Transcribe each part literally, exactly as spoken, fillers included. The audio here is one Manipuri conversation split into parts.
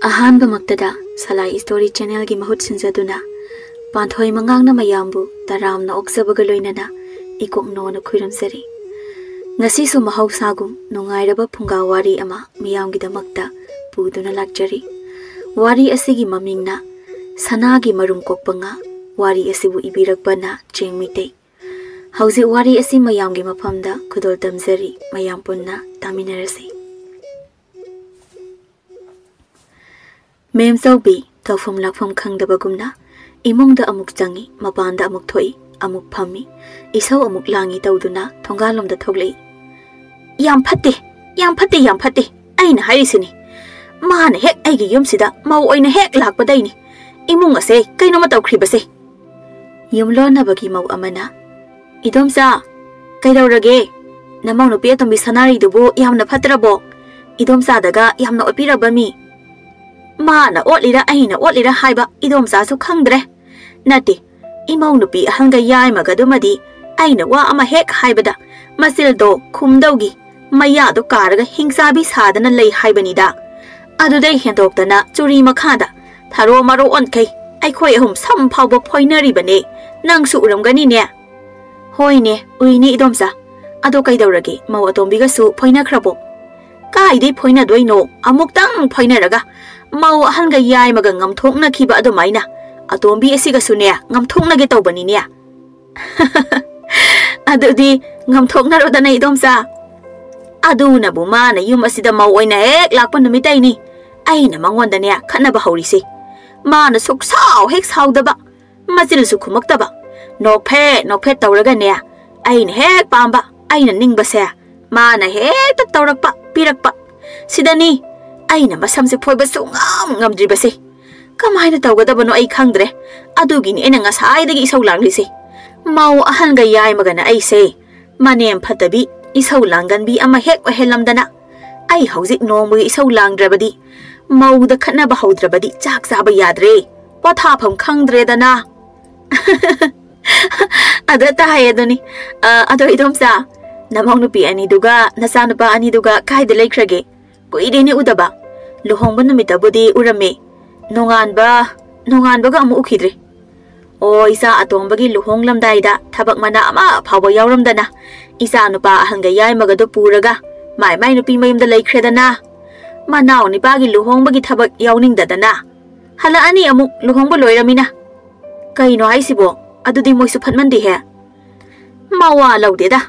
ꯑꯍꯥꯟꯕꯃꯛꯇꯗ ꯁꯂꯥꯏ ꯁ꯭ꯇꯣꯔꯤ ꯆꯦꯅꯦꯜꯒꯤ ꯃꯍꯨꯠ ꯁꯤꯟꯖꯗꯨꯅ ꯄꯥꯟꯊꯣꯏ ꯃꯉꯥꯡꯅ ꯃꯌꯥꯝꯕꯨ ꯇꯔꯥꯝꯅ ꯑꯣꯛꯆꯕꯒ ꯂꯣꯏꯅꯅ ꯏꯀꯣꯛꯅꯣꯅ ꯈꯨꯔꯨꯝꯖꯔꯤ꯫ ꯉꯁꯤꯁꯨ ꯃꯍꯧꯁꯥꯒꯨꯝ ꯅꯨꯡꯉꯥꯏꯔꯕ ꯐꯨꯡꯒꯥ ꯋꯥꯔꯤ ꯑꯃ ꯃꯤꯌꯥꯝꯒꯤꯗꯃꯛꯇ ꯄꯨꯗꯨꯅ ꯂꯥꯛꯆꯔꯤ꯫ ꯋꯥꯔꯤ ꯑꯁꯤꯒꯤ ꯃꯃꯤꯡꯅ ꯁꯅꯥꯒꯤ ꯃꯔꯨꯝ ꯀꯣꯛꯄ ꯉꯥ꯫ ꯋꯥꯔꯤ ꯑꯁꯤꯕꯨ ꯏꯕꯤꯔꯛꯄꯅ ꯆꯦꯡ ꯃꯩꯇꯩ꯫ ꯍꯧꯖꯤꯛ ꯋꯥꯔꯤ ꯑꯁꯤ ꯃꯌꯥꯝꯒꯤ ꯃꯐꯝꯗ ꯈꯨꯗꯣꯜ ꯇꯝꯖꯔꯤ, ꯃꯌꯥꯝ ꯄꯨꯟꯅ ꯇꯥꯃꯤꯟꯅꯔꯁꯤ꯫ ꯃꯦꯝꯆꯧꯕꯤ ꯇꯧꯐꯝ ꯂꯥꯛꯐꯝ ꯈꯪꯗꯕꯒꯨꯝꯅ ꯏꯃꯨꯡꯗ ꯑꯃꯨꯛ ꯆꯪꯏ, ꯃꯄꯥꯟꯗ ꯑꯃꯨꯛ ꯊꯣꯛꯏ, ꯑꯃꯨꯛ ꯐꯝꯃꯤ, ꯏꯁꯧ ꯑꯃꯨꯛ ꯂꯥꯡꯏ ꯇꯧꯗꯨꯅ ꯊꯣꯡꯒꯥꯜꯂꯣꯝꯗ ꯊꯣꯛꯂꯛꯏ꯫ "ꯌꯥꯝ ꯐꯠꯇꯦ, ꯌꯥꯝ ꯐꯠꯇꯦ, ꯌꯥꯝ ꯐꯠꯇꯦ, ꯑꯩꯅ ꯍꯥꯏꯔꯤꯁꯤꯅꯤ꯫ ꯃꯥꯅ ꯍꯦꯛ ꯑꯩꯒꯤ ꯌꯨꯝꯁꯤꯗ ꯃꯧ ꯑꯣꯏꯅ ꯍꯦꯛ ꯂꯥꯛꯄꯗꯩꯅꯤ ꯏꯃꯨꯡ ꯑꯁꯦ ꯀꯩꯅꯣꯝꯃ ꯇꯧꯈ꯭ꯔꯤꯕꯁꯦ꯫" ꯌꯨꯝꯂꯣꯟꯅꯕꯒꯤ ꯃꯧ ꯑꯃꯅ, "ꯏꯗꯣꯝꯆꯥ, ꯀꯩꯗꯧꯔꯒꯦ? ꯅꯃꯧ ꯅꯨꯄꯤ ꯑꯇꯣꯝꯕꯤ ꯁꯅꯥꯔꯩꯗꯨꯕꯨ ꯌꯥꯝꯅ ꯐꯠꯇ꯭ꯔꯕꯣ? ꯏꯗꯣꯝꯆꯥꯗꯒ ꯌꯥꯝꯅ ꯑꯣꯠꯄꯤꯔꯕ ꯃꯤ?" "ꯃꯥꯅ ꯑꯣꯠꯂꯤꯔ ꯑꯩꯅ ꯑꯣꯠꯂꯤꯔ ꯍꯥꯏꯕ ꯏꯗꯣꯝꯆꯥꯁꯨ ꯈꯪꯗ꯭ꯔꯦ꯫ ꯅꯠꯇꯦ, ꯏꯃꯧ ꯅꯨꯄꯤ ꯑꯍꯟꯒ ꯌꯥꯏꯃꯒꯗꯨꯃꯗꯤ ꯑꯩꯅ ꯋꯥ ꯑꯃ ꯍꯦꯛ ꯍꯥꯏꯕꯗ ꯃꯆꯤꯜꯗꯣ ꯈꯨꯝꯗꯧꯒꯤ ꯃꯌꯥꯗꯣ ꯀꯥꯔꯒ ꯍꯤꯡꯆꯥꯕꯤ ꯁꯥꯗꯅ ꯂꯩ ꯍꯥꯏꯕꯅꯤꯗ꯫ ꯑꯗꯨꯗꯩ ꯍꯦꯟꯗꯣꯛꯇꯅ ꯆꯨꯔꯤ ꯃꯈꯥꯗ ꯊꯔꯣ ꯃꯔꯣ ꯑꯣꯟꯈꯩ ꯑꯩꯈꯣꯏ ꯑꯍꯨꯝ ꯁꯝ ꯐꯥꯎꯕ ꯐꯣꯏꯅꯔꯤꯕꯅꯦ꯫ ꯅꯪꯁꯨ ꯎꯔꯝꯒꯅꯤꯅꯦ꯫" "ꯍꯣꯏꯅꯦ, ꯎꯏꯅꯦ ꯏꯗꯣꯝꯆꯥ꯫ ꯑꯗꯣ ꯀꯩꯗꯧꯔꯒꯦ, ꯃꯧ ꯑꯇꯣꯝꯕꯤꯒꯁꯨ ꯐꯣꯏꯅꯈ꯭ꯔꯕꯣ?" "ꯀꯥꯏꯗꯩ ꯐꯣꯏꯅꯗꯣꯏꯅꯣ? ꯑꯃꯨꯛꯇꯪ ꯐꯣꯏꯅꯔꯒ ꯃꯧ ꯑꯍꯟꯒ ꯌꯥꯏꯃꯒ ꯉꯝꯊꯣꯛꯅꯈꯤꯕ ꯑꯗꯨꯃꯥꯏꯅ ꯑꯇꯣꯝꯕꯤ ꯑꯁꯤꯒꯁꯨꯅꯦ ꯉꯝꯊꯣꯛꯅꯒꯦ ꯇꯧꯕꯅꯤꯅꯦ꯫" "ꯑꯗꯨꯗꯤ ꯉꯝꯊꯣꯛꯅꯔꯣꯗꯅ ꯏꯗꯣꯝꯆꯥ꯫ ꯑꯗꯨꯅꯕꯨ ꯃꯥꯅ ꯌꯨꯝ ꯑꯁꯤꯗ ꯃꯧ ꯑꯣꯏꯅ ꯍꯦꯛ ꯂꯥꯛꯄ ꯅꯨꯃꯤꯠꯇꯩꯅꯤ ꯑꯩꯅ ꯃꯉꯣꯟꯗꯅꯦ ꯈꯠꯅꯕ ꯍꯧꯔꯤꯁꯦ꯫ ꯃꯥꯅ ꯁꯨꯛꯁꯥꯎ ꯍꯦꯛ ꯁꯥꯎꯗꯕ, ꯃꯆꯤꯜꯁꯨ ꯈꯨꯝꯃꯛꯇꯕ, ꯅꯣꯛꯐꯦꯠ ꯅꯣꯛꯐꯦꯠ ꯇꯧꯔꯒꯅꯦ, ꯑꯩꯅ ꯍꯦꯛ ꯄꯥꯝꯕ, ꯑꯩꯅ ꯅꯤꯡꯕꯁꯦ ꯃꯥꯅ ꯍꯦꯛꯇ ꯇꯧꯔꯛꯄ, ꯄꯤꯔꯛꯄ꯫ ꯁꯤꯗꯅꯤ ꯑꯩꯅ ꯃꯁꯝꯁꯦ ꯐꯣꯏꯕ ꯁꯨꯡꯉꯝ ꯉꯝꯗ꯭ꯔꯤꯕꯁꯦ꯫ ꯀꯃꯥꯏꯅ ꯇꯧꯒꯗꯕꯅꯣ ꯑꯩ ꯈꯪꯗ꯭ꯔꯦ꯫ ꯑꯗꯨꯒꯤꯅꯤ ꯑꯩꯅ ꯉꯁꯥꯏꯗꯒꯤ ꯏꯁꯧ ꯂꯥꯡꯂꯤꯁꯦ꯫ ꯃꯧ ꯑꯍꯟꯒ ꯌꯥꯏꯃꯒꯅ ꯑꯩꯁꯦ ꯃꯅꯦꯝ ꯐꯠꯇꯕꯤ, ꯏꯁꯧ ꯂꯥꯡꯒꯟꯕꯤ ꯑꯃ ꯍꯦꯛ ꯑꯣꯏꯍꯜꯂꯝꯗꯅ꯫ ꯑꯩ ꯍꯧꯖꯤꯛ ꯅꯣꯡꯃꯒꯤ ꯏꯁꯧ ꯂꯥꯡꯗ꯭ꯔꯕꯗꯤ, ꯃꯧꯗ ꯈꯠꯅꯕ ꯍꯧꯗ꯭ꯔꯕꯗꯤ ꯆꯥꯛ ꯆꯥꯕ ꯌꯥꯗ꯭ꯔꯦ, ꯄꯣꯊꯥꯐꯝ ꯈꯪꯗ꯭ꯔꯦꯗꯅ꯫" "ꯑꯗ ꯇꯥꯏ ꯑꯗꯨꯅꯤ꯫ ꯑ, ꯑꯗꯣ ꯏꯗꯣꯝꯆꯥ, ꯅꯃꯧ ꯅꯨꯄꯤ ꯑꯅꯤꯗꯨꯒ ꯅꯆꯥꯅꯨꯄꯥ ꯑꯅꯤꯗꯨꯒ ꯀꯥꯏꯗ ꯂꯩꯈ꯭ꯔꯒꯦ? ꯀꯨꯏꯔꯦꯅꯦ ꯎꯗꯕ꯫ ꯂꯨꯍꯣꯡꯕ ꯅꯨꯃꯤꯠꯇꯕꯨꯗꯤ ꯎꯔꯝꯃꯤ꯫ ꯅꯣꯡꯉꯥꯟꯕ, ꯅꯣꯡꯉꯥꯟꯕꯒ ꯑꯃꯨꯛ ꯎꯈꯤꯗ꯭ꯔꯦ꯫ ꯑꯣ, ꯏꯆꯥ ꯑꯇꯣꯝꯕꯒꯤ ꯂꯨꯍꯣꯡꯂꯝꯗꯥꯏꯗ ꯊꯕꯛ ꯃꯅꯥ ꯑꯃ ꯐꯥꯎꯕ ꯌꯥꯎꯔꯝꯗꯅ, ꯏꯆꯥ ꯅꯨꯄꯥ ꯑꯍꯟꯒ ꯌꯥꯏꯃꯒꯗꯣ ꯄꯨꯔꯒ ꯃꯥꯏ ꯃꯥꯏ ꯅꯨꯄꯤ ꯃꯌꯨꯝꯗ ꯂꯩꯈ꯭ꯔꯦꯗꯅ꯫ ꯃꯅꯥꯎ ꯅꯤꯄꯥꯒꯤ ꯂꯨꯍꯣꯡꯕꯒꯤ ꯊꯕꯛ ꯌꯥꯎꯅꯤꯡꯗꯗꯅ ꯍꯜꯂꯛꯑꯅꯤ ꯑꯃꯨꯛ ꯂꯨꯍꯣꯡꯕ ꯂꯣꯏꯔꯃꯤꯅ꯫ ꯀꯩꯅꯣ ꯍꯥꯏꯁꯤꯕꯣ? ꯑꯗꯨꯗꯤ ꯃꯣꯏꯁꯨ ꯐꯠꯃꯟꯗꯦꯍꯦ꯫ ꯃꯋꯥ ꯂꯧꯗꯦꯗ꯫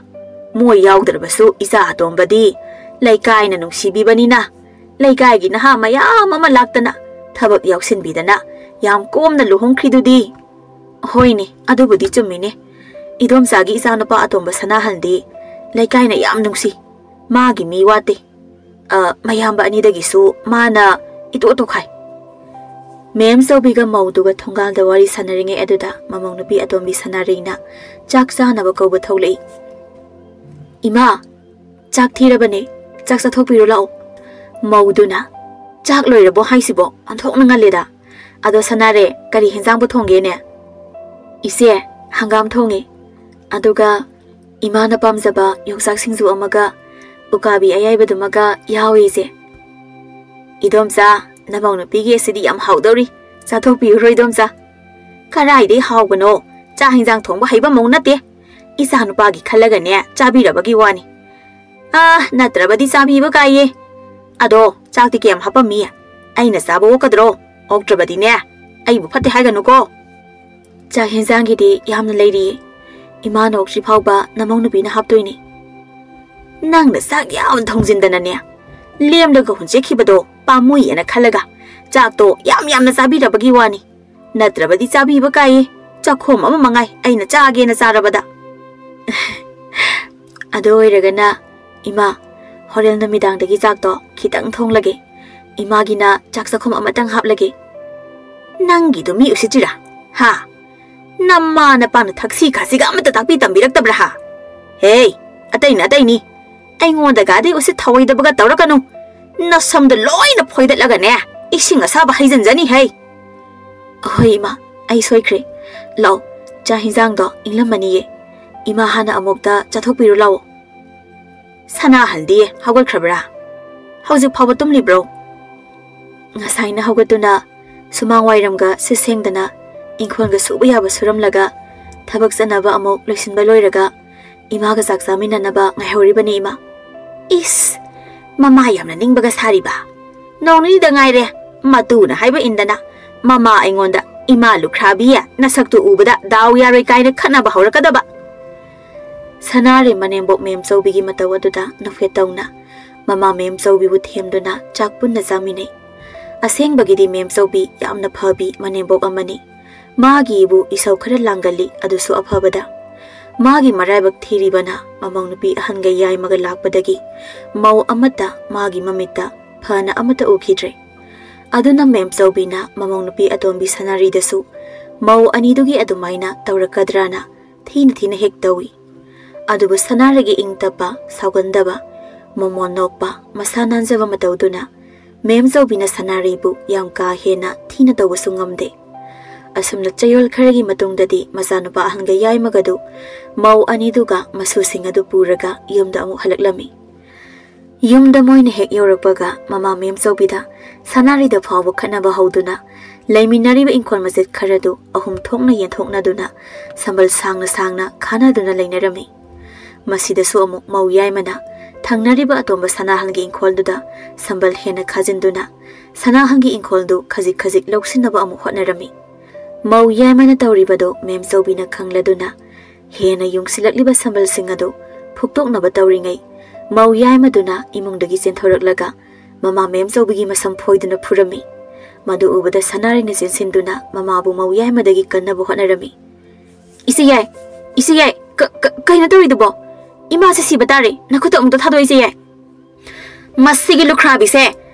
ꯃꯣꯏ ꯌꯥꯎꯗ꯭ꯔꯕꯁꯨ ꯏꯆꯥ ꯑꯇꯣꯝꯕꯗꯤ ꯂꯩꯀꯥꯏꯅ ꯅꯨꯡꯁꯤꯕꯤꯕꯅꯤꯅ, ꯂꯩꯀꯥꯏꯒꯤ ꯅꯍꯥ ꯃꯌꯥꯝ ꯑꯃ ꯂꯥꯛꯇꯅ ꯊꯕꯛ ꯌꯥꯎꯁꯤꯟꯕꯤꯗꯅ ꯌꯥꯝ ꯀꯣꯝꯅ ꯂꯨꯍꯣꯡꯈ꯭ꯔꯤꯗꯨꯗꯤ꯫ ꯍꯣꯏꯅꯦ, ꯑꯗꯨꯕꯨꯗꯤ ꯆꯨꯝꯃꯤꯅꯦ꯫ ꯏꯗꯣꯝꯆꯥꯒꯤ ꯏꯆꯥꯅꯨꯄꯥ ꯑꯇꯣꯝꯕ ꯁꯅꯥꯍꯜꯗꯤ ꯂꯩꯀꯥꯏꯅ ꯌꯥꯝ ꯅꯨꯡꯁꯤ꯫ ꯃꯥꯒꯤ ꯃꯤ ꯋꯥꯠꯇꯦ꯫ ꯑ, ꯃꯌꯥꯝꯕ ꯑꯅꯤꯗꯒꯤꯁꯨ ꯃꯥꯅ ꯏꯇꯣ ꯇꯣꯈꯥꯏ꯫ ꯃꯦꯝ ꯆꯧꯕꯤꯒ ꯃꯧꯗꯨꯒ ꯊꯣꯡꯒꯥꯜꯗ ꯋꯥꯔꯤ ꯁꯥꯟꯅꯔꯤꯉꯩ ꯑꯗꯨꯗ ꯃꯃꯧ ꯅꯨꯄꯤ ꯑꯇꯣꯝꯕꯤ ꯁꯅꯥꯔꯩꯅ ꯆꯥꯛ ꯆꯥꯅꯕ ꯀꯧꯕ ꯊꯣꯛꯂꯛꯏ꯫ "ꯏꯃꯥ, ꯆꯥꯛ ꯊꯤꯔꯕꯅꯦ, ꯆꯥꯛ ꯆꯥꯊꯣꯛꯄꯤꯔꯨ ꯂꯥꯛꯑꯣ꯫" ꯃꯧꯗꯨꯅ, "ꯆꯥꯛ ꯂꯣꯏꯔꯕꯣ ꯍꯥꯏꯁꯤꯕꯣ? ꯑꯣꯟꯊꯣꯛꯅ ꯉꯜꯂꯦꯗ꯫ ꯑꯗꯣ ꯁꯅꯥꯔꯦ, ꯀꯔꯤ ꯍꯦꯟꯖꯥꯡꯕꯨ ꯊꯣꯡꯒꯦꯅꯦ?" "ꯏꯆꯦ, ꯍꯪꯒꯥꯝ ꯊꯣꯡꯉꯦ꯫ ꯑꯗꯨꯒ ꯏꯃꯥꯅ ꯄꯥꯝꯖꯕ ꯌꯣꯡꯆꯥꯛ ꯁꯤꯡꯖꯨ ꯑꯃꯒ ꯎꯀꯥꯕꯤ ꯑꯌꯥꯏꯕꯗꯨꯃꯒ ꯌꯥꯎꯏ, ꯏꯆꯦ꯫" "ꯏꯗꯣꯝꯆꯥ, ꯅꯃꯧ ꯅꯨꯄꯤꯒꯤ ꯑꯁꯤꯗꯤ ꯌꯥꯝ ꯍꯥꯎꯗꯧꯔꯤ꯫ ꯆꯥꯊꯣꯛꯄꯤꯔꯨꯔꯣ, ꯏꯗꯣꯝꯆꯥ꯫" "ꯀꯔꯥꯏꯗꯩ ꯍꯥꯎꯕꯅꯣ? ꯆꯥꯛ ꯍꯦꯟꯖꯥꯡ ꯊꯣꯡꯕ ꯍꯩꯕ ꯃꯧ ꯅꯠꯇꯦ꯫ ꯏꯆꯥ ꯅꯨꯄꯥꯒꯤ ꯈꯜꯂꯒꯅꯦ ꯆꯥꯕꯤꯔꯕꯒꯤ ꯋꯥꯅꯤ꯫ ꯑꯥ, ꯅꯠꯇ꯭ꯔꯕꯗꯤ ꯆꯥꯕꯤꯕ ꯀꯥꯏꯌꯦ꯫ ꯑꯗꯣ ꯆꯥꯛꯇꯤ ꯀꯌꯥꯝ ꯍꯥꯞꯄꯝꯃꯤ? ꯑꯩꯅ ꯆꯥꯕ ꯑꯣꯛꯀꯗ꯭ꯔꯣ? ꯑꯣꯛꯇ꯭ꯔꯕꯗꯤꯅꯦ, ꯑꯩꯕꯨ ꯐꯠꯇꯦ ꯍꯥꯏꯒꯅꯨꯀꯣ꯫" "ꯆꯥꯛ ꯍꯦꯟꯖꯥꯡꯒꯤꯗꯤ ꯌꯥꯝꯅ ꯂꯩꯔꯤꯌꯦ꯫ ꯏꯃꯥꯅ ꯑꯣꯛꯇ꯭ꯔꯤ ꯐꯥꯎꯕ ꯅꯃꯧ ꯅꯨꯄꯤꯅ ꯍꯥꯞꯇꯣꯏꯅꯦ꯫" "ꯅꯪꯅ ꯆꯥꯛ ꯌꯥꯝ ꯊꯣꯡꯖꯤꯟꯗꯅꯅꯦ, ꯂꯦꯝꯂꯒ ꯍꯨꯟꯖꯈꯤꯕꯗꯣ ꯄꯥꯝꯃꯨꯏꯌꯦꯅ ꯈꯜꯂꯒ ꯆꯥꯛꯇꯣ ꯌꯥꯝ ꯌꯥꯝꯅ ꯆꯥꯕꯤꯔꯕꯒꯤ ꯋꯥꯅꯤ꯫ ꯅꯠꯇ꯭ꯔꯕꯗꯤ ꯆꯥꯕꯤꯕ ꯀꯥꯏꯌꯦ꯫ ꯆꯥꯛꯈꯣꯝ ꯑꯃ ꯃꯉꯥꯏ ꯑꯩꯅ ꯆꯥꯒꯦꯅ ꯆꯥꯔꯕꯗ꯫" "ꯑꯗꯨ ꯑꯣꯏꯔꯒꯅ, ꯏꯃꯥ, ꯍꯣꯔꯦꯟ ꯅꯨꯃꯤꯗꯥꯡꯗꯒꯤ ꯆꯥꯛꯇꯣ ꯈꯤꯇꯪ ꯊꯣꯡꯂꯒꯦ꯫ ꯏꯃꯥꯒꯤꯅ ꯆꯥꯛ ꯆꯥꯛꯈꯨꯝ ꯑꯃꯇꯪ ꯍꯥꯞꯂꯒꯦ꯫" "ꯅꯪꯒꯤꯗꯨ ꯃꯤ ꯎꯁꯤꯠꯇ꯭ꯔꯤꯔꯥ? ꯍꯥ? ꯅꯃꯥ ꯅꯄꯥꯅ ꯊꯛꯁꯤ ꯈꯥꯁꯤꯒ ꯑꯃꯠꯇ ꯇꯥꯛꯄꯤ ꯇꯝꯕꯤꯔꯛꯇꯕ꯭ꯔꯥ ꯍꯥ? ꯍꯦ, ꯑꯇꯩꯅ ꯑꯇꯩꯅꯤ꯫ ꯑꯩꯉꯣꯟꯗꯒꯗꯤ ꯎꯁꯤꯠ ꯊꯑꯣꯏꯗꯕꯒ ꯇꯧꯔꯛꯀꯅꯨ꯫ ꯅꯁꯝꯗꯣ ꯂꯣꯏꯅ ꯐꯣꯏꯗꯠꯂꯒꯅꯦ, ꯏꯁꯤꯡ ꯑꯁꯥꯕ ꯍꯩꯖꯤꯟꯖꯅꯤ ꯍꯩ꯫" "ꯑꯍꯣꯏ ꯏꯃꯥ, ꯑꯩ ꯁꯣꯏꯈ꯭ꯔꯦ꯫ ꯂꯥꯛꯑꯣ, ꯆꯥꯛ ꯍꯤꯟꯖꯥꯡꯗꯣ ꯏꯪꯂꯝꯃꯅꯤꯌꯦ꯫ ꯏꯃꯥ ꯍꯥꯟꯅ ꯑꯃꯨꯛꯇ ꯆꯥꯊꯣꯛꯄꯤꯔꯨ ꯂꯥꯛꯑꯣ꯫" "ꯁꯅꯥꯍꯜꯗꯤ ꯍꯧꯒꯠꯈ꯭ꯔꯕ꯭ꯔꯥ? ꯍꯧꯖꯤꯛ ꯐꯥꯎꯕ ꯇꯨꯝꯂꯤꯕ꯭ꯔꯣ?" ꯉꯁꯥꯏꯅ ꯍꯧꯒꯠꯇꯨꯅ ꯁꯨꯃꯥꯡ ꯋꯥꯏꯔꯝꯒ ꯁꯤꯠ ꯁꯦꯡꯗꯅ ꯏꯪꯈꯣꯜꯒ ꯁꯨꯕ ꯌꯥꯕ ꯁꯨꯔꯝꯂꯒ ꯊꯕꯛ ꯆꯠꯅꯕ ꯑꯃꯨꯛ ꯂꯣꯏꯁꯤꯟꯕ ꯂꯣꯏꯔꯒ ꯏꯃꯥꯒ ꯆꯥꯛ ꯆꯥꯃꯤꯟꯅꯅꯕ ꯉꯥꯏꯍꯧꯔꯤꯕꯅꯤ ꯏꯃꯥ꯫ ꯏꯁ! ꯃꯃꯥ ꯌꯥꯝꯅ ꯅꯤꯡꯕꯒ ꯁꯥꯔꯤꯕ꯫ ꯅꯣꯡ ꯅꯤꯅꯤꯗ ꯉꯥꯏꯔꯦ꯫ ꯃꯇꯨꯅ ꯍꯥꯏꯕ ꯏꯟꯗꯅ ꯃꯃꯥ ꯑꯩꯉꯣꯟꯗ "ꯏꯃꯥ ꯂꯨꯈ꯭ꯔꯥꯕꯤ, ꯅꯁꯛꯇꯨ ꯎꯕꯗ ꯗꯥꯎ ꯌꯥꯔꯣꯏ" ꯀꯥꯏꯅ ꯈꯠꯅꯕ ꯍꯧꯔꯛꯀꯗꯕ꯫ ꯁꯅꯥꯔꯩ ꯃꯅꯦꯝꯕꯣꯛ ꯃꯦꯝꯆꯧꯕꯤꯒꯤ ꯃꯇꯧ ꯑꯗꯨꯗ ꯅꯣꯛꯐꯦꯠ ꯇꯧꯅ ꯃꯃꯥ ꯃꯦꯝꯆꯧꯕꯤꯕꯨ ꯊꯦꯝꯗꯨꯅ ꯆꯥꯛ ꯄꯨꯟꯅ ꯆꯥꯃꯤꯟꯅꯩ꯫ ꯑꯁꯦꯡꯕꯒꯤꯗꯤ ꯃꯦꯝꯆꯧꯕꯤ ꯌꯥꯝꯅ ꯐꯕꯤ ꯃꯅꯦꯝꯕꯣꯛ ꯑꯃꯅꯤ꯫ ꯃꯥꯒꯤ ꯏꯕꯨ ꯏꯁꯧ ꯈꯔ ꯂꯥꯡꯒꯜꯂꯤ, ꯑꯗꯨꯁꯨ ꯑꯐꯕꯗ꯫ ꯃꯥꯒꯤ ꯃꯔꯥꯏꯕꯛ ꯊꯤꯔꯤꯕꯅ ꯃꯃꯧ ꯅꯨꯄꯤ ꯑꯍꯟꯒ ꯌꯥꯏꯃꯒ ꯂꯥꯛꯄꯗꯒꯤ ꯃꯧ ꯑꯃꯠꯇ ꯃꯥꯒꯤ ꯃꯃꯤꯠꯇ ꯐꯅ ꯑꯃꯠꯇ ꯎꯈꯤꯗ꯭ꯔꯦ꯫ ꯑꯗꯨꯅ ꯃꯦꯝꯆꯧꯕꯤꯅ ꯃꯃꯧ ꯅꯨꯄꯤ ꯑꯇꯣꯝꯕꯤ ꯁꯅꯥꯔꯤꯗꯁꯨ ꯃꯧ ꯑꯅꯤꯗꯨꯒꯤ ꯑꯗꯨꯃꯥꯏꯅ ꯇꯧꯔꯛꯀꯗ꯭ꯔꯥꯅ ꯊꯤꯅ ꯊꯤꯅ ꯍꯦꯛ ꯇꯧꯏ꯫ ꯑꯗꯨꯕꯨ ꯁꯅꯥꯔꯩꯒꯤ ꯏꯪ ꯇꯞꯄ, ꯁꯥꯎꯒꯟꯗꯕ, ꯃꯣꯃꯣꯟ ꯅꯣꯛꯄ, ꯃꯁꯥ ꯅꯥꯟꯖꯕ ꯃꯇꯧꯗꯨꯅ ꯃꯦꯝꯆꯧꯕꯤꯅ ꯁꯅꯥꯔꯩꯕꯨ ꯌꯥꯝ ꯀꯥ ꯍꯦꯟꯅ ꯊꯤꯅ ꯇꯧꯕꯁꯨ ꯉꯝꯗꯦ꯫ ꯑꯁꯨꯝꯅ ꯆꯌꯣꯜ ꯈꯔꯒꯤ ꯃꯇꯨꯡꯗꯗꯤ ꯃꯆꯥꯅꯨꯄꯥ ꯑꯍꯟꯒ ꯌꯥꯏꯃꯒꯗꯨ ꯃꯧ ꯑꯅꯤꯗꯨꯒ ꯃꯁꯨꯁꯤꯡ ꯑꯗꯨ ꯄꯨꯔꯒ ꯌꯨꯝꯗ ꯑꯃꯨꯛ ꯍꯜꯂꯛꯂꯝꯃꯤ꯫ ꯌꯨꯝꯗ ꯃꯣꯏꯅ ꯍꯦꯛ ꯌꯧꯔꯛꯄꯒ ꯃꯃꯥ ꯃꯦꯝꯆꯧꯕꯤꯗ ꯁꯅꯥꯔꯩꯗ ꯐꯥꯎꯕ ꯈꯠꯅꯕ ꯍꯧꯗꯨꯅ ꯂꯩꯃꯤꯟꯅꯔꯤꯕ ꯏꯪꯈꯣꯜ ꯃꯆꯦꯠ ꯈꯔꯗꯨ ꯑꯍꯨꯝ ꯊꯣꯛꯅ ꯌꯦꯟꯊꯣꯛꯅꯗꯨꯅ ꯁꯝꯕꯜ ꯁꯥꯡꯅ ꯁꯥꯡꯅ ꯈꯥꯅꯗꯨꯅ ꯂꯩꯅꯔꯝꯃꯤ꯫ ꯃꯁꯤꯗꯁꯨ ꯑꯃꯨꯛ ꯃꯧ ꯌꯥꯏꯃꯅ ꯊꯪꯅꯔꯤꯕ ꯑꯇꯣꯝꯕ ꯁꯅꯥꯍꯜꯒꯤ ꯏꯪꯈꯣꯜꯗꯨꯗ ꯁꯝꯕꯜ ꯍꯦꯟꯅ ꯈꯥꯖꯤꯟꯗꯨꯅ ꯁꯅꯥꯍꯜꯒꯤ ꯏꯪꯈꯣꯜꯗꯨ ꯈꯖꯤꯛ ꯈꯖꯤꯛ ꯂꯧꯁꯤꯟꯅꯕ ꯑꯃꯨꯛ ꯍꯣꯠꯅꯔꯝꯃꯤ꯫ ꯃꯧ ꯌꯥꯏꯃꯅ ꯇꯧꯔꯤꯕꯗꯨ ꯃꯦꯝꯆꯧꯕꯤꯅ ꯈꯪꯂꯗꯨꯅ ꯍꯦꯟꯅ ꯌꯨꯡꯁꯤꯜꯂꯛꯂꯤꯕ ꯁꯝꯕꯜꯁꯤꯡ ꯑꯗꯨ ꯐꯨꯛꯇꯣꯛꯅꯕ ꯇꯧꯔꯤꯉꯩ ꯃꯧ ꯌꯥꯏꯃꯗꯨꯅ ꯏꯃꯨꯡꯗꯒꯤ ꯆꯦꯟꯊꯣꯔꯛꯂꯒ ꯃꯃꯥ ꯃꯦꯝꯆꯧꯕꯤꯒꯤ ꯃꯁꯝ ꯐꯣꯏꯗꯨꯅ ꯐꯨꯔꯝꯃꯤ꯫ ꯃꯗꯨ ꯎꯕꯗ ꯁꯅꯥꯔꯩꯅ ꯆꯦꯟꯁꯤꯟꯗꯨꯅ ꯃꯃꯥꯕꯨ ꯃꯧ ꯌꯥꯏꯃꯗꯒꯤ ꯀꯟꯅꯕ ꯍꯣꯠꯅꯔꯝꯃꯤ꯫ "ꯏꯆꯦ ꯌꯥꯏ, ꯏꯆꯦ ꯌꯥꯏ, ꯀ-, ꯀ-, ꯀꯩꯅꯣ ꯇꯧꯔꯤꯗꯨꯕꯣ? ꯏꯃꯥꯁꯦ ꯁꯤꯕ ꯇꯥꯔꯦ, ꯅꯈꯨꯠꯇꯣ ꯑꯃꯨꯛꯇ ꯊꯥꯗꯣꯛꯑꯣ ꯏꯆꯦ ꯌꯥꯏ꯫ ꯃꯁꯤꯒꯤ ꯂꯨꯈ꯭ꯔꯥꯕꯤꯁꯦ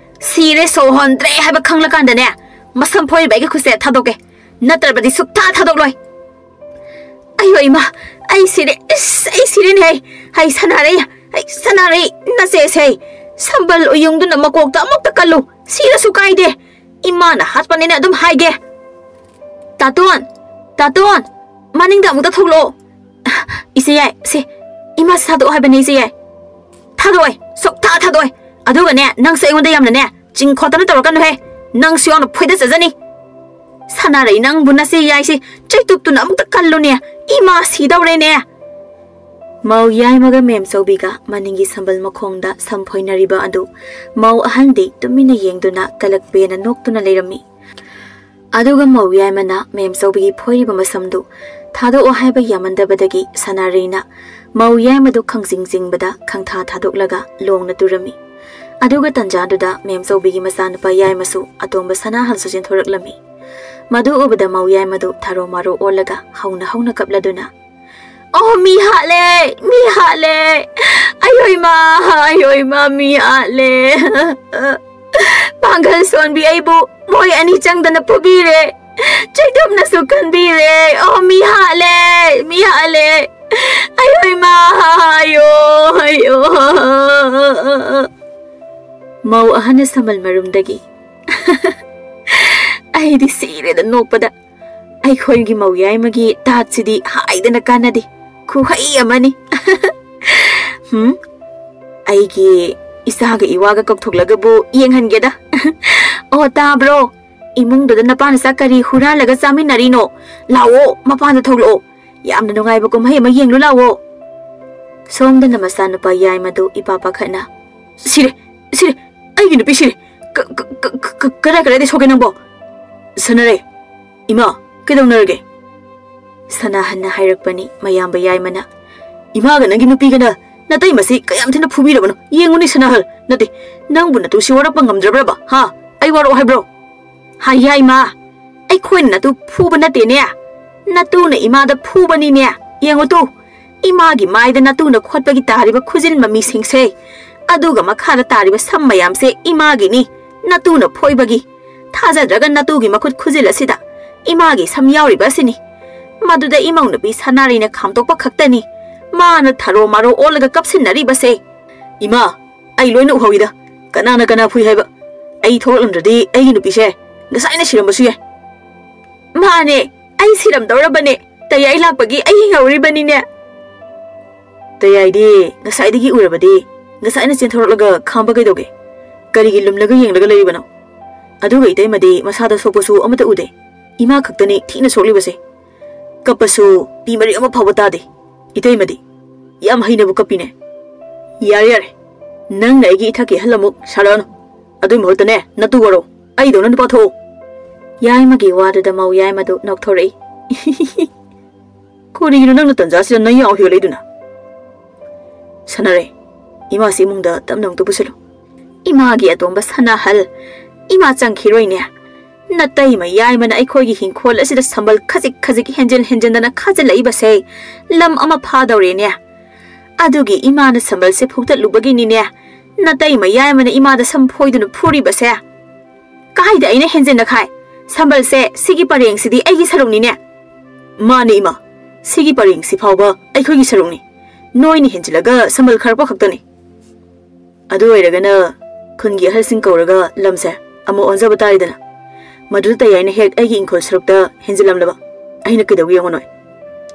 ꯁꯤꯔꯦ, ꯁꯣꯔ ꯍꯣꯟꯗ꯭ꯔꯦ ꯍꯥꯏꯕ ꯈꯪꯂꯀꯥꯟꯗꯅꯦ ꯃꯁꯝ ꯐꯣꯏꯔꯤꯕ ꯑꯩꯒꯤ ꯈꯨꯠꯁꯦ ꯊꯥꯗꯣꯛꯀꯦ, ꯅꯠꯇ꯭ꯔꯕꯗꯤ ꯁꯨꯛꯊꯥ ꯊꯥꯗꯣꯛꯂꯣꯏ꯫ ꯑꯌꯣ ꯏꯃꯥ, ꯑꯩ ꯁꯤꯔꯦ, ꯏꯁ, ꯑꯩ ꯁꯤꯔꯦꯅꯦ, ꯑꯩ, ꯑꯩ ꯁꯅꯥꯔꯩ, ꯑꯩ ꯁꯅꯥꯔꯩ, ꯅꯆꯦꯁꯦ ꯁꯝꯕꯜ ꯎꯌꯨꯡꯗꯨꯅ ꯃꯀꯣꯛꯇ ꯑꯃꯨꯛꯇ ꯀꯜꯂꯨ, ꯁꯤꯔꯁꯨ ꯀꯥꯏꯗꯦ, ꯏꯃꯥꯅ ꯍꯥꯠꯄꯅꯦꯅ ꯑꯗꯨꯝ ꯍꯥꯏꯒꯦ꯫ ꯇꯥꯇꯣꯟ, ꯇꯥꯇꯣꯟ, ꯃꯅꯤꯡꯗ ꯑꯃꯨꯛꯇ ꯊꯣꯛꯂꯛꯑꯣ꯫ ꯏꯆꯦ ꯌꯥꯏ, ꯁꯦ, ꯏꯃꯥꯁꯦ ꯊꯥꯗꯣꯛꯑꯣ ꯍꯥꯏꯕꯅꯦ ꯏꯆꯦ ꯌꯥꯏ꯫ ꯊꯥꯗꯣꯛꯑꯣꯏ, ꯁꯨꯛꯊꯥ ꯊꯥꯗꯣꯛꯑꯣꯏ꯫ ꯑꯗꯨꯒꯅꯦ, ꯅꯪꯁꯨ ꯑꯩꯉꯣꯟꯗ ꯌꯥꯝꯅꯅꯦ ꯆꯤꯡ ꯈꯣꯠꯇꯅ ꯇꯧꯔꯛꯀꯅꯨꯍꯦ꯫ ꯅꯪꯁꯨ ꯌꯥꯎꯅ ꯐꯣꯏꯗꯠꯆꯖꯅꯤ꯫ ꯁꯅꯥꯔꯩ, ꯅꯪꯕꯨ ꯅꯆꯦ ꯌꯥꯏꯁꯦ ꯆꯩꯇꯨꯞꯇꯨꯅ ꯑꯃꯨꯛꯇ ꯀꯜꯂꯨꯅꯦ꯫ ꯏꯃꯥ ꯁꯤꯗꯧꯔꯦꯅꯦ꯫ ꯃꯧ ꯌꯥꯏꯃꯒ ꯃꯦꯝꯆꯧꯕꯤꯒ ꯃꯅꯤꯡꯒꯤ ꯁꯝꯕꯜ ꯃꯈꯣꯡꯗ ꯁꯝ ꯐꯣꯏꯅꯔꯤꯕ ꯑꯗꯨ ꯃꯧ ꯑꯍꯟꯗꯤ ꯇꯨꯃꯤꯟꯅ ꯌꯦꯡꯗꯨꯅ ꯀꯂꯛ ꯄꯦꯟꯅ ꯅꯣꯛꯇꯨꯅ ꯂꯩꯔꯝꯃꯤ꯫ ꯑꯗꯨꯒ ꯃꯧ ꯌꯥꯏꯃꯅ ꯃꯦꯝꯆꯧꯕꯤꯒꯤ ꯐꯣꯏꯔꯤꯕ ꯃꯁꯝꯗꯨ ꯊꯥꯗꯣꯛꯑꯣ ꯍꯥꯏꯕ ꯌꯥꯃꯟꯗꯕꯗꯒꯤ ꯁꯅꯥꯔꯩꯅ ꯃꯧ ꯌꯥꯏꯃꯗꯨ ꯈꯪꯖꯤꯡ ꯆꯤꯡꯕꯗ ꯈꯪꯊꯥ ꯊꯥꯗꯣꯛꯂꯒ ꯂꯣꯡꯅ ꯇꯨꯔꯝꯃꯤ꯫ ꯑꯗꯨꯒ ꯇꯟꯖꯥꯗꯨꯗ ꯃꯦꯝꯆꯧꯕꯤꯒꯤ ꯃꯆꯥꯅꯨꯄꯥ ꯌꯥꯏꯃꯁꯨ ꯑꯇꯣꯝꯕ ꯁꯅꯥꯍꯜꯁꯨ ꯆꯦꯟꯊꯣꯔꯛꯂꯝꯃꯤ꯫ ꯃꯗꯨ ꯎꯕꯗ ꯃꯧ ꯌꯥꯏꯃꯗꯨ ꯊꯥꯔꯣ ꯃꯥꯔꯣ ꯑꯣꯜꯂꯒ ꯍꯧꯅ ꯍꯧꯅ ꯀꯞꯂꯗꯨꯅ, "ꯑꯣ, ꯃꯤ ꯍꯥꯠꯂꯦ! ꯃꯤ ꯍꯥꯠꯂꯦ! ꯑꯌꯣ ꯏꯃꯥ! ꯑꯌꯣ ꯏꯃꯥ! ꯃꯤ ꯍꯥꯠꯂꯦ! ꯄꯥꯡꯒꯜ ꯁꯣꯟꯕꯤ ꯑꯩꯕꯨ ꯃꯣꯏ ꯑꯅꯤ ꯆꯪꯗꯅ ꯐꯨꯕꯤꯔꯦ! ꯆꯩꯇꯨꯞꯅꯁꯨ ꯀꯟꯕꯤꯔꯦ! ꯑꯣ, ꯃꯤ ꯍꯥꯠꯂꯦ! ꯃꯤ ꯍꯥꯠꯂꯦ! ꯑꯌꯣ ꯏꯃꯥ! ꯑꯌꯣ! ꯑꯌꯣ!" ꯃꯧ ꯑꯍꯟꯅ ꯁꯝꯕꯜ ꯃꯔꯨꯝꯗꯒꯤ, "ꯑꯩꯗꯤ ꯁꯤꯔꯦꯗ ꯅꯣꯛꯄꯗ꯫ ꯑꯩꯈꯣꯏꯒꯤ ꯃꯧ ꯌꯥꯏꯃꯒꯤ ꯇꯥꯠꯁꯤꯗꯤ ꯍꯥꯏꯗꯅ ꯀꯥꯟꯅꯗꯦ꯫ ꯈꯨꯍꯩ ꯑꯃꯅꯤ꯫ ꯍꯨꯝ? ꯑꯩꯒꯤ ꯏꯆꯥꯒ ꯏꯋꯥꯒ ꯀꯧꯊꯣꯛꯂꯒꯕꯨ ꯌꯦꯡꯍꯟꯒꯦꯗ꯫ ꯑꯣ, ꯇꯥꯕ꯭ꯔꯣ? ꯏꯃꯨꯡꯗꯨꯗ ꯅꯄꯥꯅ ꯆꯥꯛ ꯀꯔꯤ ꯍꯨꯔꯥꯜꯂꯒ ꯆꯥꯃꯤꯟꯅꯔꯤꯅꯣ? ꯂꯥꯛꯑꯣ, ꯃꯄꯥꯟꯗ ꯊꯣꯛꯂꯛꯑꯣ꯫ ꯌꯥꯝꯅ ꯅꯨꯡꯉꯥꯏꯕ ꯀꯨꯝꯍꯩ ꯑꯃ ꯌꯦꯡꯂꯨ ꯂꯥꯛꯑꯣ꯫" ꯁꯣꯝꯗꯅ ꯃꯆꯥꯅꯨꯄꯥ ꯌꯥꯏꯃꯗꯨ ꯏꯄꯥ ꯄꯥꯈꯠꯅ, "ꯁꯤꯔꯦ, ꯁꯤꯔꯦ, ꯑꯩꯒꯤ ꯅꯨꯄꯤ ꯁꯤꯔꯦ꯫ ꯀ-, ꯀ-, ꯀ-, ꯀ-, ꯀꯗꯥꯏ ꯀꯗꯥꯏꯗ ꯁꯣꯛꯀꯦ ꯅꯪꯕꯣ?" "ꯁꯅꯥꯔꯩ, ꯏꯃꯥ, ꯀꯩꯗꯧꯅꯔꯒꯦ?" ꯁꯅꯥꯍꯟꯅ ꯍꯥꯏꯔꯛꯄꯅꯤ ꯃꯌꯥꯝꯕ ꯌꯥꯏꯃꯅ꯫ "ꯏꯃꯥꯒ ꯅꯪꯒꯤ ꯅꯨꯄꯤꯒꯅ ꯅꯇꯩ ꯃꯁꯤ ꯀꯌꯥꯝ ꯊꯤꯅ ꯐꯨꯕꯤꯔꯕꯅꯣ? ꯌꯦꯡꯉꯨꯅꯦ ꯁꯅꯥꯍꯜ, ꯅꯠꯇꯦ, ꯅꯪꯕꯨ ꯅꯇꯨꯁꯤ ꯋꯥꯔꯛꯄ ꯉꯝꯗ꯭ꯔꯕ꯭ꯔꯕ? ꯍꯥ? ꯑꯩ ꯋꯥꯔꯛꯑꯣ ꯍꯥꯏꯕ꯭ꯔꯣ?" "ꯍꯥ, ꯌꯥꯏꯃ, ꯑꯩꯈꯣꯏꯅ ꯅꯇꯨ ꯐꯨꯕ ꯅꯠꯇꯦꯅꯦ꯫ ꯅꯇꯨꯅ ꯏꯃꯥꯗ ꯐꯨꯕꯅꯤꯅꯦ꯫ ꯌꯦꯡꯉꯨ ꯇꯨ, ꯏꯃꯥꯒꯤ ꯃꯥꯏꯗ ꯅꯇꯨꯅ ꯈꯣꯠꯄꯒꯤ ꯇꯥꯔꯤꯕ ꯈꯨꯖꯤꯟ ꯃꯃꯤꯁꯤꯡꯁꯦ, ꯑꯗꯨꯒ ꯃꯈꯥꯗ ꯇꯥꯔꯤꯕ ꯁꯝ ꯃꯌꯥꯝꯁꯦ ꯏꯃꯥꯒꯤꯅꯤ, ꯅꯇꯨꯅ ꯐꯣꯏꯕꯒꯤ꯫ ꯊꯥꯖꯗ꯭ꯔꯒ ꯅꯇꯨꯒꯤ ꯃꯈꯨꯠ ꯈꯨꯖꯤꯜ ꯑꯁꯤꯗ ꯏꯃꯥꯒꯤ ꯁꯝ ꯌꯥꯎꯔꯤꯕ ꯑꯁꯤꯅꯤ꯫ ꯃꯗꯨꯗ ꯏꯃꯧ ꯅꯨꯄꯤ ꯁꯅꯥꯔꯩꯅ ꯈꯥꯝꯇꯣꯛꯄ ꯈꯛꯇꯅꯤ ꯃꯥꯅ ꯊꯔꯣ ꯃꯥꯔꯣ ꯑꯣꯜꯂꯒ ꯀꯞꯁꯤꯟꯅꯔꯤꯕꯁꯦ꯫" "ꯏꯃꯥ, ꯑꯩ ꯂꯣꯏꯅ ꯎꯍꯧꯏꯗ꯫ ꯀꯅꯥꯅ ꯀꯅꯥ ꯐꯨꯏ ꯍꯥꯏꯕ? ꯑꯩ ꯊꯣꯛꯂꯛꯂꯝꯗ꯭ꯔꯗꯤ ꯑꯩꯒꯤ ꯅꯨꯄꯤꯁꯦ ꯉꯁꯥꯏꯅ ꯁꯤꯔꯝꯕꯁꯨ ꯌꯥꯏ꯫" "ꯃꯥꯅꯦ, ꯑꯩ ꯁꯤꯔꯝꯗꯧꯔꯕꯅꯦ꯫ ꯇꯌꯥꯏ ꯂꯥꯛꯄꯒꯤ ꯑꯩ ꯍꯤꯡꯍꯧꯔꯤꯕꯅꯤꯅꯦ꯫" "ꯇꯌꯥꯏꯗꯤ ꯉꯁꯥꯏꯗꯒꯤ ꯎꯔꯕꯗꯤ ꯉꯁꯥꯏꯅ ꯆꯦꯟꯊꯣꯔꯛꯂꯒ ꯈꯥꯝꯕ ꯀꯩꯗꯧꯒꯦ? ꯀꯔꯤꯒꯤ ꯂꯨꯝꯂꯒ ꯌꯦꯡꯂꯒ ꯂꯩꯔꯤꯕꯅꯣ?" ꯑꯗꯨꯒ ꯏꯇꯩꯃꯗꯤ ꯃꯁꯥꯗ ꯁꯣꯛꯄꯁꯨ ꯑꯃꯠꯇ ꯎꯗꯦ꯫ ꯏꯃꯥ ꯈꯛꯇꯅꯤ ꯊꯤꯅ ꯁꯣꯛꯂꯤꯕꯁꯦ꯫ ꯀꯞꯄꯁꯨ ꯄꯤ ꯃꯔꯤꯛ ꯑꯃ ꯐꯥꯎꯕ ꯇꯥꯗꯦ꯫ ꯏꯇꯩꯃꯗꯤ ꯌꯥꯝ ꯍꯩꯅꯕꯨ ꯀꯞꯄꯤꯅꯦ꯫ "ꯌꯥꯔꯦ, ꯌꯥꯔꯦ, ꯅꯪꯅ ꯑꯩꯒꯤ ꯏꯊꯛꯀꯤ ꯑꯍꯜ ꯑꯃꯨꯛ ꯁꯥꯔꯛꯑꯅꯨ꯫ ꯑꯗꯨꯏ ꯃꯍꯨꯠꯇꯅꯦ, ꯅꯇꯨ ꯋꯥꯔꯧ, ꯑꯩꯗꯧꯅ ꯅꯨꯄꯥ ꯊꯣꯛꯎ꯫" ꯌꯥꯏꯃꯒꯤ ꯋꯥꯗꯨꯗ ꯃꯧ ꯌꯥꯏꯃꯗꯨ ꯅꯣꯛꯊꯣꯔꯛꯏ꯫ "ꯀꯔꯤꯒꯤꯅꯣ ꯅꯪꯅ ꯇꯟꯖꯥꯁꯤꯗ ꯅꯌꯥ ꯍꯦꯜꯂꯛꯏꯗꯨꯅ?" "ꯁꯥꯟꯅꯔꯦ, ꯏꯃꯥꯁꯤ ꯏꯃꯨꯡꯗ ꯇꯞꯅ ꯑꯃꯨꯛꯇ ꯄꯨꯁꯤꯜꯂꯨ꯫" "ꯏꯃꯥꯒꯤ ꯑꯇꯣꯝꯕ ꯁꯅꯥꯍꯜ, ꯏꯃꯥ ꯆꯪꯈꯤꯔꯣꯏꯅꯦ꯫ ꯅꯇꯩꯃ ꯌꯥꯏꯃꯅ ꯑꯩꯈꯣꯏꯒꯤ ꯍꯤꯡꯈꯣꯜ ꯑꯁꯤꯗ ꯁꯝꯕꯜ ꯈꯖꯤꯛ ꯈꯖꯤꯛ ꯍꯦꯟꯖꯤꯟ ꯍꯦꯟꯖꯤꯟꯗꯅ ꯈꯥꯖꯤꯜꯂꯛꯏꯕꯁꯦ ꯂꯝ ꯑꯃ ꯐꯥꯗꯧꯔꯦꯅꯦ꯫ ꯑꯗꯨꯒꯤ ꯏꯃꯥꯅ ꯁꯝꯕꯜꯁꯦ ꯐꯨꯛꯇꯠꯂꯨꯕꯒꯤꯅꯤꯅꯦ ꯅꯇꯩꯃ ꯌꯥꯏꯃꯅ ꯏꯃꯥꯗ ꯁꯝ ꯐꯣꯏꯗꯨꯅ ꯐꯨꯔꯤꯕꯁꯦ꯫ ꯀꯥꯏꯗ ꯑꯩꯅ ꯍꯦꯟꯖꯤꯟꯅ ꯈꯥꯏ? ꯁꯝꯕꯜꯁꯦ, ꯁꯤꯒꯤ ꯄꯔꯦꯡꯁꯤꯗꯤ ꯑꯩꯒꯤ ꯁꯔꯨꯛꯅꯤꯅꯦ꯫" "ꯃꯥꯅꯦ ꯏꯃꯥ, ꯁꯤꯒꯤ ꯄꯔꯦꯡꯁꯤ ꯐꯥꯎꯕ ꯑꯩꯈꯣꯏꯒꯤ ꯁꯔꯨꯛꯅꯤ꯫ ꯅꯣꯏꯅ ꯍꯦꯟꯖꯤꯜꯂꯒ ꯁꯝꯕꯜ ꯈꯥꯔꯛꯄ ꯈꯛꯇꯅꯤ꯫ ꯑꯗꯨ ꯑꯣꯏꯔꯒꯅ ꯈꯨꯟꯒꯤ ꯑꯍꯜꯁꯤꯡ ꯀꯧꯔꯒ ꯂꯝꯁꯦ ꯑꯃꯨꯛ ꯑꯣꯟꯖꯕ ꯇꯥꯔꯦꯗꯅ꯫ ꯃꯗꯨꯗ ꯇꯌꯥꯏꯅ ꯍꯦꯛ ꯑꯩꯒꯤ ꯏꯪꯈꯣꯜ ꯁꯔꯨꯛꯇ ꯍꯦꯟꯖꯤꯜꯂꯝꯂꯕ ꯑꯩꯅ ꯀꯩꯗꯧꯒꯦ ꯌꯦꯡꯉꯨ ꯅꯣꯏ꯫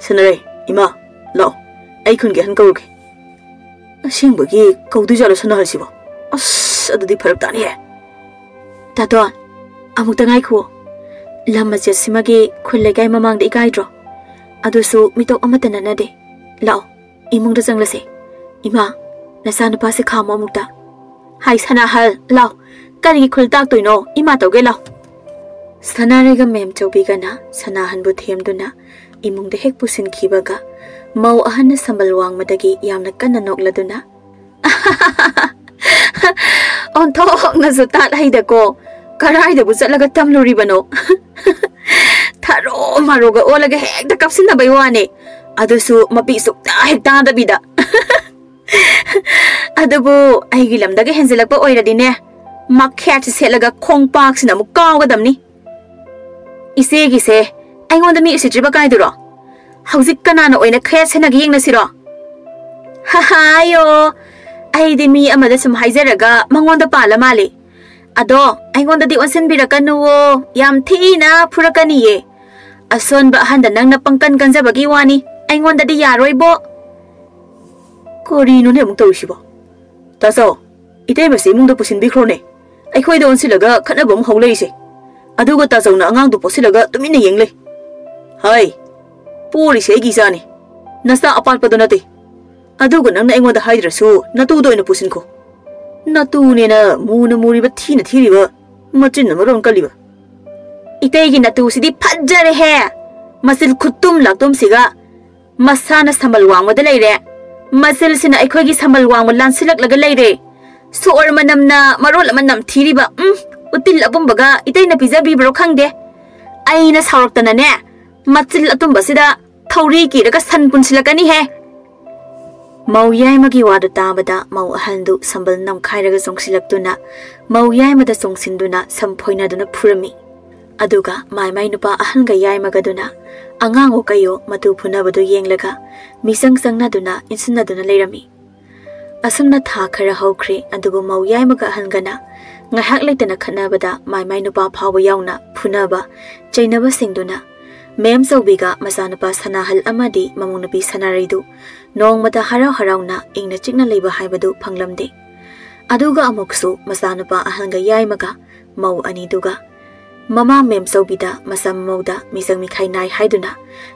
ꯁꯥꯟꯅꯔꯩ, ꯏꯃꯥ, ꯂꯥꯛꯑꯣ, ꯑꯩ ꯈꯨꯟꯒꯤ ꯑꯍꯟ ꯀꯧꯔꯨꯒꯦ꯫" "ꯑꯁꯦꯡꯕꯒꯤ ꯀꯧꯗꯣꯏꯖꯥꯠꯂꯣ ꯁꯅꯥꯍꯜꯁꯤꯕꯣ? ꯑꯁ, ꯑꯗꯨꯗꯤ ꯐꯔꯛ ꯇꯥꯅꯤꯍꯦ꯫" "ꯇꯥꯇꯣꯟ, ꯑꯃꯨꯛꯇ ꯉꯥꯏꯈꯨꯑꯣ꯫ ꯂꯝ ꯃꯆꯦꯠꯁꯤꯃꯒꯤ ꯈꯨꯜ ꯂꯩꯀꯥꯏ ꯃꯃꯥꯡꯗ ꯏꯀꯥꯏꯗ꯭ꯔꯣ? ꯑꯗꯨꯁꯨ ꯃꯤꯇꯣꯞ ꯑꯃꯠꯇ ꯅꯠꯅꯗꯦ꯫ ꯂꯥꯛꯑꯣ, ꯏꯃꯨꯡꯗ ꯆꯪꯂꯁꯦ꯫ ꯏꯃꯥ, ꯅꯆꯥꯅꯨꯄꯥꯁꯦ ꯈꯥꯝꯃꯣ ꯑꯃꯨꯛꯇ꯫" "ꯍꯥꯏ ꯁꯅꯥꯍꯜ, ꯂꯥꯎ꯫ ꯀꯔꯤꯒꯤ ꯈꯨꯜ ꯇꯥꯛꯇꯣꯏꯅꯣ? ꯏꯃꯥ ꯇꯧꯒꯦ, ꯂꯥꯎ꯫" ꯁꯅꯥꯔꯩꯒ ꯃꯦꯝꯆꯧꯕꯤꯒꯅ ꯁꯅꯥꯍꯟꯕꯨ ꯊꯦꯝꯗꯨꯅ ꯏꯃꯨꯡꯗ ꯍꯦꯛ ꯄꯨꯁꯤꯟꯈꯤꯕꯒ, ꯃꯧ ꯑꯍꯟꯅ ꯁꯝꯕꯜ ꯋꯥꯡꯃꯗꯒꯤ ꯌꯥꯝꯅ ꯀꯟꯅ ꯅꯣꯛꯂꯗꯨꯅ, "ꯑꯣꯟꯊꯣꯛꯅꯁꯨ ꯇꯥꯠ ꯍꯩꯗꯀꯣ꯫ ꯀꯔꯥꯏꯗꯕꯨ ꯆꯠꯂꯒ ꯇꯝꯂꯨꯔꯤꯕꯅꯣ? ꯊꯔꯣ ꯃꯔꯣꯒ ꯑꯣꯜꯂꯒ ꯍꯦꯛꯇ ꯀꯥꯞꯁꯤꯟꯅꯕꯩ ꯋꯥꯅꯦ꯫ ꯑꯗꯨꯁꯨ ꯃꯄꯤ ꯁꯨꯛꯇ ꯍꯦꯛ ꯇꯥꯗꯕꯤꯗ꯫ ꯑꯗꯨꯕꯨ ꯑꯩꯒꯤ ꯂꯝꯗꯒ ꯍꯦꯟꯖꯤꯜꯂꯛꯄ ꯑꯣꯏꯔꯗꯤꯅꯦ, ꯃꯈꯦꯠꯁꯦ ꯁꯦꯠꯂꯒ ꯈꯣꯡꯄꯥꯛꯁꯤꯅ ꯑꯃꯨꯛ ꯀꯥꯎꯒꯗꯕꯅꯤ꯫" "ꯏꯆꯦꯒꯤꯁꯦ ꯑꯩꯉꯣꯟꯗ ꯃꯤ ꯎꯁꯤꯠꯇ꯭ꯔꯤꯕ ꯀꯥꯏꯗꯨꯔꯣ? ꯍꯧꯖꯤꯛ ꯀꯅꯥꯅ ꯑꯣꯏꯅ ꯈꯔ ꯁꯦꯟꯅꯒꯦ ꯌꯦꯡꯅꯁꯤꯔꯣ?" "ꯍꯥꯏꯌꯣ, ꯑꯩꯗꯤ ꯃꯤ ꯑꯃꯗ ꯁꯨꯝ ꯍꯥꯏꯖꯔꯒ ꯃꯉꯣꯟꯗ ꯄꯥꯜꯂ ꯃꯥꯜꯂꯤ꯫ ꯑꯗꯣ ꯑꯩꯉꯣꯟꯗꯗꯤ ꯑꯣꯟꯁꯤꯟꯕꯤꯔꯛꯀꯅꯨꯋꯣ, ꯌꯥꯝ ꯊꯤꯅ ꯐꯨꯔꯛꯀꯅꯤꯌꯦ꯫ ꯑꯁꯣꯟꯕ ꯑꯍꯟꯗ ꯅꯪꯅ ꯄꯪꯀꯟ ꯀꯟꯖꯕꯒꯤ ꯋꯥꯅꯤ, ꯑꯩꯉꯣꯟꯗꯗꯤ ꯌꯥꯔꯣꯏꯕꯣ꯫" ꯀꯔꯤꯅꯣꯅꯦ ꯑꯃꯨꯛ ꯇꯧꯔꯤꯁꯤꯕꯣ? "ꯇꯥꯆꯧ, ꯏꯇꯩꯃꯁꯦ ꯏꯃꯨꯡꯗ ꯄꯨꯁꯤꯟꯕꯤꯈ꯭ꯔꯣꯅꯦ꯫ ꯑꯩꯈꯣꯏꯗ ꯑꯣꯟꯁꯤꯜꯂꯒ ꯈꯠꯅꯕ ꯑꯃꯨꯛ ꯍꯧ ꯂꯩꯔꯤꯁꯦ꯫ ꯑꯗꯨꯒ ꯇꯥꯖꯧꯅ ꯑꯉꯥꯡꯗꯨ ꯄꯣꯠꯁꯤꯜꯂꯒ ꯇꯨꯃꯤꯟꯅ ꯌꯦꯡ ꯂꯩ꯫ ꯍꯩ, ꯄꯣꯔꯤꯁꯦ ꯑꯩꯒꯤ ꯏꯆꯥꯅꯤ, ꯅꯆꯥ ꯑꯄꯥꯠꯄꯗꯣ ꯅꯠꯇꯦ꯫ ꯑꯗꯨꯒ ꯅꯪꯅ ꯑꯩꯉꯣꯟꯗ ꯍꯥꯏꯗ꯭ꯔꯁꯨ ꯅꯇꯨꯗ ꯑꯣꯏꯅ ꯄꯨꯁꯤꯟꯈꯣ꯫ ꯅꯇꯨꯅꯦꯅ ꯃꯨꯅ ꯃꯨꯔꯤꯕ, ꯊꯤꯅ ꯊꯤꯔꯤꯕ, ꯃꯆꯤꯟꯅ ꯃꯔꯣꯟ ꯀꯜꯂꯤꯕ꯫ ꯏꯇꯩꯒꯤ ꯅꯇꯨꯁꯤꯗꯤ ꯐꯠꯖꯔꯦꯍꯦ! ꯃꯆꯤꯜ ꯈꯨꯠꯇꯨꯝ ꯂꯥꯛꯇꯨꯝꯁꯤꯒ ꯃꯁꯥꯅ ꯁꯝꯕꯜ ꯋꯥꯡꯃꯗ ꯂꯩꯔꯦ, ꯃꯆꯤꯜꯁꯤꯅ ꯑꯩꯈꯣꯏꯒꯤ ꯁꯝꯕꯜ ꯋꯥꯡꯃ ꯂꯥꯟꯁꯤꯜꯂꯛꯂꯒ ꯂꯩꯔꯦ꯫ ꯁꯣꯔ ꯃꯅꯝꯅ ꯃꯔꯣꯜ ꯑꯃ ꯅꯝꯊꯤꯔꯤꯕ, ꯎꯝ, ꯎꯇꯤꯜ ꯑꯄꯨꯝꯕꯒ ꯏꯇꯩꯅ ꯄꯤꯖꯕꯤꯕ꯭ꯔꯣ ꯈꯪꯗꯦ꯫ ꯑꯩꯅ ꯁꯥꯎꯔꯛꯇꯅꯅꯦ, ꯃꯆꯤꯜ ꯑꯇꯨꯝꯕꯁꯤꯗ ꯊꯧꯔꯤ ꯀꯤꯔꯒ ꯁꯟ ꯄꯨꯟꯁꯤꯜꯂꯛꯀꯅꯤꯍꯦ꯫ ꯃꯧ ꯌꯥꯏꯃꯒꯤ ꯋꯥꯗꯨ ꯇꯥꯕꯗ ꯃꯧ ꯑꯍꯟꯗꯨ ꯁꯝꯕꯜ ꯅꯝꯈꯥꯏꯔꯒ ꯆꯣꯡꯁꯤꯜꯂꯛꯇꯨꯅ ꯃꯧ ꯌꯥꯏꯃꯗ ꯆꯣꯡꯁꯤꯟꯗꯨꯅ ꯁꯝ ꯐꯣꯏꯅꯗꯨꯅ ꯐꯨꯔꯝꯃꯤ꯫ ꯑꯗꯨꯒ ꯃꯥꯏ ꯃꯥꯏ ꯅꯨꯄꯥ ꯑꯍꯟꯒ ꯌꯥꯏꯃꯒꯗꯨꯅ ꯑꯉꯥꯡꯑꯣ ꯀꯩꯑꯣ ꯃꯇꯨ ꯐꯨꯅꯕꯗꯨ ꯌꯦꯡꯂꯒ ꯃꯤꯆꯪ ꯆꯪꯅꯗꯨꯅ ꯏꯟꯁꯤꯟꯅꯗꯨꯅ ꯂꯩꯔꯝꯃꯤ꯫ ꯑꯁꯨꯝꯅ ꯊꯥ ꯈꯔ ꯍꯧꯈ꯭ꯔꯦ, ꯑꯗꯨꯕꯨ ꯃꯧ ꯌꯥꯏꯃꯒ ꯑꯍꯟꯒꯅ ꯉꯥꯏꯍꯥꯛ ꯂꯩꯇꯅ ꯈꯠꯅꯕꯗ ꯃꯥꯏ ꯃꯥꯏ ꯅꯨꯄꯥ ꯐꯥꯎꯕ ꯌꯥꯎꯅ ꯐꯨꯅꯕ ꯆꯩꯅꯕꯁꯤꯡꯗꯨꯅ ꯃꯦꯝ ꯆꯧꯕꯤꯒ ꯃꯆꯥꯅꯨꯄꯥ ꯁꯅꯥꯍꯜ ꯑꯃꯗꯤ ꯃꯃꯧ ꯅꯨꯄꯤ ꯁꯅꯥꯔꯩꯗꯨ ꯅꯣꯡꯃꯗ ꯍꯔꯥꯎ ꯍꯔꯥꯎꯅ ꯏꯪꯅ ꯆꯤꯛꯅ ꯂꯩꯕ ꯍꯥꯏꯕꯗꯨ ꯐꯪꯂꯝꯗꯦ꯫ ꯑꯗꯨꯒ ꯑꯃꯨꯛꯁꯨ ꯃꯆꯥꯅꯨꯄꯥ ꯑꯍꯟꯒ ꯌꯥꯏꯃꯒ ꯃꯧ ꯑꯅꯤꯗꯨꯒ ꯃꯃꯥ ꯃꯦꯝ ꯆꯧꯕꯤꯗ ꯃꯆꯥ ꯃꯃꯧꯗ ꯃꯤꯆꯪ ꯃꯤꯈꯥꯏ ꯅꯥꯏ ꯍꯥꯏꯗꯨꯅ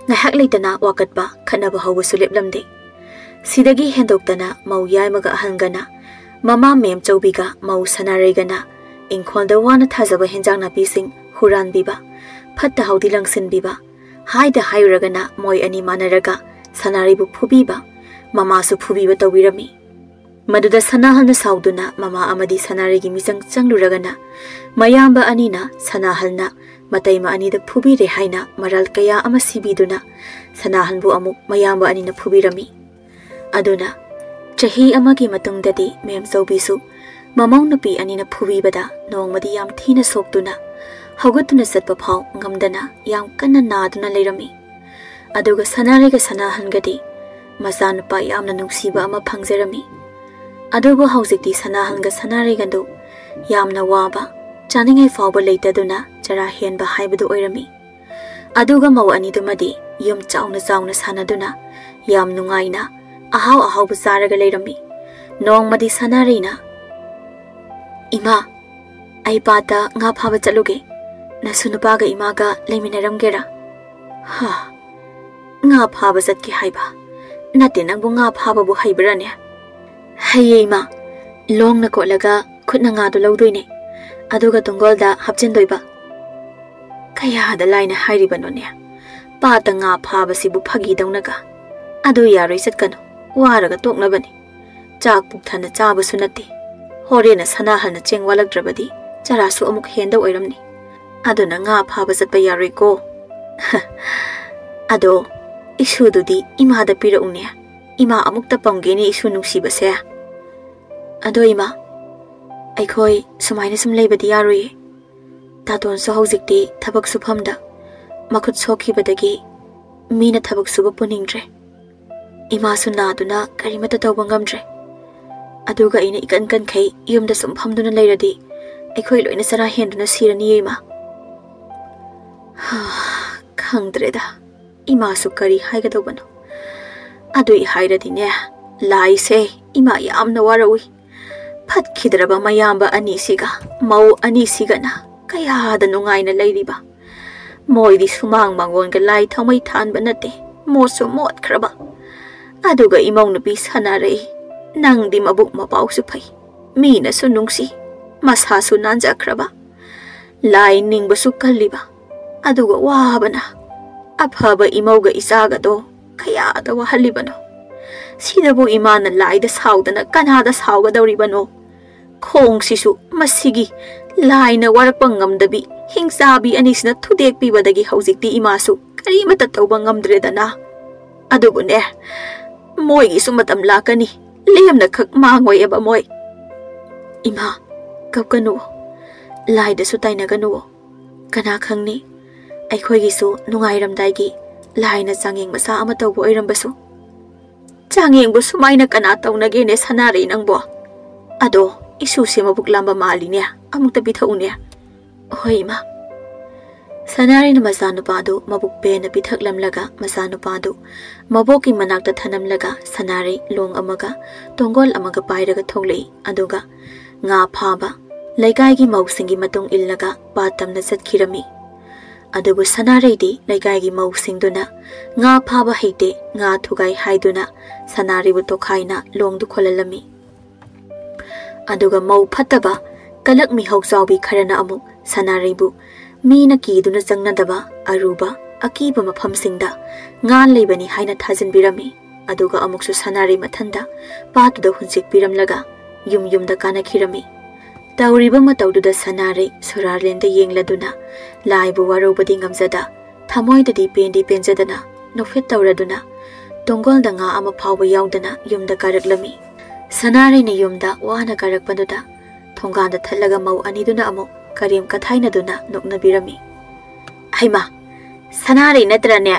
ꯉꯥꯏꯍꯥꯛ ꯂꯩꯇꯅ ꯋꯥꯀꯠꯄ ꯈꯠꯅꯕ ꯍꯧꯕꯁꯨ ꯂꯦꯞꯂꯝꯗꯦ꯫ ꯁꯤꯗꯒꯤ ꯍꯦꯟꯗꯣꯛꯇꯅ ꯃꯧ ꯌꯥꯏꯃꯒ ꯑꯍꯟꯒꯅ ꯃꯃꯥ ꯃꯦꯝ ꯆꯧꯕꯤꯒ ꯃꯧ ꯁꯅꯥꯔꯩꯒꯅ ꯏꯪꯈꯣꯜꯗ ꯋꯥꯅ ꯊꯥꯖꯕ ꯍꯦꯟꯖꯥꯡ ꯅꯥꯄꯤꯁꯤꯡ ꯍꯨꯔꯥꯟꯕꯤꯕ, ꯐꯠꯇ ꯍꯥꯎꯗꯤ ꯂꯪꯁꯤꯟꯕꯤꯕ, ꯍꯥꯏꯗ ꯍꯥꯏꯔꯨꯔꯒꯅ ꯃꯣꯏ ꯑꯅꯤ ꯃꯥꯟꯅꯔꯒ ꯁꯅꯥꯔꯩꯕꯨ ꯐꯨꯕꯤꯕ, ꯃꯃꯥꯁꯨ ꯐꯨꯕꯤꯕ ꯇꯧꯕꯤꯔꯝꯃꯤ꯫ ꯃꯗꯨꯗ ꯁꯅꯥꯍꯜꯅ ꯁꯥꯎꯗꯨꯅ ꯃꯃꯥ ꯑꯃꯗꯤ ꯁꯅꯥꯔꯩꯒꯤ ꯃꯤꯆꯪ ꯆꯪꯂꯨꯔꯒꯅ ꯃꯌꯥꯝꯕ ꯑꯅꯤꯅ ꯁꯅꯥꯍꯜꯅ ꯃꯇꯩꯃ ꯑꯅꯤꯗ ꯐꯨꯕꯤꯔꯦ ꯍꯥꯏꯅ ꯃꯔꯥꯜ ꯀꯌꯥ ꯑꯃ ꯁꯤꯕꯤꯗꯨꯅ ꯁꯅꯥꯍꯜꯕꯨ ꯑꯃꯨꯛ ꯃꯌꯥꯝꯕ ꯑꯅꯤꯅ ꯐꯨꯕꯤꯔꯝꯃꯤ꯫ ꯑꯗꯨꯅ ꯆꯍꯤ ꯑꯃꯒꯤ ꯃꯇꯨꯡꯗꯗꯤ ꯃꯦꯝ ꯆꯧꯕꯤꯁꯨ ꯃꯃꯧ ꯅꯨꯄꯤ ꯑꯅꯤꯅ ꯐꯨꯕꯤꯕꯗ ꯅꯣꯡꯃꯗꯤ ꯌꯥꯝ ꯊꯤꯅ ꯁꯣꯛꯇꯨꯅ ꯍꯧꯒꯠꯇꯨꯅ ꯆꯠꯄ ꯐꯥꯎ ꯉꯝꯗꯅ ꯌꯥꯝ ꯀꯟꯅ ꯅꯥꯗꯨꯅ ꯂꯩꯔꯝꯃꯤ꯫ ꯑꯗꯨꯒ ꯁꯅꯥꯔꯩꯒ ꯁꯅꯥꯍꯟꯒꯗꯤ ꯃꯆꯥꯅꯨꯄꯥ ꯌꯥꯝꯅ ꯅꯨꯡꯁꯤꯕ ꯑꯃ ꯐꯪꯖꯔꯝꯃꯤ꯫ ꯑꯗꯨꯕꯨ ꯍꯧꯖꯤꯛꯇꯤ ꯁꯅꯥꯍꯟꯒ ꯁꯅꯥꯔꯩꯒꯗꯨ ꯌꯥꯝꯅ ꯋꯥꯕ, ꯆꯥꯅꯤꯡꯉꯥꯏ ꯐꯥꯎꯕ ꯂꯩꯇꯗꯨꯅ ꯆꯔꯥ ꯍꯦꯟꯕ ꯍꯥꯏꯕꯗꯨ ꯑꯣꯏꯔꯝꯃꯤ꯫ ꯑꯗꯨꯒ ꯃꯧ ꯑꯅꯤꯗꯨꯃꯗꯤ ꯌꯨꯝ ꯆꯥꯎꯅ ꯆꯥꯎꯅ ꯁꯥꯟꯅꯗꯨꯅ ꯌꯥꯝ ꯅꯨꯡꯉꯥꯏꯅ ꯑꯍꯥꯎ ꯑꯍꯥꯎꯕ ꯆꯥꯔꯒ ꯂꯩꯔꯝꯃꯤ꯫ ꯅꯣꯡꯃꯗꯤ ꯁꯅꯥꯔꯩꯅ, "ꯏꯃꯥ, "ꯑꯩ ꯄꯥꯠꯇ ꯉꯥ ꯐꯥꯕ ꯆꯠꯂꯨꯒꯦ꯫ ꯅꯁꯨ ꯅꯨꯄꯥꯒ ꯏꯃꯥꯒ ꯂꯩꯃꯤꯟꯅꯔꯝꯒꯦꯔꯥ?" "ꯍꯥ? ꯉꯥ ꯐꯥꯕ ꯆꯠꯀꯦ ꯍꯥꯏꯕ? ꯅꯠꯇꯦ, ꯅꯪꯕꯨ ꯉꯥ ꯐꯥꯕꯕꯨ ꯍꯩꯕ꯭ꯔꯥꯅꯦ?" "ꯍꯩꯌꯦ ꯏꯃꯥ꯫ ꯂꯣꯡꯅ ꯀꯣꯠꯂꯒ ꯈꯨꯠꯅ ꯉꯥꯗꯨ ꯂꯧꯗꯣꯏꯅꯦ, ꯑꯗꯨꯒ ꯇꯣꯡꯒꯣꯜꯗ ꯍꯥꯞꯆꯤꯟꯗꯣꯏꯕ꯫" "ꯀꯌꯥꯗ ꯂꯥꯏꯅ ꯍꯥꯏꯔꯤꯕꯅꯣꯅꯦ? ꯄꯥꯠꯇ ꯉꯥ ꯐꯥꯕꯁꯤꯕꯨ ꯐꯥꯒꯤꯗꯧꯅꯒ꯫ ꯑꯗꯨ ꯌꯥꯔꯣꯏ, ꯆꯠꯀꯅꯨ꯫ ꯋꯥꯔꯒ ꯇꯣꯛꯅꯕꯅꯤ꯫ ꯆꯥꯛ ꯄꯨꯛ ꯊꯟꯅ ꯆꯥꯕꯁꯨ ꯅꯠꯇꯦ꯫ ꯍꯣꯔꯦꯟꯅ ꯁꯅꯥꯍꯜꯅ ꯆꯦꯡ ꯋꯥꯠꯂꯛꯇ꯭ꯔꯕꯗꯤ ꯆꯔꯥꯁꯨ ꯑꯃꯨꯛ ꯍꯦꯟꯗ ꯑꯣꯏꯔꯝꯅꯤ꯫ ꯑꯗꯨꯅ ꯉꯥ ꯐꯥꯕ ꯆꯠꯄ ꯌꯥꯔꯣꯏꯀꯣ꯫" "ꯑꯗꯣ ꯏꯁꯨꯗꯨꯗꯤ ꯏꯃꯥꯗ ꯄꯤꯔꯛꯎꯅꯦ꯫ ꯏꯃꯥ ꯑꯃꯨꯛꯇ ꯄꯝꯒꯦꯅꯦ, ꯏꯁꯨ ꯅꯨꯡꯁꯤꯕꯁꯦ꯫" "ꯑꯗꯣ ꯏꯃꯥ, ꯑꯩꯈꯣꯏ ꯁꯨꯃꯥꯏꯅ ꯁꯨꯝ ꯂꯩꯕꯗꯤ ꯌꯥꯔꯣꯏꯌꯦ꯫ ꯇꯥꯇꯣꯟꯁꯨ ꯍꯧꯖꯤꯛꯇꯤ ꯊꯕꯛ ꯁꯨꯐꯝꯗ ꯃꯈꯨꯠ ꯁꯣꯛꯈꯤꯕꯗꯒꯤ ꯃꯤꯅ ꯊꯕꯛ ꯁꯨꯕ ꯄꯨꯅꯤꯡꯗ꯭ꯔꯦ꯫ ꯏꯃꯥꯁꯨ ꯅꯥꯗꯨꯅ ꯀꯔꯤꯃꯠꯇ ꯇꯧꯕ ꯉꯝꯗ꯭ꯔꯦ꯫ ꯑꯗꯨꯒ ꯑꯩꯅ ꯏꯀꯟ ꯀꯟꯈꯩ ꯌꯨꯝꯗ ꯁꯨꯝ ꯐꯝꯗꯨꯅ ꯂꯩꯔꯗꯤ ꯑꯩꯈꯣꯏ ꯂꯣꯏꯅ ꯆꯔꯥ ꯍꯦꯟꯗꯨꯅ ꯁꯤꯔꯅꯤꯌꯦ ꯏꯃꯥ꯫" ꯈꯪꯗ꯭ꯔꯦꯗ, ꯏꯃꯥꯁꯨ ꯀꯔꯤ ꯍꯥꯏꯒꯗꯧꯕꯅꯣ꯫ ꯑꯗꯨꯏ ꯍꯥꯏꯔꯗꯤꯅꯦ, ꯂꯥꯏꯁꯦ ꯏꯃꯥ ꯌꯥꯝꯅ ꯋꯥꯔꯛꯎꯏ꯫ ꯐꯠꯈꯤꯗ꯭ꯔꯕ ꯃꯌꯥꯝꯕ ꯑꯅꯤꯁꯤꯒ ꯃꯧ ꯑꯅꯤꯁꯤꯒꯅ ꯀꯌꯥꯗ ꯅꯨꯡꯉꯥꯏꯅ ꯂꯩꯔꯤꯕ꯫ ꯃꯣꯏꯗꯤ ꯁꯨꯃꯥꯡ ꯃꯥꯡꯒꯣꯟꯒ ꯂꯥꯏ ꯊꯥꯎꯃꯩ ꯊꯥꯟꯕ ꯅꯠꯇꯦ, ꯃꯣꯠꯁꯨ ꯃꯣꯠꯈ꯭ꯔꯕ꯫ ꯑꯗꯨꯒ ꯏꯃꯧ ꯅꯨꯄꯤ ꯁꯥꯟꯅꯔꯛꯏ, ꯅꯪꯗꯤ ꯃꯕꯨꯛ ꯃꯄꯥꯎꯁꯨ ꯐꯩ, ꯃꯤꯅꯁꯨ ꯅꯨꯡꯁꯤ, ꯃꯁꯥꯁꯨ ꯅꯥꯟꯖꯈ꯭ꯔꯕ, ꯂꯥꯏ ꯅꯤꯡꯕꯁꯨ ꯀꯜꯂꯤꯕ, ꯑꯗꯨꯒ ꯋꯥꯕꯅ ꯑꯐꯕ ꯏꯃꯧꯒ ꯏꯆꯥꯒꯗꯣ ꯀꯌꯥꯗ ꯋꯥꯍꯜꯂꯤꯕꯅꯣ꯫ ꯁꯤꯗꯕꯨ ꯏꯃꯥꯅ ꯂꯥꯏꯗ ꯁꯥꯎꯗꯅ ꯀꯅꯥꯗ ꯁꯥꯎꯒꯗꯧꯔꯤꯕꯅꯣ? ꯈꯣꯡꯁꯤꯁꯨ ꯃꯁꯤꯒꯤ ꯂꯥꯏꯅ ꯋꯥꯔꯛꯄ ꯉꯝꯗꯕꯤ ꯍꯤꯡꯆꯥꯕꯤ ꯑꯅꯤꯁꯤꯅ ꯊꯨꯗꯦꯛꯄꯤꯕꯗꯒꯤ ꯍꯧꯖꯤꯛꯇꯤ ꯏꯃꯥꯁꯨ ꯀꯔꯤꯃꯠꯇ ꯇꯧꯕ ꯉꯝꯗ꯭ꯔꯦꯗꯅ꯫ ꯑꯗꯨꯕꯨꯅꯦ, ꯃꯣꯏꯒꯤꯁꯨ ꯃꯇꯝ ꯂꯥꯛꯀꯅꯤ, ꯂꯦꯝꯅ ꯈꯛ ꯃꯥꯡꯉꯣꯏꯑꯕ ꯃꯣꯏ꯫ ꯏꯃꯥ, ꯀꯞꯀꯅꯨ, ꯂꯥꯏꯗꯁꯨ ꯇꯥꯏꯅꯒꯅꯨ꯫ ꯀꯅꯥ ꯈꯪꯅꯤ, ꯑꯩꯈꯣꯏꯒꯤꯁꯨ ꯅꯨꯡꯉꯥꯏꯔꯝꯗꯥꯏꯒꯤ ꯂꯥꯏꯅ ꯆꯥꯡꯌꯦꯡ ꯃꯆꯥ ꯑꯃ ꯇꯧꯕ ꯑꯣꯏꯔꯝꯕꯁꯨ꯫ ꯆꯥꯡꯌꯦꯡꯕꯨ ꯁꯨꯃꯥꯏꯅ ꯀꯅꯥ ꯇꯧꯅꯒꯦꯅꯦ, ꯁꯅꯥꯔꯩ ꯅꯪꯕꯣ? ꯑꯗꯣ, ꯏꯁꯨꯁꯦ ꯃꯕꯨꯛ ꯂꯥꯝꯕ ꯃꯥꯜꯂꯤꯅꯦ, ꯑꯃꯨꯛꯇ ꯄꯤꯊꯛꯎꯅꯦ꯫ ꯍꯣꯏ, ꯏꯃꯥ꯫ ꯁꯅꯥꯔꯩꯅ ꯃꯆꯥꯅꯨꯄꯥꯗꯨ ꯃꯕꯨꯛ ꯄꯦꯟꯅ ꯄꯤꯊꯛꯂꯝꯂꯒ, ꯃꯆꯥꯅꯨꯄꯥꯗꯨ ꯃꯕꯣꯛꯀꯤ ꯃꯅꯥꯛꯇ ꯊꯅꯝꯂꯒ, ꯁꯅꯥꯔꯩ ꯂꯣꯡ ꯑꯃꯒ ꯇꯣꯡꯒꯣꯜ ꯑꯃꯒ ꯄꯥꯏꯔꯒ ꯊꯣꯛꯂꯛꯏ꯫ ꯑꯗꯨꯒ ꯉꯥ ꯐꯥꯕ ꯂꯩꯀꯥꯏꯒꯤ ꯃꯧꯁꯤꯡꯒꯤ ꯃꯇꯨꯡ ꯏꯜꯂꯒ ꯄꯥꯠ ꯇꯝꯅ ꯆꯠꯈꯤꯔꯝꯃꯤ꯫ ꯑꯗꯨꯕꯨ ꯁꯅꯥꯔꯩꯗꯤ ꯂꯩꯀꯥꯏꯒꯤ ꯃꯧꯁꯤꯡꯗꯨꯅ "ꯉꯥ ꯐꯥꯕ ꯍꯩꯇꯦ, ꯉꯥ ꯊꯨꯒꯥꯏ" ꯍꯥꯏꯗꯨꯅ ꯁꯅꯥꯔꯩꯕꯨ ꯇꯣꯈꯥꯏꯅ ꯂꯣꯡꯗꯨ ꯈꯣꯜꯍꯜꯂꯝꯃꯤ꯫ ꯑꯗꯨꯒ ꯃꯧ ꯐꯠꯇꯕ ꯀꯂꯛ ꯃꯤꯍꯧ ꯆꯥꯎꯕꯤ ꯈꯔꯅ ꯑꯃꯨꯛ ꯁꯅꯥꯔꯩꯕꯨ ꯃꯤꯅ ꯀꯤꯗꯨꯅ ꯆꯪꯅꯗꯕ ꯑꯔꯨꯕ ꯑꯀꯤꯕ ꯃꯐꯝꯁꯤꯡꯗ ꯉꯥ ꯂꯩꯕꯅꯤ ꯍꯥꯏꯅ ꯊꯥꯖꯤꯟꯕꯤꯔꯝꯃꯤ꯫ ꯑꯗꯨꯒ ꯑꯃꯨꯛꯁꯨ ꯁꯅꯥꯔꯩ ꯃꯊꯟꯗ ꯄꯥꯠꯇꯨꯗ ꯍꯨꯟꯆꯤꯛꯄꯤꯔꯝꯂꯒ ꯌꯨꯝ ꯌꯨꯝꯗ ꯀꯥꯅꯈꯤꯔꯝꯃꯤ꯫ ꯇꯧꯔꯤꯕ ꯃꯇꯧꯗꯨꯗ ꯁꯅꯥꯔꯩ ꯁꯨꯔꯥꯔꯂꯦꯟꯗ ꯌꯦꯡꯂꯗꯨꯅ ꯂꯥꯏꯕꯨ ꯋꯥꯔꯧꯕꯗꯤ ꯉꯝꯖꯗ, ꯊꯃꯣꯏꯗꯗꯤ ꯄꯦꯟꯗꯤ ꯄꯦꯟꯖꯗꯅ ꯅꯣꯛꯐꯦꯠ ꯇꯧꯔꯗꯨꯅ ꯇꯣꯡꯒꯣꯜꯗ ꯉꯥ ꯑꯃ ꯐꯥꯎꯕ ꯌꯥꯎꯗꯅ ꯌꯨꯝꯗ ꯀꯥꯔꯛꯂꯝꯃꯤ꯫ ꯁꯅꯥꯔꯩꯅ ꯌꯨꯝꯗ ꯋꯥꯅ ꯀꯥꯔꯛꯄꯗꯨꯗ ꯊꯣꯡꯒꯥꯟꯗ ꯊꯠꯂꯒ ꯃꯧ ꯑꯅꯤꯗꯨꯅ ꯑꯃꯨꯛ ꯀꯔꯦꯝ ꯀꯊꯥꯏꯅꯗꯨꯅ ꯅꯣꯛꯅꯕꯤꯔꯝꯃꯤ꯫ "ꯍꯩꯃꯥ, ꯁꯅꯥꯔꯩ ꯅꯠꯇ꯭ꯔꯅꯦ?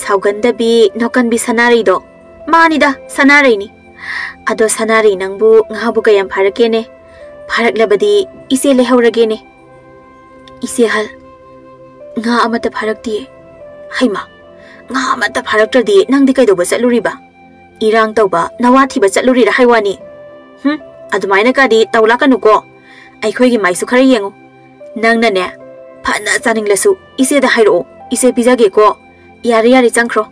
ꯁꯥꯎꯒꯟꯗꯕꯤ, ꯅꯣꯛꯀꯟꯕꯤ ꯁꯅꯥꯔꯩꯗꯣ?" "ꯃꯥꯅꯤꯗ, ꯁꯅꯥꯔꯩꯅꯤ꯫ ꯑꯗꯣ ꯁꯅꯥꯔꯩ, ꯅꯪꯕꯨ ꯉꯥꯕꯨ ꯀꯌꯥꯝ ꯐꯥꯔꯛꯀꯦꯅꯦ? ꯐꯥꯔꯛꯂꯕꯗꯤ ꯏꯆꯦ ꯂꯩꯍꯧꯔꯒꯦꯅꯦ?" "ꯏꯆꯦ ꯍꯜ, ꯉꯥ ꯑꯃꯠꯇ ꯐꯥꯔꯛꯇꯤꯌꯦ꯫" "ꯍꯩꯃꯥ, ꯉꯥ ꯑꯃꯠꯇ ꯐꯥꯔꯛꯇ꯭ꯔꯗꯤ ꯅꯪꯗꯤ ꯀꯩꯗꯧꯕ ꯆꯠꯂꯨꯔꯤꯕ? ꯏꯔꯥꯡ ꯇꯧꯕ, ꯅꯋꯥ ꯊꯤꯕ ꯆꯠꯂꯨꯔꯤꯔꯥ ꯍꯥꯏ ꯋꯥꯅꯤ?" "ꯍꯨꯝ, ꯑꯗꯨꯃꯥꯏꯅꯀꯗꯤ ꯇꯧ ꯂꯥꯛꯀꯅꯨꯀꯣ꯫ ꯑꯩꯈꯣꯏꯒꯤ ꯃꯥꯏꯁꯨ ꯈꯔ ꯌꯦꯡꯉꯨ꯫ ꯅꯪꯅꯅꯦ, ꯐꯅ ꯆꯥꯅꯤꯡꯂꯁꯨ ꯏꯆꯦꯗ ꯍꯥꯏꯔꯛꯑꯣ, ꯏꯆꯦ ꯄꯤꯖꯒꯦꯀꯣ꯫ ꯌꯥꯔꯦ, ꯌꯥꯔꯦ, ꯆꯪꯈ꯭ꯔꯣ꯫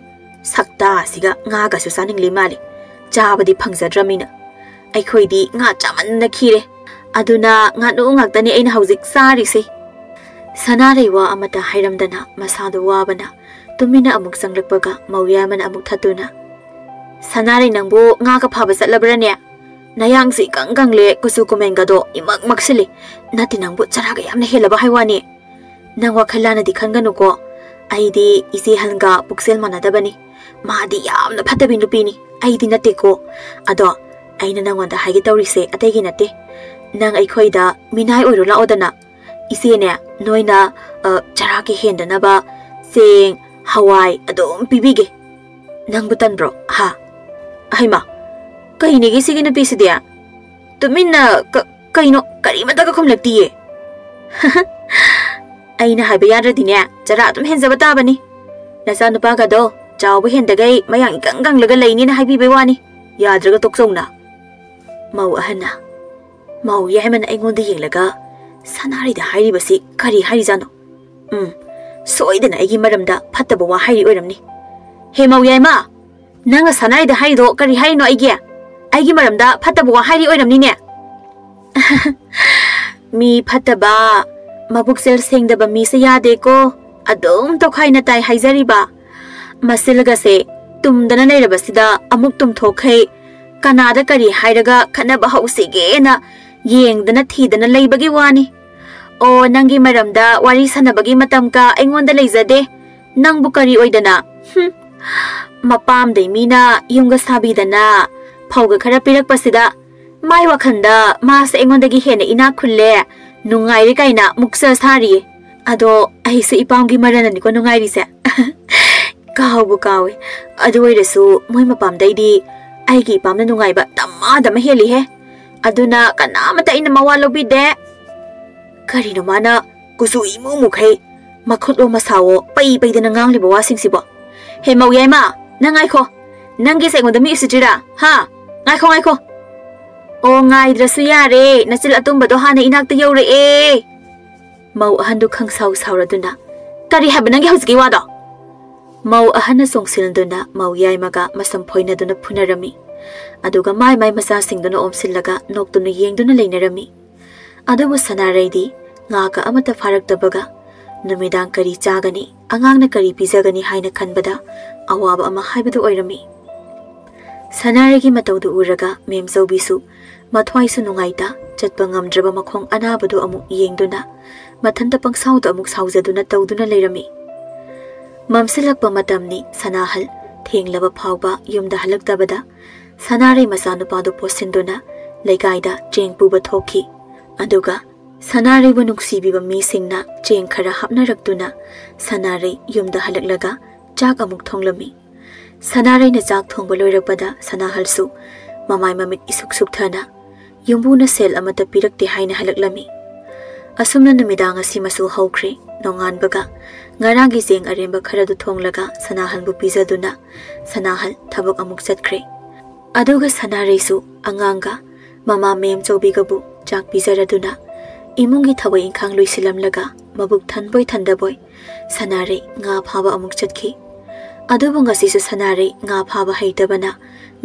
ꯁꯛꯇꯥꯁꯤꯒ ꯉꯥꯒꯁꯨ ꯆꯥꯅꯤꯡꯂꯤ ꯃꯥꯜꯂꯤ꯫ ꯆꯥꯕꯗꯤ ꯐꯪꯖꯗ꯭ꯔꯃꯤꯅ꯫ ꯑꯩꯈꯣꯏꯗꯤ ꯉꯥ ꯆꯥꯃꯟꯅ ꯈꯤꯔꯦ꯫ ꯑꯗꯨꯅ ꯉꯥꯅꯨ ꯉꯥꯛꯇꯅꯤ ꯑꯩꯅ ꯍꯧꯖꯤꯛ ꯆꯥꯔꯤꯁꯦ꯫" ꯁꯅꯥꯔꯩ ꯋꯥ ꯑꯃꯠꯇ ꯍꯥꯏꯔꯝꯗꯅ ꯃꯁꯥꯗꯨ ꯋꯥꯕꯅ ꯇꯨꯃꯤꯟꯅ ꯑꯃꯨꯛ ꯆꯪꯂꯛꯄꯒ ꯃꯧ ꯌꯥꯏꯃꯅ ꯑꯃꯨꯛ ꯊꯠꯇꯨꯅ, "ꯁꯅꯥꯔꯩ, ꯅꯪꯕꯨ ꯉꯥꯒ ꯐꯥꯕ ꯆꯠꯂꯕ꯭ꯔꯅꯦ? ꯅꯌꯥꯡꯁꯤ ꯏꯀꯪ ꯀꯪꯂꯦ, ꯀꯨꯆꯨ ꯀꯨꯃꯦꯟꯒꯗꯣ ꯏꯃꯛ ꯃꯛꯁꯤꯜꯂꯤ꯫ ꯅꯠꯇꯦ, ꯅꯪꯕꯨ ꯆꯔꯥꯒ ꯌꯥꯝꯅ ꯍꯦꯜꯂꯕ ꯍꯥꯏ ꯋꯥꯅꯤ꯫ ꯅꯪ ꯋꯥꯈꯜ ꯂꯥꯟꯅꯗꯤ ꯈꯟꯒꯅꯨꯀꯣ꯫ ꯑꯩꯗꯤ ꯏꯆꯦ ꯍꯟꯒ ꯄꯨꯛꯆꯦꯜ ꯃꯥꯟꯅꯗꯕꯅꯤ꯫ ꯃꯥꯗꯤ ꯌꯥꯝꯅ ꯐꯠꯇꯕꯤ ꯅꯨꯄꯤꯅꯤ, ꯑꯩꯗꯤ ꯅꯠꯇꯦꯀꯣ꯫ ꯑꯗꯣ ꯑꯩꯅ ꯅꯪꯉꯣꯟꯗ ꯍꯥꯏꯒꯦ ꯇꯧꯔꯤꯁꯦ ꯑꯇꯩꯒꯤ ꯅꯠꯇꯦ꯫ ꯅꯪ ꯑꯩꯈꯣꯏꯗ ꯃꯤꯅꯥꯏ ꯑꯣꯏꯔꯨ ꯂꯥꯛꯑꯣꯗꯅ꯫ ꯏꯆꯦꯅꯦ, ꯅꯣꯏꯅ, ꯑ, ꯆꯔꯥ ꯀꯤꯍꯦꯟꯗꯅꯕ ꯆꯦꯡ, ꯍꯋꯥꯏ ꯑꯗꯨꯝ ꯄꯤꯕꯤꯒꯦ꯫ ꯅꯪꯕꯨ ꯇꯟꯕ꯭ꯔꯣ, ꯍꯥ?" "ꯍꯩꯃꯥ, ꯀꯩꯅꯦꯒꯦ ꯁꯤꯒꯤ ꯅꯨꯄꯤꯁꯤꯗꯤ? ꯇꯨꯃꯤꯟꯅ ꯀ-, ꯀꯩꯅꯣ, ꯀꯔꯤꯃꯠꯇꯒ ꯈꯨꯝꯂꯛꯇꯤꯌꯦ?" "ꯑꯩꯅ ꯍꯥꯏꯕ ꯌꯥꯗ꯭ꯔꯗꯤꯅꯦ, ꯆꯔꯥ ꯑꯗꯨꯝ ꯍꯦꯟꯖꯕ ꯇꯥꯕꯅꯤ꯫ ꯅꯆꯥꯅꯨꯄꯥꯒꯗꯣ ꯆꯥꯎꯕ ꯍꯦꯟꯗꯒꯩ ꯃꯌꯥꯡ ꯏꯀꯪ ꯀꯪꯂꯒ ꯂꯩꯅꯤꯅ ꯍꯥꯏꯕꯤꯕꯩ ꯋꯥꯅꯤ꯫ ꯌꯥꯗ꯭ꯔꯒ ꯇꯣꯛꯆꯧꯅ꯫" ꯃꯧ ꯑꯍꯟꯅ, ꯃꯧ ꯌꯥꯏꯃꯅ ꯑꯩꯉꯣꯟꯗ ꯌꯦꯡꯂꯒ, "ꯁꯅꯥꯔꯩꯗ ꯍꯥꯏꯔꯤꯕꯁꯤ ꯀꯔꯤ ꯍꯥꯏꯔꯤꯖꯥꯠꯅꯣ? ꯎꯝ, ꯁꯣꯏꯗꯅ ꯑꯩꯒꯤ ꯃꯔꯝꯗ ꯐꯠꯇꯕ ꯋꯥ ꯍꯥꯏꯔꯤ ꯑꯣꯏꯔꯝꯅꯤ꯫ ꯍꯦ ꯃꯧ ꯌꯥꯏꯃ, ꯅꯪꯅ ꯁꯅꯥꯔꯩꯗ ꯍꯥꯏꯔꯤꯗꯣ ꯀꯔꯤ ꯍꯥꯏꯔꯤꯅꯣ? ꯑꯩꯒꯤ, ꯑꯩꯒꯤ ꯃꯔꯝꯗ ꯐꯠꯇꯕ ꯋꯥ ꯍꯥꯏꯔꯤ ꯑꯣꯏꯔꯝꯅꯤꯅꯦ?" "ꯃꯤ ꯐꯠꯇꯕ, ꯃꯕꯨꯛꯆꯦꯜ ꯁꯦꯡꯗꯕ ꯃꯤꯁꯦ ꯌꯥꯗꯦꯀꯣ꯫ ꯑꯗꯨꯝ ꯇꯣꯈꯥꯏꯅ ꯇꯥꯏ ꯍꯥꯏꯖꯔꯤꯕ꯫ ꯃꯁꯤꯜꯒꯁꯦ ꯇꯨꯝꯗꯅ ꯂꯩꯔꯕꯁꯤꯗ ꯑꯃꯨꯛ ꯇꯨꯝꯊꯣꯛꯈꯩ꯫ ꯀꯅꯥꯗ ꯀꯔꯤ ꯍꯥꯏꯔꯒ ꯈꯠꯅꯕ ꯍꯧꯁꯤꯒꯦꯅ ꯌꯦꯡꯗꯅ ꯊꯤꯗꯅ ꯂꯩꯕꯒꯤ ꯋꯥꯅꯤ꯫ ꯑꯣ, ꯅꯪꯒꯤ ꯃꯔꯝꯗ ꯋꯥꯔꯤ ꯁꯥꯟꯅꯕꯒꯤ ꯃꯇꯝꯒ ꯑꯩꯉꯣꯟꯗ ꯂꯩꯖꯗꯦ꯫ ꯅꯪꯕꯨ ꯀꯔꯤ ꯑꯣꯏꯗꯅ? ꯍꯨꯝ, ꯃꯄꯥꯝꯗꯩ ꯃꯤꯅ ꯌꯨꯝꯒ ꯁꯥꯕꯤꯗꯅ ꯐꯧꯒ ꯈꯔ ꯄꯤꯔꯛꯄꯁꯤꯗ ꯃꯥꯏ ꯋꯥꯈꯜꯗ ꯃꯥꯁꯦ ꯑꯩꯉꯣꯟꯗꯒꯤ ꯍꯦꯟꯅ ꯏꯅꯥꯛ ꯈꯨꯜꯂꯦ, ꯅꯨꯡꯉꯥꯏꯔꯦ ꯀꯥꯏꯅ ꯃꯨꯛꯆ ꯁꯥꯔꯤꯌꯦ꯫ ꯑꯗꯣ ꯑꯩꯁꯦ ꯏꯄꯥꯝꯒꯤ ꯃꯔꯜꯅꯅꯤꯀꯣ ꯅꯨꯡꯉꯥꯏꯔꯤꯁꯦ꯫" ꯀꯥꯎꯕꯨ ꯀꯥꯎꯋꯦ꯫ ꯑꯗꯨ ꯑꯣꯏꯔꯁꯨ ꯃꯣꯏ ꯃꯄꯥꯝꯗꯩꯗꯤ ꯑꯩꯒꯤ ꯏꯄꯥꯝꯅ ꯅꯨꯡꯉꯥꯏꯕ ꯗꯃꯥ ꯗꯃꯥ ꯍꯦꯜꯂꯤꯍꯦ꯫ ꯑꯗꯨꯅ ꯀꯅꯥꯃꯠꯇ ꯑꯩꯅ ꯃꯋꯥ ꯂꯧꯕꯤꯗꯦ꯫ ꯀꯔꯤꯅꯣ ꯃꯥꯅ ꯀꯨꯆꯨ ꯏꯃꯨ ꯃꯨꯈꯩ ꯃꯈꯨꯠꯋꯣ ꯃꯁꯥꯋꯣ ꯄꯩ ꯄꯩꯗꯅ ꯉꯥꯡꯂꯤꯕ ꯋꯥꯁꯤꯡꯁꯤꯕꯣ? "ꯍꯦ ꯃꯧ ꯌꯥꯏꯃ, ꯅꯪ ꯉꯥꯏꯈꯣ꯫ ꯅꯪꯒꯤꯁꯦ ꯑꯩꯉꯣꯟꯗ ꯃꯤ ꯎꯁꯤꯠꯇ꯭ꯔꯤꯔꯥ? ꯍꯥ? ꯉꯥꯏꯈꯣ, ꯉꯥꯏꯈꯣ꯫ ꯑꯣ, ꯉꯥꯏꯗ꯭ꯔꯁꯨ ꯌꯥꯔꯦ꯫ ꯅꯆꯤꯜ ꯑꯇꯨꯝꯕꯗꯣ ꯍꯥꯟꯅ ꯏꯅꯥꯛꯇ ꯌꯧꯔꯛꯑꯦ꯫" ꯃꯧ ꯑꯍꯟꯗꯨ ꯈꯪꯁꯥꯎ ꯁꯥꯎꯔꯗꯨꯅ, "ꯀꯔꯤ ꯍꯥꯏꯕ ꯅꯪꯒꯤ ꯍꯧꯖꯤꯛꯀꯤ ꯋꯥꯗꯣ?" ꯃꯧ ꯑꯍꯟꯅ ꯆꯣꯡꯁꯤꯟꯗꯨꯅ ꯃꯧ ꯌꯥꯏꯃꯒ ꯃꯁꯝ ꯐꯣꯏꯅꯗꯨꯅ ꯐꯨꯅꯔꯝꯃꯤ꯫ ꯑꯗꯨꯒ ꯃꯥꯏ ꯃꯥꯏ ꯃꯆꯥꯁꯤꯡꯗꯨꯅ ꯑꯣꯝꯁꯤꯜꯂꯒ ꯅꯣꯛꯇꯨꯅ ꯌꯦꯡꯗꯨꯅ ꯂꯩꯅꯔꯝꯃꯤ꯫ ꯑꯗꯨꯕꯨ ꯁꯅꯥꯔꯩꯗꯤ ꯉꯥꯒ ꯑꯃꯠꯇ ꯐꯥꯔꯛꯇꯕꯒ ꯅꯨꯃꯤꯗꯥꯡ ꯀꯔꯤ ꯆꯥꯒꯅꯤ, ꯑꯉꯥꯡꯅ ꯀꯔꯤ ꯄꯤꯖꯒꯅꯤ ꯍꯥꯏꯅ ꯈꯟꯕꯗ ꯑꯋꯥꯕ ꯑꯃ ꯍꯥꯏꯕꯗꯨ ꯑꯣꯏꯔꯝꯃꯤ꯫ ꯁꯅꯥꯔꯩꯒꯤ ꯃꯇꯧꯗꯨ ꯎꯔꯒ ꯃꯦꯝꯆꯧꯕꯤꯁꯨ ꯃꯊ꯭ꯋꯥꯏꯁꯨ ꯅꯨꯡꯉꯥꯏꯇ, ꯆꯠꯄ ꯉꯝꯗ꯭ꯔꯕ ꯃꯈꯣꯡ ꯑꯅꯥꯕꯗꯨ ꯑꯃꯨꯛ ꯌꯦꯡꯗꯨꯅ ꯃꯊꯟꯇ ꯄꯪꯁꯥꯎꯗ ꯑꯃꯨꯛ ꯁꯥꯎꯖꯗꯨꯅ ꯇꯧꯗꯨꯅ ꯂꯩꯔꯝꯃꯤ꯫ ꯃꯝꯁꯤꯜꯂꯛꯄ ꯃꯇꯝꯅꯤ꯫ ꯁꯅꯥꯍꯜ ꯊꯦꯡꯂꯕ ꯐꯥꯎꯕ ꯌꯨꯝꯗ ꯍꯜꯂꯛꯇꯕꯗ ꯁꯅꯥꯔꯩ ꯃꯆꯥꯅꯨꯄꯥꯗꯨ ꯄꯣꯠꯁꯤꯟꯗꯨꯅ ꯂꯩꯀꯥꯏꯗ ꯆꯦꯡ ꯄꯨꯕ ꯊꯣꯛꯈꯤ꯫ ꯑꯗꯨꯒ ꯁꯅꯥꯔꯩꯕꯨ ꯅꯨꯡꯁꯤꯕꯤꯕ ꯃꯤꯁꯤꯡꯅ ꯆꯦꯡ ꯈꯔ ꯍꯥꯞꯅꯔꯛꯇꯨꯅ ꯁꯅꯥꯔꯩ ꯌꯨꯝꯗ ꯍꯜꯂꯛꯂꯒ ꯆꯥꯛ ꯑꯃꯨꯛ ꯊꯣꯡꯂꯝꯃꯤ꯫ ꯁꯅꯥꯔꯩꯅ ꯆꯥꯛ ꯊꯣꯡꯕ ꯂꯣꯏꯔꯛꯄꯗ ꯁꯅꯥꯍꯜꯁꯨ ꯃꯃꯥꯏ ꯃꯃꯤꯠ ꯏꯁꯨꯛ ꯁꯨꯛꯊꯅ ꯌꯨꯝꯕꯨꯅ ꯁꯦꯜ ꯑꯃꯠꯇ ꯄꯤꯔꯛꯇꯦ ꯍꯥꯏꯅ ꯍꯜꯂꯛꯂꯝꯃꯤ꯫ ꯑꯁꯨꯝꯅ ꯅꯨꯃꯤꯗꯥꯡ ꯑꯁꯤꯃꯁꯨ ꯍꯧꯈ꯭ꯔꯦ꯫ ꯅꯣꯡꯉꯥꯟꯕꯒ ꯉꯔꯥꯡꯒꯤ ꯆꯦꯡ ꯑꯔꯦꯝꯕ ꯈꯔꯗꯨ ꯊꯣꯡꯂꯒ ꯁꯅꯥꯍꯜꯕꯨ ꯄꯤꯖꯗꯨꯅ ꯁꯅꯥꯍꯜ ꯊꯕꯛ ꯑꯃꯨꯛ ꯆꯠꯈ꯭ꯔꯦ꯫ ꯑꯗꯨꯒ ꯁꯅꯥꯔꯩꯁꯨ ꯑꯉꯥꯡꯒ ꯃꯃꯥ ꯃꯦꯝ ꯆꯧꯕꯤꯒꯕꯨ ꯆꯥꯛ ꯄꯤꯖꯔꯗꯨꯅ ꯏꯃꯨꯡꯒꯤ ꯊꯕꯛ ꯏꯪꯈꯥꯡ ꯂꯣꯏꯁꯤꯜꯂꯝꯂꯒ ꯃꯕꯨꯛ ꯊꯟꯕꯣꯏ ꯊꯟꯗꯕꯣꯏ ꯁꯅꯥꯔꯩ ꯉꯥ ꯐꯥꯕ ꯑꯃꯨꯛ ꯆꯠꯈꯤ꯫ ꯑꯗꯨꯕꯨ ꯉꯁꯤꯁꯨ ꯁꯅꯥꯔꯩ ꯉꯥ ꯐꯥꯕ ꯍꯩꯇꯕꯅ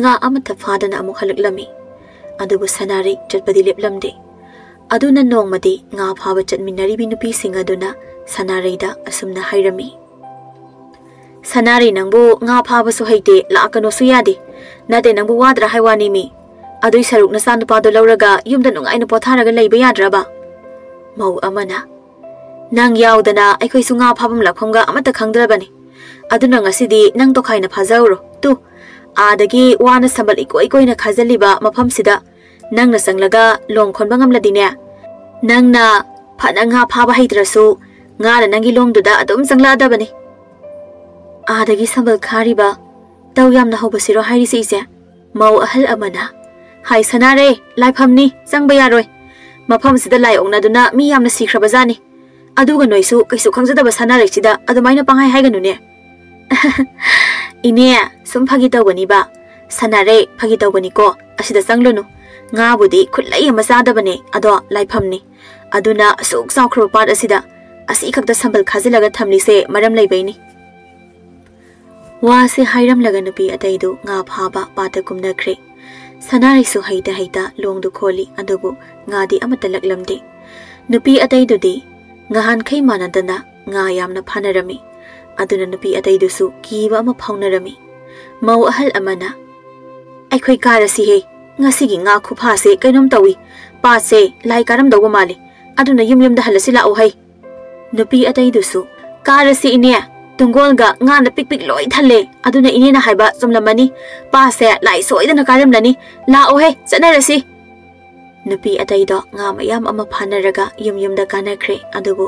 ꯉꯥ ꯑꯃꯠꯇ ꯐꯥꯗꯅ ꯑꯃꯨꯛ ꯍꯜꯂꯛꯂꯝꯃꯤ꯫ ꯑꯗꯨꯕꯨ ꯁꯅꯥꯔꯩ ꯆꯠꯄꯗꯤ ꯂꯦꯞꯂꯝꯗꯦ꯫ ꯑꯗꯨꯅ ꯅꯣꯡꯃꯗꯤ ꯉꯥ ꯐꯥꯕ ꯆꯠꯃꯤꯟꯅꯔꯤꯕꯤ ꯅꯨꯄꯤꯁꯤꯡ ꯑꯗꯨꯅ ꯁꯅꯥꯔꯩꯗ ꯑꯁꯨꯝꯅ ꯍꯥꯏꯔꯝꯃꯤ, "ꯁꯅꯥꯔꯩ, ꯅꯪꯕꯨ ꯉꯥ ꯐꯥꯕꯁꯨ ꯍꯩꯇꯦ, ꯂꯥꯛꯀꯅꯣꯁꯨ ꯌꯥꯗꯦ꯫ ꯅꯠꯇꯦ, ꯅꯪꯕꯨ ꯋꯥꯗ꯭ꯔꯥ ꯍꯥꯏ ꯋꯥꯅꯤ ꯃꯤ꯫ ꯑꯗꯨꯏ ꯁꯔꯨꯛ ꯅꯆꯥꯅꯨꯄꯥꯗꯣ ꯂꯧꯔꯒ ꯌꯨꯝꯗ ꯅꯨꯡꯉꯥꯏꯅ ꯄꯣꯊꯥꯔꯒ ꯂꯩꯕ ꯌꯥꯗ꯭ꯔꯕ?" ꯃꯧ ꯑꯃꯅ, "ꯅꯪ ꯌꯥꯎꯗꯅ ꯑꯩꯈꯣꯏꯁꯨ ꯉꯥ ꯐꯥꯐꯝ ꯂꯥꯛꯐꯝꯒ ꯑꯃꯠꯇ ꯈꯪꯗ꯭ꯔꯕꯅꯤ꯫ ꯑꯗꯨꯅ ꯉꯁꯤꯗꯤ ꯅꯪ ꯇꯣꯈꯥꯏꯅ ꯐꯥꯖꯍꯧꯔꯣ꯫ ꯇꯨ, ꯑꯥꯗꯒꯤ ꯋꯥꯅ ꯁꯝꯕꯜ ꯏꯀꯣꯏ ꯀꯣꯏꯅ ꯈꯥꯖꯤꯜꯂꯤꯕ ꯃꯐꯝꯁꯤꯗ ꯅꯪꯅ ꯆꯪꯂꯒ ꯂꯣꯡ ꯈꯣꯟꯕ ꯉꯝꯂꯗꯤꯅꯦ, ꯅꯪꯅ ꯐꯅ ꯉꯥ ꯐꯥꯕ ꯍꯩꯇ꯭ꯔꯁꯨ ꯉꯥꯅ ꯅꯪꯒꯤ ꯂꯣꯡꯗꯨꯗ ꯑꯗꯨꯝ ꯆꯪꯂꯛꯑꯗꯕꯅꯤ꯫" "ꯑꯥꯗꯒꯤ ꯁꯝꯕꯜ ꯈꯥꯔꯤꯕ ꯇꯧ ꯌꯥꯝꯅ ꯍꯧꯕꯁꯤꯔꯣ ꯍꯥꯏꯔꯤꯁꯦ, ꯏꯆꯦ?" ꯃꯧ ꯑꯍꯜ ꯑꯃꯅ, "ꯍꯥꯏ ꯁꯅꯥꯔꯦ, ꯂꯥꯏꯐꯝꯅꯤ, ꯆꯪꯕ ꯌꯥꯔꯣꯏ꯫ ꯃꯐꯝꯁꯤꯗ ꯂꯥꯏ ꯑꯣꯛꯅꯗꯨꯅ ꯃꯤ ꯌꯥꯝꯅ ꯁꯤꯈ꯭ꯔꯕꯖꯥꯠꯅꯤ꯫ ꯑꯗꯨꯒ ꯅꯣꯏꯁꯨ ꯀꯩꯁꯨ ꯈꯪꯖꯗꯕ ꯁꯅꯥꯔꯩꯁꯤꯗ ꯑꯗꯨꯃꯥꯏꯅ ꯄꯪꯍꯥꯏ ꯍꯥꯏꯒꯅꯨꯅꯦ꯫" "ꯏꯅꯦ, ꯁꯨꯝ ꯐꯥꯒꯤ ꯇꯧꯕꯅꯤꯕ꯫ ꯁꯅꯥꯔꯦ, ꯐꯥꯒꯤ ꯇꯧꯕꯅꯤꯀꯣ, ꯑꯁꯤꯗ ꯆꯪꯂꯨꯅꯨ꯫ ꯉꯥꯕꯨꯗꯤ ꯈꯨꯠꯂꯩ ꯑꯃ ꯆꯥꯗꯕꯅꯦ, ꯑꯗꯣ ꯂꯥꯏꯐꯝꯅꯤ꯫ ꯑꯗꯨꯅ ꯑꯁꯨꯛ ꯆꯥꯎꯈ꯭ꯔꯕ ꯄꯥꯠ ꯑꯁꯤꯗ ꯑꯁꯤ ꯈꯛꯇ ꯁꯝꯕꯜ ꯈꯥꯖꯤꯜꯂꯒ ꯊꯝꯂꯤꯁꯦ ꯃꯔꯝ ꯂꯩꯕꯩꯅꯤ꯫" ꯋꯥꯁꯦ ꯍꯥꯏꯔꯝꯂꯒ ꯅꯨꯄꯤ ꯑꯇꯩꯗꯨ ꯉꯥ ꯐꯥꯕ ꯄꯥꯠꯇ ꯀꯨꯝꯅꯈ꯭ꯔꯦ꯫ ꯁꯅꯥꯔꯩꯁꯨ ꯍꯩꯇ ꯍꯩꯇ ꯂꯣꯡꯗꯨ ꯈꯣꯜꯂꯤ, ꯑꯗꯨꯕꯨ ꯉꯥꯗꯤ ꯑꯃꯠꯇ ꯂꯛꯂꯝꯗꯦ꯫ ꯅꯨꯄꯤ ꯑꯇꯩꯗꯨꯗꯤ ꯉꯍꯥꯟꯈꯩ ꯃꯥꯟꯅꯗꯅ ꯉꯥ ꯌꯥꯝꯅ ꯐꯥꯅꯔꯝꯃꯤ꯫ ꯑꯗꯨꯅ ꯅꯨꯄꯤ ꯑꯇꯩꯗꯨꯁꯨ ꯀꯤꯕ ꯑꯃ ꯐꯥꯎꯅꯔꯝꯃꯤ꯫ ꯃꯧ ꯑꯍꯜ ꯑꯃꯅ, "ꯑꯩꯈꯣꯏ ꯀꯥꯔꯁꯤꯍꯦ, ꯉꯁꯤꯒꯤ ꯉꯥ ꯈꯨꯐꯥꯁꯦ ꯀꯩꯅꯣꯝ ꯇꯧꯏ꯫ ꯄꯥꯠꯁꯦ ꯂꯥꯏ ꯀꯥꯔꯝꯗꯧꯕ ꯃꯥꯜꯂꯤ꯫ ꯑꯗꯨꯅ ꯌꯨꯝ ꯌꯨꯝꯗ ꯍꯜꯂꯁꯤ ꯂꯥꯛꯑꯣ ꯍꯩ꯫" ꯅꯨꯄꯤ ꯑꯇꯩꯗꯨꯁꯨ, "ꯀꯥꯔꯁꯤ ꯏꯅꯦ, ꯇꯨꯡꯒꯣꯜꯒ ꯉꯥꯅ ꯄꯤꯛ ꯄꯤꯛ ꯂꯣꯏ ꯊꯜꯂꯦ꯫ ꯑꯗꯨꯅ ꯏꯅꯦꯅ ꯍꯥꯏꯕ ꯆꯨꯝꯂꯝꯃꯅꯤ꯫ ꯄꯥꯠꯁꯦ ꯂꯥꯏ ꯁꯣꯏꯗꯅ ꯀꯥꯔꯝꯂꯅꯤ꯫ ꯂꯥꯛꯑꯣꯍꯦ, ꯆꯠꯅꯔꯁꯤ꯫" ꯅꯨꯄꯤ ꯑꯇꯩꯗꯣ ꯉꯥ ꯃꯌꯥꯝ ꯑꯃ ꯐꯥꯅꯔꯒ ꯌꯨꯝ ꯌꯨꯝꯗ ꯀꯥꯅꯈ꯭ꯔꯦ꯫ ꯑꯗꯨꯕꯨ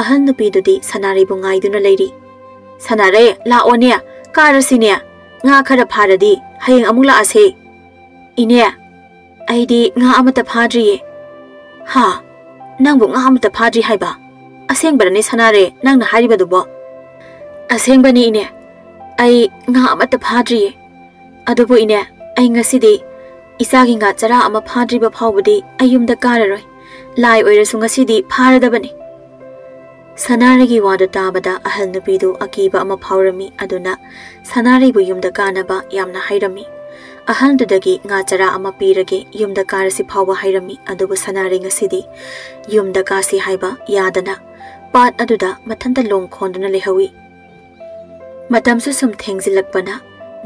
ꯑꯍꯜ ꯅꯨꯄꯤꯗꯨꯗꯤ ꯁꯅꯥꯔꯩꯕꯨ ꯉꯥꯏꯗꯨꯅ ꯂꯩꯔꯤ꯫ "ꯁꯅꯥꯔꯩ, ꯂꯥꯛꯑꯣꯅꯦ, ꯀꯥꯔꯁꯤꯅꯦ꯫ ꯉꯥ ꯈꯔ ꯐꯥꯔꯗꯤ ꯍꯌꯦꯡ ꯑꯃꯨꯛ ꯂꯥꯛꯑꯁꯦ꯫" "ꯏꯅꯦ, ꯑꯩꯗꯤ ꯉꯥ ꯑꯃꯠꯇ ꯐꯥꯗ꯭ꯔꯤꯌꯦ꯫" "ꯍꯥ? ꯅꯪꯕꯨ ꯉꯥ ꯑꯃꯠꯇ ꯐꯥꯗ꯭ꯔꯤ ꯍꯥꯏꯕ? ꯑꯁꯦꯡꯕꯔꯅꯦ ꯁꯅꯥꯔꯦ ꯅꯪꯅ ꯍꯥꯏꯔꯤꯕꯗꯨꯕꯣ?" "ꯑꯁꯦꯡꯕꯅꯤ ꯏꯅꯦ, ꯑꯩ ꯉꯥ ꯑꯃꯠꯇ ꯐꯥꯗ꯭ꯔꯤꯌꯦ꯫ ꯑꯗꯨꯕꯨ ꯏꯅꯦ, ꯑꯩ ꯉꯁꯤꯗꯤ "ꯏꯆꯥꯒꯤ ꯉꯥ ꯆꯔꯥ ꯑꯃ ꯐꯥꯗ꯭ꯔꯤꯕ ꯐꯥꯎꯕꯗꯤ ꯑꯩ ꯌꯨꯝꯗ ꯀꯥꯔꯔꯣꯏ꯫ ꯂꯥꯏ ꯑꯣꯏꯔꯁꯨ ꯉꯁꯤꯗꯤ ꯐꯥꯔꯗꯕꯅꯤ꯫" ꯁꯅꯥꯔꯩꯒꯤ ꯋꯥꯗꯨ ꯇꯥꯕꯗ ꯑꯍꯜ ꯅꯨꯄꯤꯗꯨ ꯑꯀꯤꯕ ꯑꯃ ꯐꯥꯎꯔꯝꯃꯤ꯫ ꯑꯗꯨꯅ ꯁꯅꯥꯔꯩꯕꯨ ꯌꯨꯝꯗ ꯀꯥꯅꯕ ꯌꯥꯝꯅ ꯍꯥꯏꯔꯝꯃꯤ꯫ ꯑꯍꯜꯗꯨꯗꯒꯤ ꯉꯥ ꯆꯔꯥ ꯑꯃ ꯄꯤꯔꯒꯦ, ꯌꯨꯝꯗ ꯀꯥꯔꯁꯤ ꯐꯥꯎꯕ ꯍꯥꯏꯔꯝꯃꯤ꯫ ꯑꯗꯨꯕꯨ ꯁꯅꯥꯔꯩ ꯉꯁꯤꯗꯤ ꯌꯨꯝꯗ ꯀꯥꯁꯤ ꯍꯥꯏꯕ ꯌꯥꯗꯅ ꯄꯥꯠ ꯑꯗꯨꯗ ꯃꯊꯟꯇ ꯂꯣꯡ ꯈꯣꯟꯗꯨꯅ ꯂꯩꯍꯧꯏ꯫ ꯃꯇꯝꯁꯨ ꯁꯨꯝ ꯊꯦꯡꯖꯤꯜꯂꯛꯄꯅ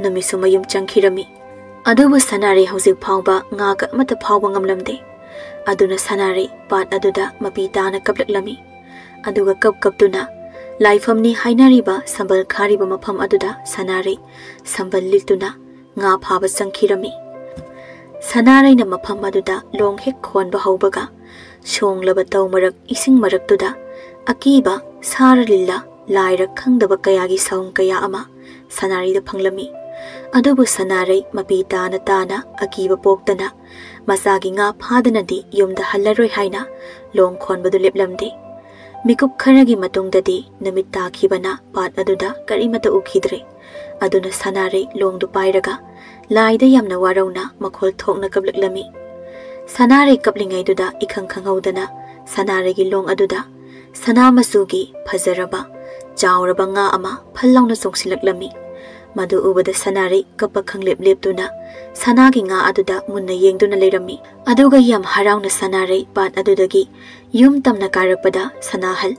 ꯅꯨꯃꯤꯠꯁꯨ ꯃꯌꯨꯝ ꯆꯪꯈꯤꯔꯝꯃꯤ꯫ ꯑꯗꯨꯕꯨ ꯁꯅꯥꯔꯩ ꯍꯧꯖꯤꯛ ꯐꯥꯎꯕ ꯉꯥ ꯑꯃꯠꯇ ꯐꯥꯎꯕ ꯉꯝꯂꯝꯗꯦ꯫ ꯑꯗꯨꯅ ꯁꯅꯥꯔꯩ ꯄꯥꯠ ꯑꯗꯨꯗ ꯃꯄꯤ ꯇꯥꯅ ꯀꯞꯂꯛꯂꯝꯃꯤ꯫ ꯑꯗꯨꯒ ꯀꯞ ꯀꯞꯇꯨꯅ ꯂꯥꯏꯐꯝꯅꯤ ꯍꯥꯏꯅꯔꯤꯕ ꯁꯝꯕꯜ ꯈꯥꯔꯤꯕ ꯃꯐꯝ ꯑꯗꯨꯗ ꯁꯅꯥꯔꯩ ꯁꯝꯕꯜ ꯂꯤꯠꯇꯨꯅ ꯉꯥ ꯐꯥꯕ ꯆꯪꯈꯤꯔꯝꯃꯤ꯫ ꯁꯅꯥꯔꯩꯅ ꯃꯐꯝ ꯑꯗꯨꯗ ꯂꯣꯡ ꯍꯦꯛ ꯈꯣꯟꯕ ꯍꯧꯕꯒ, ꯁꯣꯡꯂꯕ ꯇꯧ ꯃꯔꯛ ꯏꯁꯤꯡ ꯃꯔꯛꯇꯨꯗ ꯑꯀꯤꯕ ꯁꯥꯔ ꯂꯤꯂꯥ ꯂꯥꯏꯔ ꯈꯪꯗꯕ ꯀꯌꯥꯒꯤ ꯁꯥꯎꯟ ꯀꯌꯥ ꯑꯃ ꯁꯅꯥꯔꯩꯗ ꯐꯪꯂꯝꯃꯤ꯫ ꯑꯗꯨꯕꯨ ꯁꯅꯥꯔꯩ ꯃꯄꯤ ꯇꯥꯅ ꯇꯥꯅ ꯑꯀꯤꯕ ꯄꯣꯛꯇꯅ ꯃꯆꯥꯒꯤ ꯉꯥ ꯐꯥꯗꯅꯗꯤ ꯌꯨꯝꯗ ꯍꯜꯂꯔꯣꯏ ꯍꯥꯏꯅ ꯂꯣꯡ ꯈꯣꯟꯕꯗꯨ ꯂꯦꯞꯂꯝꯗꯦ꯫ ꯃꯤꯀꯨꯞ ꯈꯔꯒꯤ ꯃꯇꯨꯡꯗꯗꯤ ꯅꯨꯃꯤꯠ ꯇꯥꯈꯤꯕꯅ ꯄꯥꯠ ꯑꯗꯨꯗ ꯀꯔꯤꯃꯠꯇ ꯎꯈꯤꯗ꯭ꯔꯦ꯫ ꯑꯗꯨꯅ ꯁꯅꯥꯔꯩ ꯂꯣꯡꯗꯨ ꯄꯥꯏꯔꯒ ꯂꯥꯏꯗ ꯌꯥꯝꯅ ꯋꯥꯔꯧꯅ ꯃꯈꯣꯜ ꯊꯣꯛꯅ ꯀꯞꯂꯛꯂꯝꯃꯤ꯫ ꯁꯅꯥꯔꯩ ꯀꯞꯂꯤꯉꯩꯗꯨꯗ ꯏꯈꯪ ꯈꯪꯍꯧꯗꯅ ꯁꯅꯥꯔꯩꯒꯤ ꯂꯣꯡ ꯑꯗꯨꯗ ꯁꯅꯥ ꯃꯆꯨꯒꯤ ꯐꯖꯔꯕ ꯆꯥꯎꯔꯕ ꯉꯥ ꯑꯃ ꯐꯜ ꯂꯥꯎꯅ ꯆꯣꯡꯁꯤꯜꯂꯛꯂꯝꯃꯤ꯫ ꯃꯗꯨ ꯎꯕꯗ ꯁꯅꯥꯔꯩ ꯀꯞꯄ ꯈꯪꯂꯦꯞ ꯂꯦꯞꯇꯨꯅ ꯁꯅꯥꯒꯤ ꯉꯥ ꯑꯗꯨꯗ ꯃꯨꯟꯅ ꯌꯦꯡꯗꯨꯅ ꯂꯩꯔꯝꯃꯤ꯫ ꯑꯗꯨꯒ ꯌꯥꯝ ꯍꯔꯥꯎꯅ ꯁꯅꯥꯔꯩ ꯄꯥꯠ ꯑꯗꯨꯗꯒꯤ ꯌꯨꯝ ꯇꯝꯅ ꯀꯥꯔꯛꯄꯗ ꯁꯅꯥꯍꯜ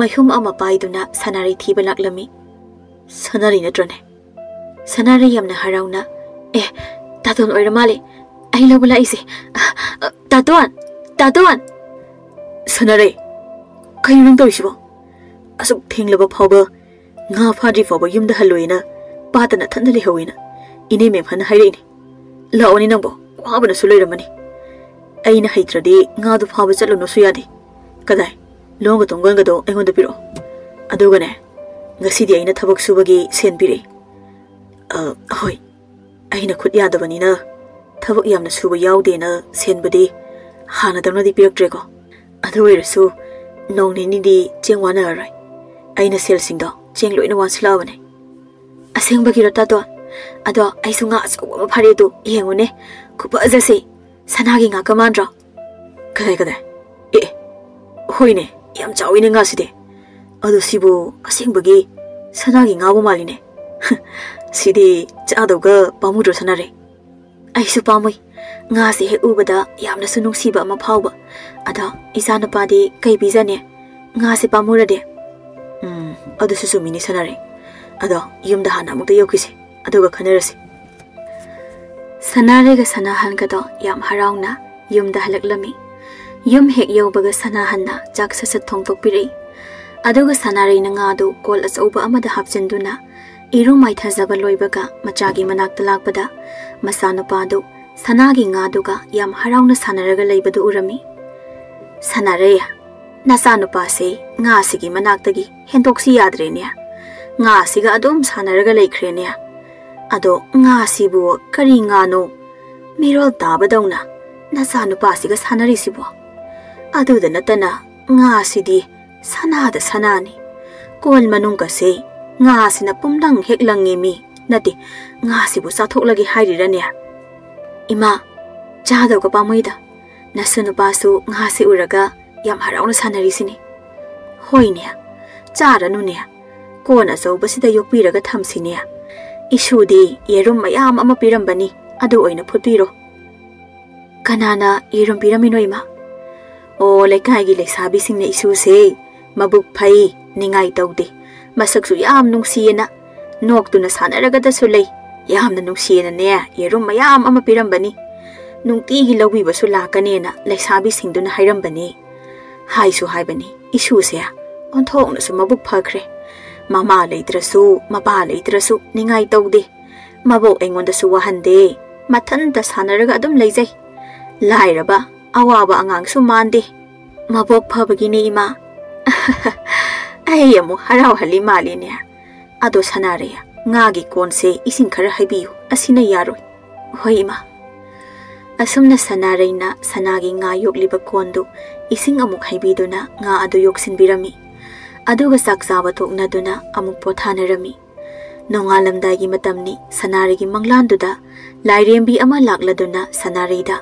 ꯃꯩꯍꯨꯝ ꯑꯃ ꯄꯥꯏꯗꯨꯅ ꯁꯅꯥꯔꯩ ꯊꯤꯕ ꯂꯥꯛꯂꯝꯃꯤ꯫ "ꯁꯅꯥꯔꯩ ꯅꯠꯇ꯭ꯔꯅꯦ?" ꯁꯅꯥꯔꯩ ꯌꯥꯝꯅ ꯍꯔꯥꯎꯅ, "ꯑꯦ, ꯇꯥꯇꯣꯟ ꯑꯣꯏꯔ ꯃꯥꯜꯂꯦ꯫ ꯑꯩ ꯂꯧꯕ ꯂꯥꯛꯏꯁꯦ꯫ ꯑ, ꯑ, ꯇꯥꯇꯣꯟ! ꯇꯥꯇꯣꯟ!" "ꯁꯅꯥꯔꯩ, ꯀꯩꯅꯣ ꯅꯪ ꯇꯧꯔꯤꯁꯤꯕꯣ? ꯑꯁꯨꯛ ꯊꯦꯡꯂꯕ ꯐꯥꯎꯕ, ꯉꯥ ꯐꯥꯗ꯭ꯔꯤ ꯐꯥꯎꯕ ꯌꯨꯝꯗ ꯍꯜꯂꯣꯏꯅ ꯄꯥꯠꯇ ꯅꯊꯟꯗ ꯂꯩꯍꯧꯋꯦꯅ ꯏꯅꯦ ꯃꯦꯝꯍꯟꯅ ꯍꯥꯏꯔꯛꯏꯅꯦ꯫ ꯂꯥꯛꯑꯣꯅꯦ ꯅꯪꯕꯣ, ꯋꯥꯕꯅꯁꯨ ꯂꯣꯏꯔꯝꯃꯅꯤ꯫ ꯑꯩꯅ ꯍꯩꯇ꯭ꯔꯗꯤ ꯉꯥꯗꯨ ꯐꯥꯕ ꯆꯠꯂꯨꯅꯣꯁꯨ ꯌꯥꯗꯦ꯫ ꯀꯗꯥꯏ? ꯂꯣꯡꯒ ꯇꯣꯡꯒꯣꯟꯒꯗꯣ ꯑꯩꯉꯣꯟꯗ ꯄꯤꯔꯛꯑꯣ꯫ ꯑꯗꯨꯒꯅꯦ, ꯉꯁꯤꯗꯤ ꯑꯩꯅ ꯊꯕꯛ ꯁꯨꯕꯒꯤ ꯁꯦꯟ ꯄꯤꯔꯛꯏ꯫" "ꯑ, ꯍꯣꯏ꯫ ꯑꯩꯅ ꯈꯨꯠ ꯌꯥꯗꯕꯅꯤꯅ ꯊꯕꯛ ꯌꯥꯝꯅ ꯁꯨꯕ ꯌꯥꯎꯗꯦꯅ ꯁꯦꯟꯕꯨꯗꯤ ꯍꯥꯟꯅꯗꯧꯅꯗꯤ ꯄꯤꯔꯛꯇ꯭ꯔꯦꯀꯣ꯫ ꯑꯗꯨ ꯑꯣꯏꯔꯁꯨ ꯅꯣꯡ ꯅꯤꯅꯤꯗꯤ ꯆꯦꯡ ꯋꯥꯅꯔꯔꯣꯏ꯫ ꯑꯩꯅ ꯁꯦꯜꯁꯤꯡꯗꯣ ꯆꯦꯡ ꯂꯣꯏꯅ ꯋꯥꯟꯁꯤꯜꯂꯛꯑꯕꯅꯦ꯫" "ꯑꯁꯦꯡꯕꯒꯤꯔꯣ, ꯇꯥꯇꯣꯟ? ꯑꯗꯣ ꯑꯩꯁꯨ ꯉꯥ ꯑꯆꯧꯕ ꯑꯃ ꯐꯥꯔꯦ ꯑꯗꯨ ꯌꯦꯡꯉꯨꯅꯦ꯫ ꯈꯨꯐꯖꯁꯦ꯫ ꯁꯅꯥꯒꯤ ꯉꯥ ꯀꯃꯥꯟꯗ꯭ꯔꯣ? ꯀꯗꯥꯏ, ꯀꯗꯥꯏ? ꯑꯦ, ꯍꯣꯏꯅꯦ, ꯌꯥꯝ ꯆꯥꯎꯋꯤꯅꯦ ꯉꯥꯁꯤꯗꯤ꯫ ꯑꯗꯣ ꯁꯤꯕꯨ ꯑꯁꯦꯡꯕꯒꯤ ꯁꯅꯥꯒꯤ ꯉꯥꯕꯨ ꯃꯥꯜꯂꯤꯅꯦ꯫ ꯁꯤꯗꯤ ꯆꯥꯗꯧꯒ ꯄꯥꯝꯃꯨꯗ꯭ꯔꯣ ꯁꯅꯥꯔꯩ? ꯑꯩꯁꯨ ꯄꯥꯝꯃꯨꯏ꯫ ꯉꯥꯁꯦ ꯍꯦꯛ ꯎꯕꯗ ꯌꯥꯝꯅꯁꯨ ꯅꯨꯡꯁꯤꯕ ꯑꯃ ꯐꯥꯎꯕ꯫ ꯑꯗꯣ ꯏꯆꯥꯅꯨꯄꯥꯗꯤ ꯀꯩ ꯄꯤꯖꯅꯤ? ꯉꯥꯁꯦ ꯄꯥꯝꯃꯨꯔꯗꯤ? ꯎꯝ, ꯑꯗꯨꯁꯨ ꯆꯨꯝꯃꯤꯅꯦ ꯁꯅꯥꯔꯩ꯫ ꯑꯗꯣ ꯌꯨꯝꯗ ꯍꯥꯟꯅ ꯑꯃꯨꯛꯇ ꯌꯧꯈꯤꯁꯦ, ꯑꯗꯨꯒ ꯈꯟꯅꯔꯁꯤ꯫ ꯁꯅꯥꯔꯩꯒ ꯁꯅꯥꯍꯟꯒꯗꯣ ꯌꯥꯝ ꯍꯔꯥꯎꯅ ꯌꯨꯝꯗ ꯍꯜꯂꯛꯂꯝꯃꯤ꯫ ꯌꯨꯝ ꯍꯦꯛ ꯌꯧꯕꯒ ꯁꯅꯥꯍꯟꯅ ꯆꯥꯛ ꯁꯠ ꯁꯠ ꯊꯣꯡꯗꯣꯛꯄꯤꯔꯛꯏ꯫ ꯑꯗꯨꯒ ꯁꯅꯥꯔꯩꯅ ꯉꯥꯗꯨ ꯀꯣꯜ ꯑꯆꯧꯕ ꯑꯃꯗ ꯍꯥꯞꯆꯤꯟꯗꯨꯅ ꯏꯔꯨ ꯃꯥꯏꯊꯖꯕ ꯂꯣꯏꯕꯒ ꯃꯆꯥꯒꯤ ꯃꯅꯥꯛꯇ ꯂꯥꯛꯄꯗ ꯃꯆꯥꯅꯨꯄꯥꯗꯨ ꯁꯅꯥꯒꯤ ꯉꯥꯗꯨꯒ ꯌꯥꯝ ꯍꯔꯥꯎꯅ ꯁꯥꯟꯅꯔꯒ ꯂꯩꯕꯗꯨ ꯎꯔꯝꯃꯤ꯫ "ꯁꯅꯥꯔꯩ, ꯅꯆꯥꯅꯨꯄꯥꯁꯦ ꯉꯥꯁꯤꯒꯤ ꯃꯅꯥꯛꯇꯒꯤ ꯍꯦꯟꯗꯣꯛꯁꯤ ꯌꯥꯗ꯭ꯔꯦꯅꯦ꯫ ꯉꯥꯁꯤꯒ ꯑꯗꯨꯝ ꯁꯥꯟꯅꯔꯒ ꯂꯩꯈ꯭ꯔꯦꯅꯦ꯫ ꯑꯗꯣ ꯉꯥꯁꯤꯕꯨ ꯀꯔꯤ ꯉꯥꯅꯣ? ꯃꯤꯔꯣꯜ ꯇꯥꯕꯗꯧꯅ ꯅꯆꯥꯅꯨꯄꯥꯁꯤꯒ ꯁꯥꯟꯅꯔꯤꯁꯤꯕꯣ? ꯑꯗꯨꯗ ꯅꯠꯇꯅ ꯉꯥꯁꯤꯗꯤ ꯁꯅꯥꯗ ꯁꯅꯥꯅꯤ꯫ ꯀꯣꯜ ꯃꯅꯨꯡꯒꯁꯦ ꯉꯥꯁꯤꯅ ꯄꯨꯝꯂꯪ ꯍꯦꯛ ꯂꯪꯉꯤ ꯃꯤ꯫ ꯅꯠꯇꯦ, ꯉꯥꯁꯤꯕꯨ ꯆꯥꯊꯣꯛꯂꯒꯦ ꯍꯥꯏꯔꯤꯔꯅꯦ? ꯏꯃꯥ, ꯆꯥꯗꯧꯒ ꯄꯥꯝꯃꯨꯏꯗ꯫ ꯅꯁꯨ ꯅꯨꯄꯥꯁꯨ ꯉꯥꯁꯤ ꯎꯔꯒ ꯌꯥꯝ ꯍꯔꯥꯎꯅ ꯁꯥꯟꯅꯔꯤꯁꯤꯅꯤ꯫" "ꯍꯣꯏꯅꯦ, ꯆꯥꯔꯅꯨꯅꯦ꯫ ꯀꯣꯟ ꯑꯆꯧꯕꯁꯤꯗ ꯌꯣꯛꯄꯤꯔꯒ ꯊꯝꯁꯤꯅꯦ꯫ ꯏꯁꯨꯗꯤ ꯌꯦꯔꯨꯝ ꯃꯌꯥꯝ ꯑꯃ ꯄꯤꯔꯝꯕꯅꯤ, ꯑꯗꯨ ꯑꯣꯏꯅ ꯐꯨꯠꯄꯤꯔꯣ꯫" "ꯀꯅꯥꯅ ꯌꯦꯔꯨꯝ ꯄꯤꯔꯝꯃꯤꯅꯣ, ꯏꯃꯥ?" "ꯑꯣ, ꯂꯩꯀꯥꯏꯒꯤ ꯂꯩꯁꯥꯕꯤꯁꯤꯡꯅ ꯏꯁꯨꯁꯦ ꯃꯕꯨꯛ ꯐꯩ, ꯅꯤꯡꯉꯥꯏ ꯇꯧꯗꯦ, ꯃꯁꯛꯁꯨ ꯌꯥꯝ ꯅꯨꯡꯁꯤꯌꯦꯅ ꯅꯣꯛꯇꯨꯅ ꯁꯥꯟꯅꯔꯒꯗꯁꯨ ꯂꯩ꯫ ꯌꯥꯝꯅ ꯅꯨꯡꯁꯤꯌꯦꯅꯅꯦ ꯌꯦꯔꯨꯝ ꯃꯌꯥꯝ ꯑꯃ ꯄꯤꯔꯝꯕꯅꯤ꯫ ꯅꯨꯡꯇꯤꯒꯤ ꯂꯧꯕꯤꯕꯁꯨ ꯂꯥꯛꯀꯅꯦꯅ ꯂꯩꯁꯥꯕꯤꯁꯤꯡꯗꯨꯅ ꯍꯥꯏꯔꯝꯕꯅꯤ꯫" ꯍꯥꯏꯁꯨ ꯍꯥꯏꯕꯅꯤ, ꯏꯁꯨꯁꯦ ꯑꯣꯟꯊꯣꯛꯅꯁꯨ ꯃꯕꯨꯛ ꯐꯈ꯭ꯔꯦ꯫ ꯃꯃꯥ ꯂꯩꯇ꯭ꯔꯁꯨ, ꯃꯄꯥ ꯂꯩꯇ꯭ꯔꯁꯨ ꯅꯤꯡꯉꯥꯏ ꯇꯧꯗꯦ꯫ ꯃꯕꯣꯛ ꯑꯩꯉꯣꯟꯗꯁꯨ ꯋꯥꯍꯟꯗꯦ꯫ ꯃꯊꯟꯇ ꯁꯥꯟꯅꯔꯒ ꯑꯗꯨꯝ ꯂꯩꯖꯩ꯫ ꯂꯥꯏꯔꯕ, ꯑꯋꯥꯕ ꯑꯉꯥꯡꯁꯨ ꯃꯥꯟꯗꯦ꯫ ꯃꯕꯣꯛ ꯐꯕꯒꯤꯅꯦ, ꯏꯃꯥ꯫ ꯑꯩ ꯑꯃꯨꯛ ꯍꯔꯥꯎꯍꯜꯂꯤ ꯃꯥꯜꯂꯤꯅꯦ꯫ "ꯑꯗꯣ ꯁꯅꯥꯔꯩ, ꯉꯥꯒꯤ ꯀꯣꯟꯁꯦ ꯏꯁꯤꯡ ꯈꯔ ꯍꯩꯕꯤꯌꯨ, ꯑꯁꯤꯅ ꯌꯥꯔꯣꯏ꯫" "ꯍꯣꯏ, ꯏꯃꯥ꯫" ꯑꯁꯨꯝꯅ ꯁꯅꯥꯔꯩꯅ ꯁꯅꯥꯒꯤ ꯉꯥ ꯌꯣꯛꯂꯤꯕ ꯀꯣꯟꯗꯨ ꯏꯁꯤꯡ ꯑꯃꯨꯛ ꯍꯩꯕꯤꯗꯨꯅ ꯉꯥ ꯑꯗꯨ ꯌꯣꯛꯁꯤꯟꯕꯤꯔꯝꯃꯤ꯫ ꯑꯗꯨꯒ ꯆꯥꯛ ꯆꯥꯕ ꯇꯣꯛꯅꯗꯨꯅ ꯑꯃꯨꯛ ꯄꯣꯊꯥꯅꯔꯝꯃꯤ꯫ ꯅꯣꯡꯉꯥꯜꯂꯝꯗꯥꯏꯒꯤ ꯃꯇꯝꯅꯤ꯫ ꯁꯅꯥꯔꯩꯒꯤ ꯃꯪꯂꯥꯟꯗꯨꯗ ꯂꯥꯏꯔꯦꯝꯕꯤ ꯑꯃ ꯂꯥꯛꯂꯗꯨꯅ ꯁꯅꯥꯔꯩꯗ,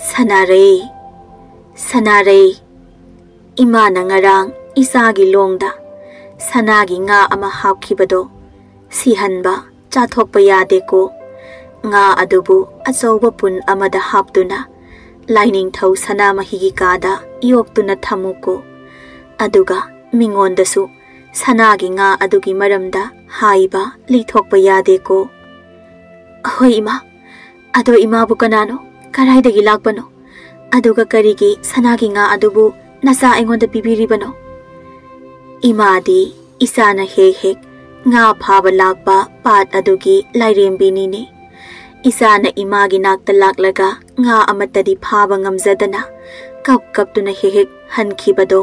"ꯁꯅꯥꯔꯩ, ꯁꯅꯥꯔꯩ, ꯏꯃꯥꯅ ꯉꯔꯥꯡ ꯏꯆꯥꯒꯤ ꯂꯣꯡꯗ ꯁꯅꯥꯒꯤ ꯉꯥ ꯑꯃ ꯍꯥꯞꯈꯤꯕꯗꯣ ꯁꯤꯍꯟꯕ, ꯆꯥꯊꯣꯛꯄ ꯌꯥꯗꯦꯀꯣ꯫ ꯉꯥ ꯑꯗꯨꯕꯨ ꯑꯆꯧꯕ ꯄꯨꯟ ꯑꯃꯗ ꯍꯥꯞꯇꯨꯅ ꯂꯥꯏꯅꯤꯡꯊꯧ ꯁꯅꯥꯃꯍꯤꯒꯤ ꯀꯥꯗ ꯌꯣꯛꯇꯨꯅ ꯊꯝꯃꯨꯀꯣ꯫ ꯑꯗꯨꯒ ꯃꯤꯉꯣꯟꯗꯁꯨ ꯁꯅꯥꯒꯤ ꯉꯥ ꯑꯗꯨꯒꯤ ꯃꯔꯝꯗ ꯍꯥꯏꯕ ꯂꯤꯊꯣꯛꯄ ꯌꯥꯗꯦꯀꯣ꯫" "ꯍꯣꯏ ꯏꯃꯥ꯫ ꯑꯗꯣ ꯏꯃꯥꯕꯨ ꯀꯅꯥꯅꯣ? ꯀꯗꯥꯏꯗꯒꯤ ꯂꯥꯛꯄꯅꯣ? ꯑꯗꯨꯒ ꯀꯔꯤꯒꯤ ꯁꯅꯥꯒꯤ ꯉꯥ ꯑꯗꯨꯕꯨ ꯅꯆꯥ ꯑꯩꯉꯣꯟꯗ ꯄꯤꯕꯤꯔꯤꯕꯅꯣ?" "ꯏꯃꯥꯗꯤ ꯏꯆꯥꯅ ꯍꯦꯛ ꯍꯦꯛ ꯉꯥ ꯐꯥꯕ ꯂꯥꯛꯄ ꯄꯥꯠ ꯑꯗꯨꯒꯤ ꯂꯥꯏꯔꯦꯝꯕꯤꯅꯤꯅꯦ꯫ ꯏꯆꯥꯅ ꯏꯃꯥꯒꯤ ꯅꯥꯛꯇ ꯂꯥꯛꯂꯒ ꯉꯥ ꯑꯃꯠꯇꯗꯤ ꯐꯥꯕ ꯉꯝꯖꯗꯅ ꯀꯞ ꯀꯞꯇꯨꯅ ꯍꯦꯛ ꯍꯦꯛ ꯍꯟꯈꯤꯕꯗꯣ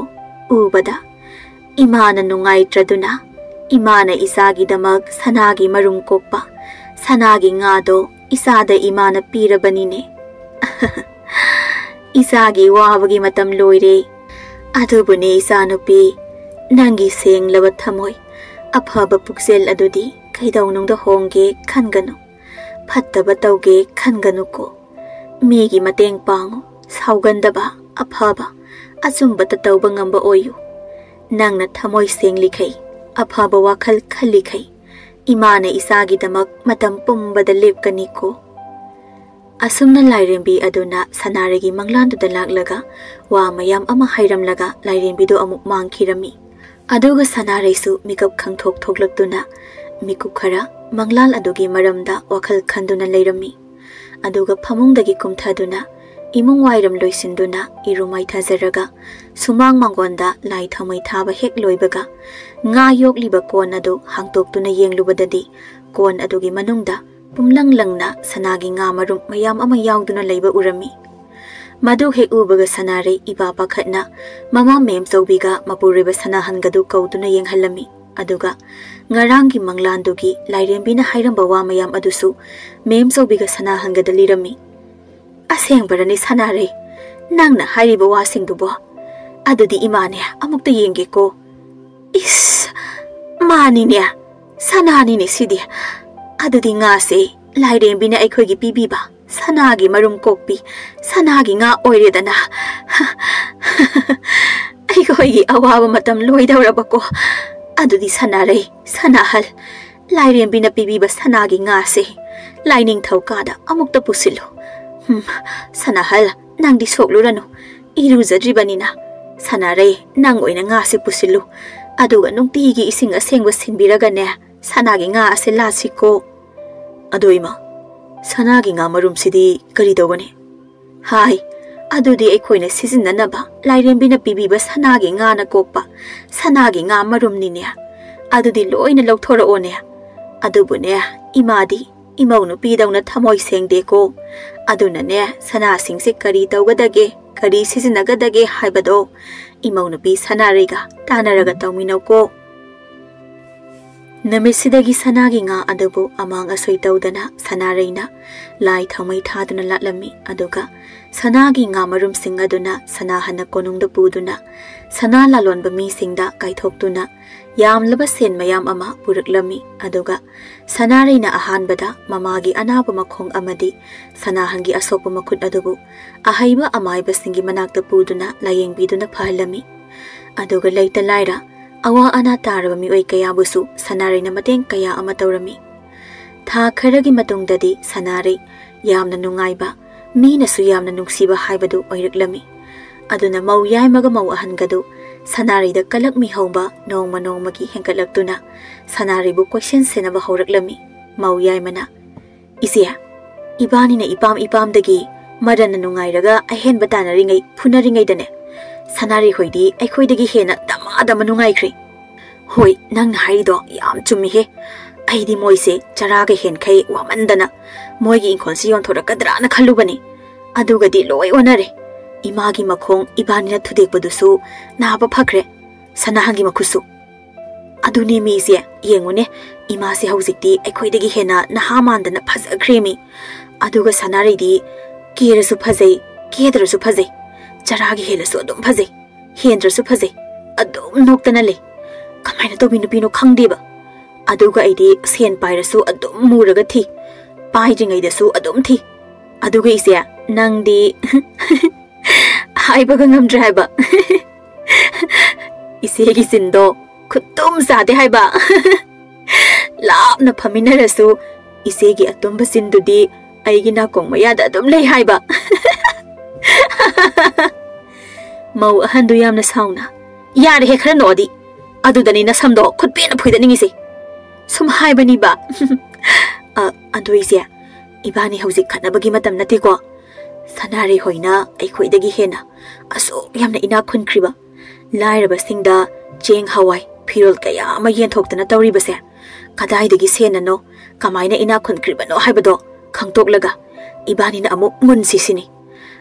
ꯎꯕꯗ ꯏꯃꯥꯅ ꯅꯨꯡꯉꯥꯏꯇ꯭ꯔꯗꯨꯅ, ꯏꯃꯥꯅ ꯏꯆꯥꯒꯤꯗꯃꯛ ꯁꯅꯥꯒꯤ ꯃꯔꯨꯝ ꯀꯣꯛꯄ ꯁꯅꯥꯒꯤ ꯉꯥꯗꯣ ꯏꯆꯥꯗ ꯏꯃꯥꯅ ꯄꯤꯔꯕꯅꯤꯅꯦ꯫" "ꯏꯆꯥꯒꯤ ꯋꯥꯕꯒꯤ ꯃꯇꯝ ꯂꯣꯏꯔꯦ꯫ ꯑꯗꯨꯕꯨꯅꯦ ꯏꯆꯥꯅꯨꯄꯤ, ꯅꯪꯒꯤ ꯁꯦꯡꯂꯕ ꯊꯃꯣꯏ, ꯑꯐꯕ ꯄꯨꯛꯆꯦꯜ ꯑꯗꯨꯗꯤ ꯀꯩꯗꯧꯅꯨꯡꯗ ꯍꯣꯡꯒꯦ ꯈꯟꯒꯅꯨ, ꯐꯠꯇꯕ ꯇꯧꯒꯦ ꯈꯟꯒꯅꯨꯀꯣ꯫ ꯃꯤꯒꯤ ꯃꯇꯦꯡ ꯄꯥꯡꯉꯨ, ꯁꯥꯎꯒꯟꯗꯕ, ꯑꯐꯕ, ꯑꯆꯨꯝꯕꯇ ꯇꯧꯕ ꯉꯝꯕ ꯑꯣꯏꯌꯨ꯫ ꯅꯪꯅ ꯊꯃꯣꯏ ꯁꯦꯡꯂꯤꯈꯩ, ꯑꯐꯕ ꯋꯥꯈꯜ ꯈꯜꯂꯤꯈꯩ, ꯏꯃꯥꯅ ꯏꯆꯥꯒꯤꯗꯃꯛ ꯃꯇꯝ ꯄꯨꯝꯕꯗ ꯂꯦꯞꯀꯅꯤꯀꯣ꯫" ꯑꯁꯨꯝꯅ ꯂꯥꯏꯔꯦꯝꯕꯤ ꯑꯗꯨꯅ ꯁꯅꯥꯔꯩꯒꯤ ꯃꯪꯂꯥꯟꯗꯨꯗ ꯂꯥꯛꯂꯒ ꯋꯥ ꯃꯌꯥꯝ ꯑꯃ ꯍꯥꯏꯔꯝꯂꯒ ꯂꯥꯏꯔꯦꯝꯕꯤꯗꯨ ꯑꯃꯨꯛ ꯃꯥꯡꯈꯤꯔꯝꯃꯤ꯫ ꯑꯗꯨꯒ ꯁꯅꯥꯔꯩꯁꯨ ꯃꯤꯀꯞ ꯈꯪꯊꯣꯛ ꯊꯣꯛꯂꯛꯇꯨꯅ ꯃꯤꯀꯨꯞ ꯈꯔ ꯃꯪꯂꯥꯟ ꯑꯗꯨꯒꯤ ꯃꯔꯝꯗ ꯋꯥꯈꯜ ꯈꯟꯗꯨꯅ ꯂꯩꯔꯝꯃꯤ꯫ ꯑꯗꯨꯒ ꯐꯃꯨꯡꯗꯒꯤ ꯀꯨꯝꯊꯗꯨꯅ ꯏꯃꯨꯡ ꯋꯥꯏꯔꯝ ꯂꯣꯏꯁꯤꯟꯗꯨꯅ ꯏꯔꯨ ꯃꯥꯏꯊꯖꯔꯒ ꯁꯨꯃꯥꯡ ꯃꯥꯡꯒꯣꯟꯗ ꯂꯥꯏ ꯊꯥꯎꯃꯩ ꯊꯥꯕ ꯍꯦꯛ ꯂꯣꯏꯕꯒ ꯉꯥ ꯌꯣꯛꯂꯤꯕ ꯀꯣꯟ ꯑꯗꯨ ꯍꯥꯡꯇꯣꯛꯇꯨꯅ ꯌꯦꯡꯂꯨꯕꯗꯗꯤ ꯀꯣꯟ ꯑꯗꯨꯒꯤ ꯃꯅꯨꯡꯗ ꯄꯨꯝꯂꯪ ꯂꯪꯅ ꯁꯅꯥꯒꯤ ꯉꯥ ꯃꯔꯨꯝ ꯃꯌꯥꯝ ꯑꯃ ꯌꯥꯎꯗꯨꯅ ꯂꯩꯕ ꯎꯔꯝꯃꯤ꯫ ꯃꯗꯨ ꯍꯦꯛ ꯎꯕꯒ ꯁꯅꯥꯔꯩ ꯏꯄꯥ ꯄꯥꯈꯠꯅ ꯃꯃꯥ ꯃꯦꯝꯆꯧꯕꯤꯒ ꯃꯄꯨꯔꯣꯏꯕ ꯁꯅꯥꯍꯟꯒꯗꯨ ꯀꯧꯗꯨꯅ ꯌꯦꯡꯍꯜꯂꯝꯃꯤ꯫ ꯑꯗꯨꯒ ꯉꯔꯥꯡꯒꯤ ꯃꯪꯂꯥꯟꯗꯨꯒꯤ ꯂꯥꯏꯔꯦꯝꯕꯤꯅ ꯍꯥꯏꯔꯝꯕ ꯋꯥ ꯃꯌꯥꯝ ꯑꯗꯨꯁꯨ ꯃꯦꯝꯆꯧꯕꯤꯒ ꯁꯅꯥꯍꯟꯒꯗ ꯂꯤꯔꯝꯃꯤ꯫ "ꯑꯁꯦꯡꯕꯔꯅꯦ ꯁꯅꯥꯔꯩ, ꯅꯪꯅ ꯍꯥꯏꯔꯤꯕ ꯋꯥꯁꯤꯡꯗꯨꯕꯣ? ꯑꯗꯨꯗꯤ ꯏꯃꯥꯅꯦ, ꯑꯃꯨꯛꯇ ꯌꯦꯡꯒꯦꯀꯣ꯫" "ꯏꯁ, ꯃꯥꯅꯤꯅꯦ, ꯁꯅꯥꯅꯤꯅꯦ ꯁꯤꯗꯤ꯫ ꯑꯗꯨꯗꯤ ꯉꯥꯁꯦ ꯂꯥꯏꯔꯦꯝꯕꯤꯅ ꯑꯩꯈꯣꯏꯒꯤ ꯄꯤꯕꯤꯕ ꯁꯅꯥꯒꯤ ꯃꯔꯨꯝ ꯀꯣꯛꯄꯤ ꯁꯅꯥꯒꯤ ꯉꯥ ꯑꯣꯏꯔꯦꯗꯅ꯫ ꯑꯩꯈꯣꯏꯒꯤ ꯑꯋꯥꯕ ꯃꯇꯝ ꯂꯣꯏꯗꯧꯔꯕꯀꯣ꯫ ꯑꯗꯨꯗꯤ ꯁꯅꯥꯔꯩ, ꯁꯅꯥꯍꯜ, ꯂꯥꯏꯔꯦꯝꯕꯤꯅ ꯄꯤꯕꯤꯕ ꯁꯅꯥꯒꯤ ꯉꯥꯁꯦ ꯂꯥꯏꯅꯤꯡꯊꯧ ꯀꯥꯗ ꯑꯃꯨꯛꯇ ꯄꯨꯁꯤꯜꯂꯨ꯫ ꯍꯨꯝ, ꯁꯅꯥꯍꯜ, ꯅꯪꯗꯤ ꯁꯣꯛꯂꯨꯔꯅꯨ꯫ ꯏꯔꯨꯖꯗ꯭ꯔꯤꯕꯅꯤꯅ꯫ ꯁꯅꯥꯔꯩ, ꯅꯪ ꯑꯣꯏꯅ ꯉꯥꯁꯦ ꯄꯨꯁꯤꯜꯂꯨ꯫ ꯑꯗꯨꯒ ꯅꯨꯡꯇꯤꯒꯤ ꯏꯁꯤꯡ ꯑꯁꯦꯡꯕ ꯁꯤꯟꯕꯤꯔꯒꯅꯦ, ꯁꯅꯥꯒꯤ ꯉꯥ ꯑꯁꯦ ꯂꯥꯠꯁꯤꯀꯣ꯫ ꯑꯗꯣ ꯏꯃꯥ, ꯁꯅꯥꯒꯤ ꯉꯥ ꯃꯔꯨꯝꯁꯤꯗꯤ ꯀꯔꯤ ꯇꯧꯒꯅꯤ? ꯍꯥꯏ, ꯑꯗꯨꯗꯤ ꯑꯩꯈꯣꯏꯅ ꯁꯤꯖꯤꯟꯅꯅꯕ ꯂꯥꯏꯔꯦꯝꯕꯤꯅ ꯄꯤꯕꯤꯕ ꯁꯅꯥꯒꯤ ꯉꯥꯅ ꯀꯣꯛꯄ ꯁꯅꯥꯒꯤ ꯉꯥ ꯃꯔꯨꯝꯅꯤꯅꯦ꯫ ꯑꯗꯨꯗꯤ ꯂꯣꯏꯅ ꯂꯧꯊꯣꯔꯛꯑꯣꯅꯦ꯫ ꯑꯗꯨꯕꯨꯅꯦ, ꯏꯃꯥꯗꯤ ꯏꯃꯧ ꯅꯨꯄꯤꯗꯧꯅ ꯊꯃꯣꯏ ꯁꯦꯡꯗꯦꯀꯣ꯫ ꯑꯗꯨꯅꯅꯦ, ꯁꯅꯥꯁꯤꯡꯁꯦ ꯀꯔꯤ ꯇꯧꯒꯗꯒꯦ, ꯀꯔꯤ ꯁꯤꯖꯤꯟꯅꯒꯗꯒꯦ ꯍꯥꯏꯕꯗꯣ ꯏꯃꯧ ꯅꯨꯄꯤ ꯁꯅꯥꯔꯩꯒ ꯇꯥꯟꯅꯔꯒ ꯇꯧꯃꯤꯟꯅꯧꯀꯣ꯫ ꯅꯨꯃꯤꯠꯁꯤꯗꯒꯤ ꯁꯅꯥꯒꯤ ꯉꯥ ꯑꯗꯨꯕꯨ ꯑꯃꯥꯡ ꯑꯁꯣꯏ ꯇꯧꯗꯅ ꯁꯅꯥꯔꯩꯅ ꯂꯥꯏ ꯊꯥꯎꯃꯩ ꯊꯥꯗꯨꯅ ꯂꯥꯠꯂꯝꯃꯤ꯫ ꯑꯗꯨꯒ ꯁꯅꯥꯒꯤ ꯉꯥ ꯃꯔꯨꯝꯁꯤꯡ ꯑꯗꯨꯅ ꯁꯅꯥꯍꯟꯅ ꯀꯣꯅꯨꯡꯗ ꯄꯨꯗꯨꯅ ꯁꯅꯥ ꯂꯥꯂꯣꯟꯕ ꯃꯤꯁꯤꯡꯗ ꯀꯥꯏꯊꯣꯛꯇꯨꯅ ꯌꯥꯝꯂꯕ ꯁꯦꯟ ꯃꯌꯥꯝ ꯑꯃ ꯄꯨꯔꯛꯂꯝꯃꯤ꯫ ꯑꯗꯨꯒ ꯁꯅꯥꯔꯩꯅ ꯑꯍꯥꯟꯕꯗ ꯃꯃꯥꯒꯤ ꯑꯅꯥꯕ ꯃꯈꯣꯡ ꯑꯃꯗꯤ ꯁꯅꯥꯍꯟꯒꯤ ꯑꯁꯣꯛꯄ ꯃꯈꯨꯠ ꯑꯗꯨꯕꯨ ꯑꯍꯩꯕ ꯑꯃꯥꯏꯕꯁꯤꯡꯒꯤ ꯃꯅꯥꯛꯇ ꯄꯨꯗꯨꯅ ꯂꯥꯌꯦꯡꯕꯤꯗꯨꯅ ꯐꯍꯜꯂꯝꯃꯤ꯫ ꯑꯗꯨꯒ ꯂꯩꯇ ꯂꯥꯏꯔ, ꯑꯋꯥ ꯑꯅꯥ ꯇꯥꯔꯕ ꯃꯤꯑꯣꯏ ꯀꯌꯥꯕꯨꯁꯨ ꯁꯅꯥꯔꯩꯅ ꯃꯇꯦꯡ ꯀꯌꯥ ꯑꯃ ꯇꯧꯔꯝꯃꯤ꯫ ꯊꯥ ꯈꯔꯒꯤ ꯃꯇꯨꯡꯗꯗꯤ ꯁꯅꯥꯔꯩ ꯌꯥꯝꯅ ꯅꯨꯡꯉꯥꯏꯕ, ꯃꯤꯅꯁꯨ ꯌꯥꯝꯅ ꯅꯨꯡꯁꯤꯕ ꯍꯥꯏꯕꯗꯨ ꯑꯣꯏꯔꯛꯂꯝꯃꯤ꯫ ꯑꯗꯨꯅ ꯃꯧ ꯌꯥꯏꯃꯒ ꯃꯧ ꯑꯍꯟꯒꯗꯨ ꯁꯅꯥꯔꯩꯗ ꯀꯂꯛꯃꯤ ꯍꯧꯕ ꯅꯣꯡꯃ ꯅꯣꯡꯃꯒꯤ ꯍꯦꯟꯒꯠꯂꯛꯇꯨꯅ ꯁꯅꯥꯔꯩꯕꯨ ꯀꯣꯏꯁꯦꯟ ꯁꯦꯟꯅꯕ ꯍꯧꯔꯛꯂꯝꯃꯤ꯫ ꯃꯧ ꯌꯥꯏꯃꯅ, "ꯏꯆꯦ, ꯏꯕꯥꯅꯤꯅ ꯏꯄꯥꯝ ꯏꯄꯥꯝꯗꯒꯤ ꯃꯔꯟꯅ ꯅꯨꯡꯉꯥꯏꯔꯒ ꯑꯍꯦꯟꯕ ꯇꯥꯟꯅꯔꯤꯉꯩ, ꯐꯨꯅꯔꯤꯉꯩꯗꯅꯦ, ꯁꯅꯥꯔꯩ ꯍꯣꯏꯗꯤ ꯑꯩꯈꯣꯏꯗꯒꯤ ꯍꯦꯟꯅ ꯗꯃꯥ ꯗꯃꯥ ꯅꯨꯡꯉꯥꯏꯈ꯭ꯔꯦ꯫" "ꯍꯣꯏ, ꯅꯪꯅ ꯍꯥꯏꯔꯤꯗꯣ ꯌꯥꯝ ꯆꯨꯝꯃꯤꯍꯦ꯫ ꯑꯩꯗꯤ ꯃꯣꯏꯁꯦ ꯆꯔꯥꯒ ꯍꯦꯟꯈꯩ ꯋꯥꯃꯟꯗꯅ ꯃꯣꯏꯒꯤ ꯏꯪꯈꯣꯜꯁꯤ ꯌꯣꯟꯊꯣꯔꯛꯀꯗ꯭ꯔꯥꯅ ꯈꯜꯂꯨꯕꯅꯤ꯫ ꯑꯗꯨꯒꯗꯤ ꯂꯣꯏ ꯑꯣꯟꯅꯔꯦ꯫ ꯏꯃꯥꯒꯤ ꯃꯈꯣꯡ ꯏꯕꯥꯅꯤꯅ ꯊꯨꯗꯦꯛꯄꯗꯨꯁꯨ ꯅꯥꯕ ꯐꯈ꯭ꯔꯦ꯫ ꯁꯅꯥꯍꯟꯒꯤ ꯃꯈꯨꯠꯁꯨ꯫ ꯑꯗꯨꯅꯦ ꯃꯤꯁꯦ, ꯌꯦꯡꯉꯨꯅꯦ, ꯏꯃꯥꯁꯦ ꯍꯧꯖꯤꯛꯇꯤ ꯑꯩꯈꯣꯏꯗꯒꯤ ꯍꯦꯟꯅ ꯅꯍꯥ ꯃꯥꯟꯗꯅ ꯐꯖꯈ꯭ꯔꯦꯃꯤ꯫ ꯑꯗꯨꯒ ꯁꯅꯥꯔꯩꯗꯤ ꯀꯦꯔꯁꯨ ꯐꯖꯩ, ꯀꯦꯗ꯭ꯔꯁꯨ ꯐꯖꯩ, ꯆꯔꯥꯒꯤ ꯍꯦꯜꯂꯁꯨ ꯑꯗꯨꯝ ꯐꯖꯩ, ꯍꯦꯟꯗ꯭ꯔꯁꯨ ꯐꯖꯩ, ꯑꯗꯨꯝ ꯅꯣꯛꯇꯅ ꯂꯩ꯫ ꯀꯃꯥꯏꯅ ꯇꯧꯕꯤ ꯅꯨꯄꯤꯅꯣ ꯈꯪꯗꯦꯕ꯫ ꯑꯗꯨꯒ ꯑꯩꯗꯤ ꯁꯦꯟ ꯄꯥꯏꯔꯁꯨ ꯑꯗꯨꯝ ꯃꯨꯔꯒ ꯊꯤ, ꯄꯥꯏꯗ꯭ꯔꯤꯉꯩꯗꯁꯨ ꯑꯗꯨꯝ ꯊꯤ꯫ ꯑꯗꯨꯒ ꯏꯆꯦ, ꯅꯪꯗꯤ ꯍꯥꯏꯕꯒ ꯉꯝꯗ꯭ꯔꯦ ꯍꯥꯏꯕ꯫ ꯏꯆꯦꯒꯤ ꯆꯤꯟꯗꯣ ꯈꯨꯇꯨꯝ ꯆꯥꯗꯦ ꯍꯥꯏꯕ꯫ ꯂꯥꯞꯅ ꯐꯝꯃꯤꯟꯅꯔꯁꯨ ꯏꯆꯦꯒꯤ ꯑꯇꯨꯝꯕ ꯆꯤꯟꯗꯨꯗꯤ ꯑꯩꯒꯤ ꯅꯥꯀꯣꯡ ꯃꯌꯥꯗ ꯑꯗꯨꯝ ꯂꯩ ꯍꯥꯏꯕ꯫ ꯃꯧ ꯑꯍꯟꯗꯨ ꯌꯥꯝꯅ ꯁꯥꯎꯅ, "ꯌꯥꯔꯦꯍꯦ, ꯈꯔ ꯅꯣꯛꯑꯗꯤ꯫ ꯑꯗꯨꯗꯅꯤ ꯅꯁꯝꯗꯣ ꯈꯨꯠꯄꯦꯟꯅ ꯐꯣꯏꯗꯠꯅꯤꯡꯉꯤꯁꯦ꯫ ꯁꯨꯝ ꯍꯥꯏꯕꯅꯤꯕ꯫" "ꯑ, ꯑꯗꯣ ꯏꯆꯦ, ꯏꯕꯥꯅꯤ ꯍꯧꯖꯤꯛ ꯈꯠꯅꯕꯒꯤ ꯃꯇꯝ ꯅꯠꯇꯦꯀꯣ꯫ ꯁꯅꯥꯔꯩ ꯍꯣꯏꯅ ꯑꯩꯈꯣꯏꯗꯒꯤ ꯍꯦꯟꯅ ꯑꯁꯨꯛ ꯌꯥꯝꯅ ꯏꯅꯥꯛ ꯈꯨꯟꯈ꯭ꯔꯤꯕ, ꯂꯥꯏꯔꯕꯁꯤꯡꯗ ꯆꯦꯡ, ꯍꯋꯥꯏ, ꯐꯤꯔꯣꯜ ꯀꯌꯥ ꯑꯃ ꯌꯦꯟꯊꯣꯛꯇꯅ ꯇꯧꯔꯤꯕꯁꯦ ꯀꯗꯥꯏꯗꯒꯤ ꯁꯦꯟꯅꯅꯣ, ꯀꯃꯥꯏꯅ ꯏꯅꯥꯛ ꯈꯨꯟꯈ꯭ꯔꯤꯕꯅꯣ ꯍꯥꯏꯕꯗꯣ ꯈꯪꯇꯣꯛꯂꯒ ꯏꯕꯥꯅꯤꯅ ꯑꯃꯨꯛ ꯃꯨꯟꯁꯤ ꯁꯤꯅꯤ꯫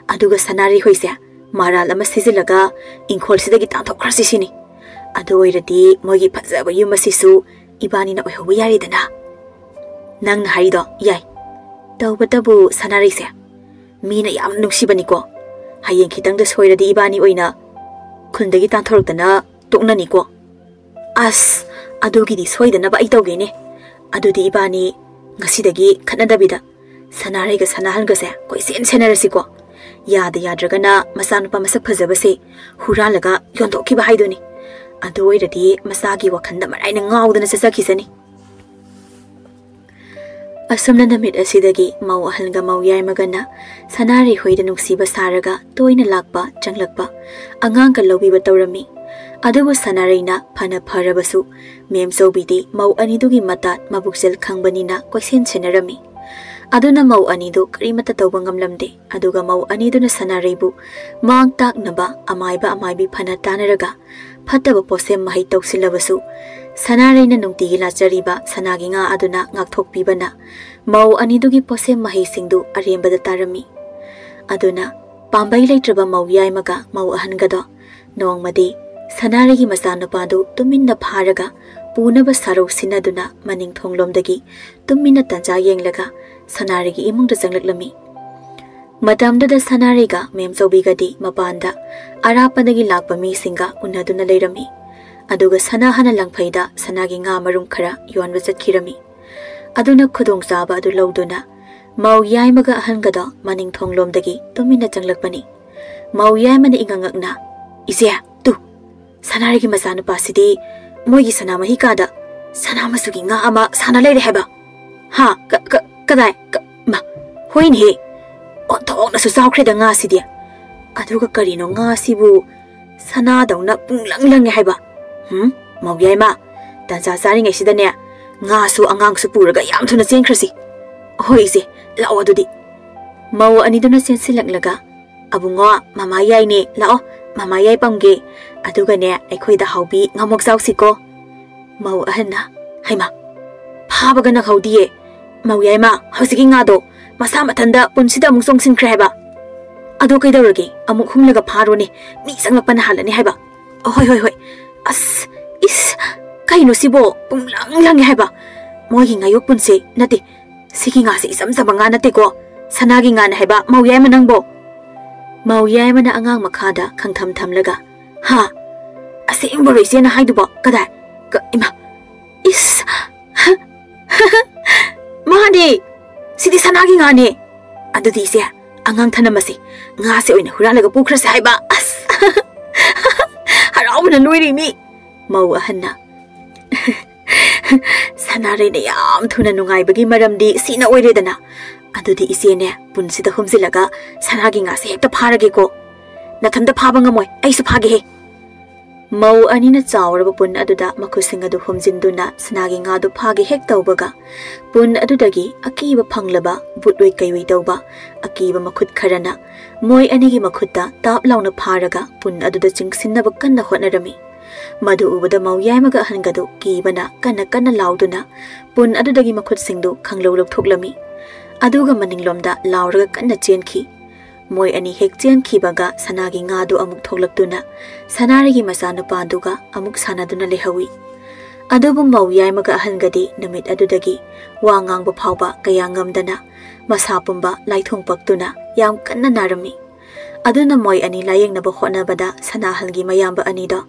ꯑꯗꯨꯒ ꯁꯅꯥꯔꯩ ꯍꯣꯏꯁꯦ ꯃꯔꯥꯜ ꯑꯃ ꯁꯤꯖꯤꯜꯂꯒ ꯏꯪꯈꯣꯜꯁꯤꯗꯒꯤ ꯇꯥꯟꯊꯣꯛꯈ꯭ꯔꯁꯤ ꯁꯤꯅꯤ꯫ ꯑꯗꯨ ꯑꯣꯏꯔꯗꯤ ꯃꯣꯏꯒꯤ ꯐꯖꯕ ꯌꯨꯝ ꯑꯁꯤꯁꯨ ꯏꯕꯥꯅꯤꯅ ꯑꯣꯏꯍꯧꯕ ꯌꯥꯔꯦꯗꯅ꯫" "ꯅꯪꯅ ꯍꯥꯏꯔꯤꯗꯣ ꯌꯥꯏ꯫ ꯇꯧꯕꯇꯕꯨ ꯁꯅꯥꯔꯩꯁꯦ ꯃꯤꯅ ꯌꯥꯝ ꯅꯨꯡꯁꯤꯕꯅꯤꯀꯣ꯫ ꯍꯌꯦꯡ ꯈꯤꯇꯪꯗ ꯁꯣꯏꯔꯗꯤ ꯏꯕꯥꯅꯤ ꯑꯣꯏꯅ ꯈꯨꯟꯗꯒꯤ ꯇꯥꯟꯊꯣꯔꯛꯇꯅ ꯇꯣꯛꯅꯅꯤꯀꯣ꯫" "ꯑꯁ, ꯑꯗꯨꯒꯤꯗꯤ ꯁꯣꯏꯗꯅꯕ ꯑꯩ ꯇꯧꯒꯦꯅꯦ꯫ ꯑꯗꯨꯗꯤ ꯏꯕꯥꯅꯤ ꯉꯁꯤꯗꯒꯤ ꯈꯠꯅꯗꯕꯤꯗ ꯁꯅꯥꯔꯩꯒ ꯁꯅꯥꯍꯟꯒꯁꯦ ꯀꯣꯏꯁꯦꯟ ꯁꯦꯟꯅꯔꯁꯤꯀꯣ꯫ ꯌꯥꯗ ꯌꯥꯗ꯭ꯔꯒꯅ ꯃꯆꯥꯅꯨꯄꯥ ꯃꯁꯛ ꯐꯖꯕꯁꯦ ꯍꯨꯔꯥꯜꯂꯒ ꯌꯣꯟꯊꯣꯛꯈꯤꯕ ꯍꯥꯏꯗꯨꯅꯤ꯫ ꯑꯗꯨ ꯑꯣꯏꯔꯗꯤ ꯃꯆꯥꯒꯤ ꯋꯥꯈꯜꯗ ꯃꯔꯥꯏꯅ ꯉꯥꯎꯗꯅ ꯆꯠꯆꯈꯤꯁꯅꯤ꯫" ꯑꯁꯨꯝꯅ ꯅꯨꯃꯤꯠ ꯑꯁꯤꯗꯒꯤ ꯃꯧ ꯑꯍꯜꯒ ꯃꯧ ꯌꯥꯏꯃꯒꯅ ꯁꯅꯥꯔꯩ ꯍꯣꯏꯗ ꯅꯨꯡꯁꯤꯕ ꯁꯥꯔꯒ ꯇꯣꯏꯅ ꯂꯥꯛꯄ ꯆꯪꯂꯛꯄ, ꯑꯉꯥꯡꯒ ꯂꯧꯕꯤꯕ ꯇꯧꯔꯝꯃꯤ꯫ ꯑꯗꯨꯕꯨ ꯁꯅꯥꯔꯩꯅ ꯐꯅ ꯐꯔꯕꯁꯨ ꯃꯦꯝꯆꯧꯕꯤꯗꯤ ꯃꯧ ꯑꯅꯤꯗꯨꯒꯤ ꯃꯇꯥꯠ ꯃꯕꯨꯛꯆꯦꯜ ꯈꯪꯕꯅꯤꯅ ꯀꯣꯏꯁꯦꯟ ꯁꯦꯟꯅꯔꯝꯃꯤ꯫ ꯑꯗꯨꯅ ꯃꯧ ꯑꯅꯤꯗꯨ ꯀꯔꯤꯃꯠꯇ ꯇꯧꯕ ꯉꯝꯂꯝꯗꯦ꯫ ꯑꯗꯨꯒ ꯃꯧ ꯑꯅꯤꯗꯨꯅ ꯁꯅꯥꯔꯩꯕꯨ ꯃꯥꯡ ꯇꯥꯛꯅꯕ ꯑꯃꯥꯏꯕ ꯑꯃꯥꯏꯕꯤ ꯐꯅ ꯇꯥꯟꯅꯔꯒ ꯐꯠꯇꯕ ꯄꯣꯠꯁꯦꯝ ꯃꯍꯩ ꯇꯧꯁꯤꯜꯂꯕꯁꯨ, ꯁꯅꯥꯔꯩꯅ ꯅꯨꯡꯇꯤꯒꯤ ꯂꯥꯠꯆꯔꯤꯕ ꯁꯅꯥꯒꯤ ꯉꯥ ꯑꯗꯨꯅ ꯉꯥꯛꯊꯣꯛꯄꯤꯕꯅ ꯃꯧ ꯑꯅꯤꯗꯨꯒꯤ ꯄꯣꯠꯁꯦꯝ ꯃꯍꯩꯁꯤꯡꯗꯨ ꯑꯔꯦꯝꯕꯗ ꯇꯥꯔꯝꯃꯤ꯫ ꯑꯗꯨꯅ ꯄꯥꯝꯕꯩ ꯂꯩꯇ꯭ꯔꯕ ꯃꯧ ꯌꯥꯏꯃꯒ ꯃꯧ ꯑꯍꯟꯒꯗꯣ ꯅꯣꯡꯃꯗꯤ ꯁꯅꯥꯔꯩꯒꯤ ꯃꯆꯥꯅꯨꯄꯥꯗꯨ ꯇꯨꯃꯤꯟꯅ ꯐꯥꯔꯒ ꯄꯨꯅꯕ ꯁꯥꯔꯧ ꯁꯤꯟꯅꯗꯨꯅ ꯃꯅꯤꯡ ꯊꯣꯡꯂꯣꯝꯗꯒꯤ ꯇꯨꯃꯤꯟꯅ ꯇꯟꯖꯥ ꯌꯦꯡꯂꯒ ꯁꯅꯥꯔꯩꯒꯤ ꯏꯃꯨꯡꯗ ꯆꯪꯂꯛꯂꯝꯃꯤ꯫ ꯃꯇꯝꯗꯨꯗ ꯁꯅꯥꯔꯩꯒ ꯃꯦꯝꯆꯧꯕꯤꯒꯗꯤ ꯃꯄꯥꯟꯗ ꯑꯔꯥꯞꯄꯗꯒꯤ ꯂꯥꯛꯄ ꯃꯤꯁꯤꯡꯒ ꯎꯅꯗꯨꯅ ꯂꯩꯔꯝꯃꯤ꯫ ꯑꯗꯨꯒ ꯁꯅꯥ ꯍꯥꯟꯅ ꯂꯪꯐꯩꯗ ꯁꯅꯥꯒꯤ ꯉꯥ ꯃꯔꯨꯝ ꯈꯔ ꯌꯣꯟꯕ ꯆꯠꯈꯤꯔꯝꯃꯤ꯫ ꯑꯗꯨꯅ ꯈꯨꯗꯣꯡꯆꯥꯕ ꯑꯗꯨ ꯂꯧꯗꯨꯅ ꯃꯧ ꯌꯥꯏꯃꯒ ꯑꯍꯟꯒꯗꯣ ꯃꯅꯤꯡ ꯊꯣꯡꯂꯣꯝꯗꯒꯤ ꯇꯨꯃꯤꯟꯅ ꯆꯪꯂꯛꯄꯅꯤ꯫ ꯃꯧ ꯌꯥꯏꯃꯅ ꯏꯉꯛꯉꯛꯅ, "ꯏꯆꯦ, ꯇꯨ, ꯁꯅꯥꯔꯩꯒꯤ ꯃꯆꯥꯅꯨꯄꯥꯁꯤꯗꯤ ꯃꯣꯏꯒꯤ ꯁꯅꯥ ꯃꯍꯤꯀꯥꯗ ꯁꯅꯥ ꯃꯆꯨꯒꯤ ꯉꯥ ꯑꯃ ꯁꯥꯟꯅ ꯂꯩꯔꯦ ꯍꯥꯏꯕ꯫ ꯍꯥ? ꯀ-, ꯀ-, ꯀꯗꯥꯏ? ꯀ-, ꯃꯥ, ꯍꯣꯏꯅꯦꯍꯦ꯫ ꯑꯣꯟꯊꯣꯛꯅꯁꯨ ꯆꯥꯎꯈ꯭ꯔꯦꯗ ꯉꯥꯁꯤꯗꯤ꯫ ꯑꯗꯨꯒ ꯀꯔꯤꯅꯣ ꯉꯥꯁꯤꯕꯨ ꯁꯅꯥꯗꯧꯅ ꯄꯨꯡꯂꯪ ꯂꯪꯉꯦ ꯍꯥꯏꯕ꯫ ꯍꯨꯝ, ꯃꯧ ꯌꯥꯏꯃ, ꯇꯟꯖꯥ ꯆꯥꯔꯤꯉꯩꯁꯤꯗꯅꯦ, ꯉꯥꯁꯨ ꯑꯉꯥꯡꯁꯨ ꯄꯨꯔꯒ ꯌꯥꯝ ꯊꯨꯅ ꯆꯦꯟꯈ꯭ꯔꯁꯤ꯫ ꯍꯣꯏ ꯏꯆꯦ, ꯂꯥꯛꯑꯣ ꯑꯗꯨꯗꯤ꯫" ꯃꯧ ꯑꯅꯤꯗꯨꯅ ꯆꯦꯟꯁꯤꯜꯂꯛꯂꯒ, "ꯑꯕꯨꯡꯉꯣ, ꯃꯃꯥ ꯌꯥꯏꯅꯦ, ꯂꯥꯛꯑꯣ, ꯃꯃꯥ ꯌꯥꯏ ꯄꯝꯒꯦ꯫ ꯑꯗꯨꯒꯅꯦ, ꯑꯩꯈꯣꯏꯗ ꯍꯥꯎꯕꯤ ꯉꯥꯃꯣꯛ ꯆꯥꯎꯁꯤꯀꯣ꯫" ꯃꯧ ꯑꯍꯟꯅ, "ꯍꯩꯃꯥ, ꯐꯥꯕꯒ ꯅꯪꯍꯧꯗꯤꯌꯦ꯫ ꯃꯧ ꯌꯥꯏꯃ, ꯍꯧꯖꯤꯛꯀꯤ ꯉꯥꯗꯣ ꯃꯁꯥ ꯃꯊꯟꯗ ꯄꯨꯟꯁꯤꯗ ꯑꯃꯨꯛ ꯆꯣꯡꯁꯤꯟꯈ꯭ꯔꯦ ꯍꯥꯏꯕ꯫ ꯑꯗꯣ ꯀꯩꯗꯧꯔꯒꯦ? ꯑꯃꯨꯛ ꯍꯨꯝꯂꯒ ꯐꯥꯔꯣꯅꯦ, ꯃꯤ ꯆꯪꯂꯛꯄꯅ ꯍꯥꯜꯂꯅꯤ ꯍꯥꯏꯕ꯫ ꯍꯣꯏ, ꯍꯣꯏ, ꯍꯣꯏ꯫ ꯑꯁ, ꯏꯁ, ꯀꯩꯅꯣ ꯁꯤꯕꯣ? ꯄꯨꯡꯂꯪ ꯂꯪꯉꯦ ꯍꯥꯏꯕ꯫ ꯃꯣꯏꯒꯤ ꯉꯥꯌꯣꯛꯄꯨꯟꯁꯦ ꯅꯠꯇꯦ, ꯁꯤꯒꯤ ꯉꯥꯁꯦ ꯏꯆꯝ ꯆꯝꯕ ꯉꯥ ꯅꯠꯇꯦꯀꯣ꯫ ꯁꯅꯥꯒꯤ ꯉꯥꯅꯦ ꯍꯥꯏꯕ, ꯃꯧ ꯌꯥꯏꯃ ꯅꯪꯕꯣ꯫" ꯃꯧ ꯌꯥꯏꯃꯅ ꯑꯉꯥꯡ ꯃꯈꯥꯗ ꯈꯪꯊꯝ ꯊꯝꯂꯒ, "ꯍꯥ? ꯑꯁꯦꯡꯕꯔꯣ ꯏꯆꯦꯅ ꯍꯥꯏꯗꯨꯕꯣ? ꯀꯗꯥꯏ? ꯀ-, ꯏꯃꯥ! ꯏꯁ! ꯃꯥꯅꯦ! ꯁꯤꯗꯤ ꯁꯅꯥꯒꯤ ꯉꯥꯅꯦ꯫ ꯑꯗꯨꯗꯤ ꯏꯆꯦ, ꯑꯉꯥꯡ ꯊꯅꯝꯃꯁꯤ꯫ ꯉꯥꯁꯦ ꯑꯣꯏꯅ ꯍꯨꯔꯥꯜꯂꯒ ꯄꯨꯈ꯭ꯔꯁꯦ ꯍꯥꯏꯕ꯫" ꯑꯁ! ꯍꯔꯥꯎꯕꯅ ꯂꯣꯏꯔꯦ ꯃꯤ꯫ ꯃꯧ ꯑꯍꯟꯅ, "ꯁꯅꯥꯔꯩꯅ ꯌꯥꯝ ꯊꯨꯅ ꯅꯨꯡꯉꯥꯏꯕꯒꯤ ꯃꯔꯝꯗꯤ ꯁꯤꯅ ꯑꯣꯏꯔꯦꯗꯅ꯫ ꯑꯗꯨꯗꯤ ꯏꯆꯦꯅꯦ, ꯄꯨꯟꯁꯤꯗ ꯍꯨꯝꯖꯤꯜꯂꯒ ꯁꯅꯥꯒꯤ ꯉꯥꯁꯦ ꯍꯦꯛꯇ ꯐꯥꯔꯒꯦꯀꯣ꯫ ꯅꯊꯟꯇ ꯐꯥꯕ ꯉꯝꯃꯣꯏ, ꯑꯩꯁꯨ ꯐꯥꯒꯦꯍꯦ꯫" ꯃꯧ ꯑꯅꯤꯅ ꯆꯥꯎꯔꯕ ꯄꯨꯟ ꯑꯗꯨꯗ ꯃꯈꯨꯠꯁꯤꯡ ꯑꯗꯨ ꯍꯨꯝꯖꯤꯟꯗꯨꯅ ꯁꯅꯥꯒꯤ ꯉꯥꯗꯨ ꯐꯥꯒꯦ ꯍꯦꯛ ꯇꯧꯕꯒ, ꯄꯨꯟ ꯑꯗꯨꯗꯒꯤ ꯑꯀꯤꯕ ꯐꯪꯂꯕ ꯕꯨꯠꯑꯣꯏ ꯀꯩꯑꯣꯏ ꯇꯧꯕ ꯑꯀꯤꯕ ꯃꯈꯨꯠ ꯈꯔꯅ ꯃꯣꯏ ꯑꯅꯤꯒꯤ ꯃꯈꯨꯠꯇ ꯇꯥꯞ ꯂꯥꯎꯅ ꯐꯥꯔꯒ ꯄꯨꯟ ꯑꯗꯨꯗ ꯆꯤꯡꯁꯤꯟꯅꯕ ꯀꯟꯅ ꯍꯣꯠꯅꯔꯝꯃꯤ꯫ ꯃꯗꯨ ꯎꯕꯗ ꯃꯧ ꯌꯥꯏꯃꯒ ꯑꯍꯟꯒꯗꯨ ꯀꯤꯕꯅ ꯀꯟꯅ ꯀꯟꯅ ꯂꯥꯎꯗꯨꯅ ꯄꯨꯟ ꯑꯗꯨꯗꯒꯤ ꯃꯈꯨꯠꯁꯤꯡꯗꯨ ꯈꯪꯂꯧ ꯂꯧꯊꯣꯛꯂꯝꯃꯤ꯫ ꯑꯗꯨꯒ ꯃꯅꯤꯡꯂꯣꯝꯗ ꯂꯥꯎꯔꯒ ꯀꯟꯅ ꯆꯦꯟꯈꯤ꯫ ꯃꯣꯏ ꯑꯅꯤ ꯍꯦꯛ ꯆꯦꯟꯈꯤꯕꯒ ꯁꯅꯥꯒꯤ ꯉꯥꯗꯨ ꯑꯃꯨꯛ ꯊꯣꯛꯂꯛꯇꯨꯅ ꯁꯅꯥꯔꯩꯒꯤ ꯃꯆꯥꯅꯨꯄꯥꯗꯨꯒ ꯑꯃꯨꯛ ꯁꯥꯟꯅꯗꯨꯅ ꯂꯩꯍꯧꯏ꯫ ꯑꯗꯨꯕꯨ ꯃꯧ ꯌꯥꯏꯃꯒ ꯑꯍꯟꯒꯗꯤ ꯅꯨꯃꯤꯠ ꯑꯗꯨꯗꯒꯤ ꯋꯥ ꯉꯥꯡꯕ ꯐꯥꯎꯕ ꯀꯌꯥ ꯉꯝꯗꯅ ꯃꯁꯥ ꯄꯨꯝꯕ ꯂꯥꯏꯊꯣꯡ ꯄꯛꯇꯨꯅ ꯌꯥꯝ ꯀꯟꯅ ꯅꯥꯔꯝꯃꯤ꯫ ꯑꯗꯨꯅ ꯃꯣꯏ ꯑꯅꯤ ꯂꯥꯌꯦꯡꯅꯕ ꯍꯣꯠꯅꯕꯗ ꯁꯅꯥꯍꯜꯒꯤ ꯃꯌꯥꯝꯕ ꯑꯅꯤꯗꯣ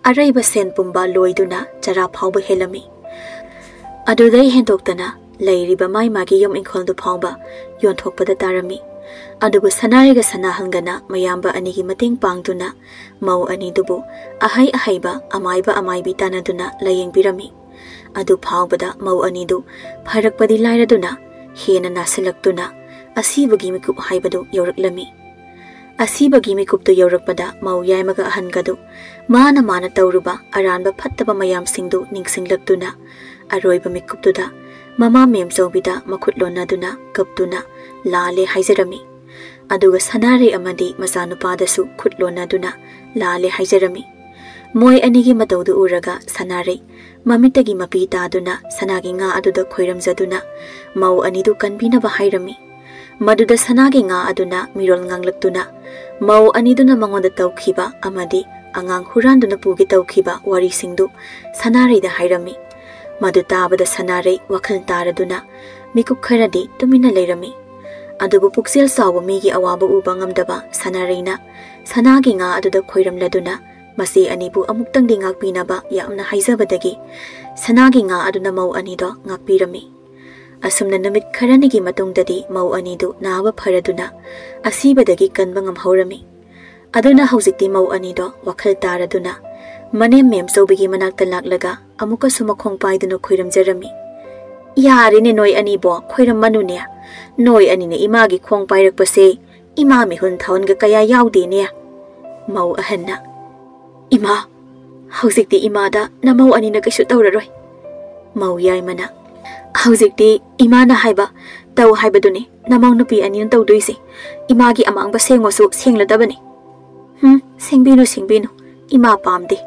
ꯑꯔꯩꯕ ꯁꯦꯟ ꯄꯨꯝꯕ ꯂꯣꯏꯗꯨꯅ ꯆꯔꯥ ꯐꯥꯎꯕ ꯍꯦꯜꯂꯝꯃꯤ꯫ ꯑꯗꯨꯗꯩ ꯍꯦꯟꯗꯣꯛꯇꯅ ꯂꯩꯔꯤꯕ ꯃꯥꯏ ꯃꯥꯒꯤ ꯌꯨꯝ ꯏꯪꯈꯣꯜꯗꯨ ꯐꯥꯎꯕ ꯌꯣꯟꯊꯣꯛꯄꯗ ꯇꯥꯔꯝꯃꯤ꯫ ꯑꯗꯨꯕꯨ ꯁꯅꯥꯔꯩꯒ ꯁꯅꯥꯍꯜꯒꯅ ꯃꯌꯥꯝꯕ ꯑꯅꯤꯒꯤ ꯃꯇꯦꯡ ꯄꯥꯡꯗꯨꯅ ꯃꯧ ꯑꯅꯤꯗꯨꯕꯨ ꯑꯍꯩ ꯑꯍꯩꯕ ꯑꯃꯥꯏꯕ ꯑꯃꯥꯏꯕꯤ ꯇꯥꯟꯅꯗꯨꯅ ꯂꯥꯌꯦꯡꯕꯤꯔꯝꯃꯤ꯫ ꯑꯗꯨ ꯐꯥꯎꯕꯗ ꯃꯧ ꯑꯅꯤꯗꯨ ꯐꯔꯛꯄꯗꯤ ꯂꯥꯏꯔꯗꯨꯅ ꯍꯦꯟꯅ ꯅꯥꯁꯤꯜꯂꯛꯇꯨꯅ ꯑꯁꯤꯕꯒꯤ ꯃꯤꯀꯨꯞ ꯍꯥꯏꯕꯗꯨ ꯌꯧꯔꯛꯂꯝꯃꯤ꯫ ꯑꯁꯤꯕꯒꯤ ꯃꯤꯀꯨꯞꯇꯨ ꯌꯧꯔꯛꯄꯗ ꯃꯧ ꯌꯥꯏꯃꯒ ꯑꯍꯟꯒꯗꯨ ꯃꯥꯅ ꯃꯥꯅ ꯇꯧꯔꯨꯕ ꯑꯔꯥꯟꯕ ꯐꯠꯇꯕ ꯃꯌꯥꯝꯁꯤꯡꯗꯨ ꯅꯤꯡꯁꯤꯡꯂꯛꯇꯨꯅ ꯑꯔꯣꯏꯕ ꯃꯤꯀꯨꯞꯇꯨꯗ ꯃꯃꯥ ꯃꯦꯝꯆꯧꯕꯤꯗ ꯃꯈꯨꯠ ꯂꯣꯟꯅꯗꯨꯅ ꯀꯞꯇꯨꯅ ꯂꯥꯜꯂꯦ ꯍꯥꯏꯖꯔꯝꯃꯤ꯫ ꯑꯗꯨꯒ ꯁꯅꯥꯔꯩ ꯑꯃꯗꯤ ꯃꯆꯥꯅꯨꯄꯥꯗꯁꯨ ꯈꯨꯠ ꯂꯣꯟꯅꯗꯨꯅ ꯂꯥꯜꯂꯦ ꯍꯥꯏꯖꯔꯝꯃꯤ꯫ ꯃꯣꯏ ꯑꯅꯤꯒꯤ ꯃꯇꯧꯗꯨ ꯎꯔꯒ ꯁꯅꯥꯔꯩ ꯃꯃꯤꯠꯇꯒꯤ ꯃꯄꯤ ꯇꯥꯗꯨꯅ ꯁꯅꯥꯒꯤ ꯉꯥ ꯑꯗꯨꯗ ꯈꯣꯏꯔꯝꯖꯗꯨꯅ ꯃꯧ ꯑꯅꯤꯗꯨ ꯀꯟꯕꯤꯅꯕ ꯍꯥꯏꯔꯝꯃꯤ꯫ ꯃꯗꯨꯗ ꯁꯅꯥꯒꯤ ꯉꯥ ꯑꯗꯨꯅ ꯃꯤꯔꯣꯜ ꯉꯥꯡꯂꯛꯇꯨꯅ ꯃꯧ ꯑꯅꯤꯗꯨꯅ ꯃꯉꯣꯟꯗ ꯇꯧꯈꯤꯕ ꯑꯃꯗꯤ ꯑꯉꯥꯡ ꯍꯨꯔꯥꯟꯗꯨꯅ ꯄꯨꯒꯦ ꯇꯧꯈꯤꯕ ꯋꯥꯔꯤꯁꯤꯡꯗꯨ ꯁꯅꯥꯔꯩꯗ ꯍꯥꯏꯔꯝꯃꯤ꯫ ꯃꯗꯨ ꯇꯥꯕꯗ ꯁꯅꯥꯔꯩ ꯋꯥꯈꯜ ꯇꯥꯔꯗꯨꯅ ꯃꯤꯀꯨꯞ ꯈꯔꯗꯤ ꯇꯨꯃꯤꯟꯅ ꯂꯩꯔꯝꯃꯤ꯫ ꯑꯗꯨꯕꯨ ꯄꯨꯛꯆꯦꯜ ꯆꯥꯎꯕ ꯃꯤꯒꯤ ꯑꯋꯥꯕ ꯎꯕ ꯉꯝꯗꯕ ꯁꯅꯥꯔꯩꯅ ꯁꯅꯥꯒꯤ ꯉꯥ ꯑꯗꯨꯗ ꯈꯣꯏꯔꯝꯂꯗꯨꯅ ꯃꯆꯦ ꯑꯅꯤꯕꯨ ꯑꯃꯨꯛꯇꯪꯗꯤ ꯉꯥꯛꯄꯤꯅꯕ ꯌꯥꯝꯅ ꯍꯥꯏꯖꯕꯗꯒꯤ ꯁꯅꯥꯒꯤ ꯉꯥ ꯑꯗꯨꯅ ꯃꯧ ꯑꯅꯤꯗꯣ ꯉꯥꯛꯄꯤꯔꯝꯃꯤ꯫ ꯑꯁꯨꯝꯅ ꯅꯨꯃꯤꯠ ꯈꯔꯅꯤꯒꯤ ꯃꯇꯨꯡꯗꯗꯤ ꯃꯧ ꯑꯅꯤꯗꯨ ꯅꯥꯕ ꯐꯔꯗꯨꯅ ꯑꯁꯤꯕꯗꯒꯤ ꯀꯟꯕ ꯉꯝꯍꯧꯔꯝꯃꯤ꯫ ꯑꯗꯨꯅ ꯍꯧꯖꯤꯛꯇꯤ ꯃꯧ ꯑꯅꯤꯗꯣ ꯋꯥꯈꯜ ꯇꯥꯔꯗꯨꯅ ꯃꯅꯦꯝ ꯃꯦꯝꯆꯧꯕꯤꯒꯤ ꯃꯅꯥꯛꯇ ꯂꯥꯛꯂꯒ ꯑꯃꯨꯛꯀꯁꯨ ꯃꯈꯣꯡ ꯄꯥꯏꯗꯨꯅ ꯈꯣꯏꯔꯝꯖꯔꯝꯃꯤ꯫ "ꯌꯥꯔꯦꯅꯦ ꯅꯣꯏ ꯑꯅꯤꯕꯣ, ꯈꯣꯏꯔꯝꯃꯅꯨꯅꯦ꯫ ꯅꯣꯏ ꯑꯅꯤꯅ ꯏꯃꯥꯒꯤ ꯈꯣꯡ ꯄꯥꯏꯔꯛꯄꯁꯦ ꯏꯃꯥ ꯃꯤꯍꯨꯟ ꯊꯥꯍꯨꯟꯒ ꯀꯌꯥ ꯌꯥꯎꯗꯦꯅꯦ"꯫ ꯃꯧ ꯑꯍꯟꯅ, "ꯏꯃꯥ, ꯍꯧꯖꯤꯛꯇꯤ ꯏꯃꯥꯗ ꯅꯃꯧ ꯑꯅꯤꯅ ꯀꯩꯁꯨ ꯇꯧꯔꯔꯣꯏ"꯫ ꯃꯧ ꯌꯥꯏꯃꯅ, "ꯍꯧꯖꯤꯛꯇꯤ ꯏꯃꯥꯅ ꯍꯥꯏꯕ ꯇꯧ ꯍꯥꯏꯕꯗꯨꯅꯤ ꯅꯃꯧ ꯅꯨꯄꯤ ꯑꯅꯤꯅ ꯇꯧꯗꯣꯏꯁꯦ꯫ ꯏꯃꯥꯒꯤ ꯑꯃꯥꯡꯕ ꯁꯦꯡꯉꯁꯨ ꯁꯦꯡꯂꯗꯕꯅꯤ"꯫ "ꯍꯨꯝ, ꯁꯦꯡꯕꯤꯅꯨ, ꯁꯦꯡꯕꯤꯅꯨ꯫ ꯏꯃꯥ ꯄꯥꯝꯗꯦ꯫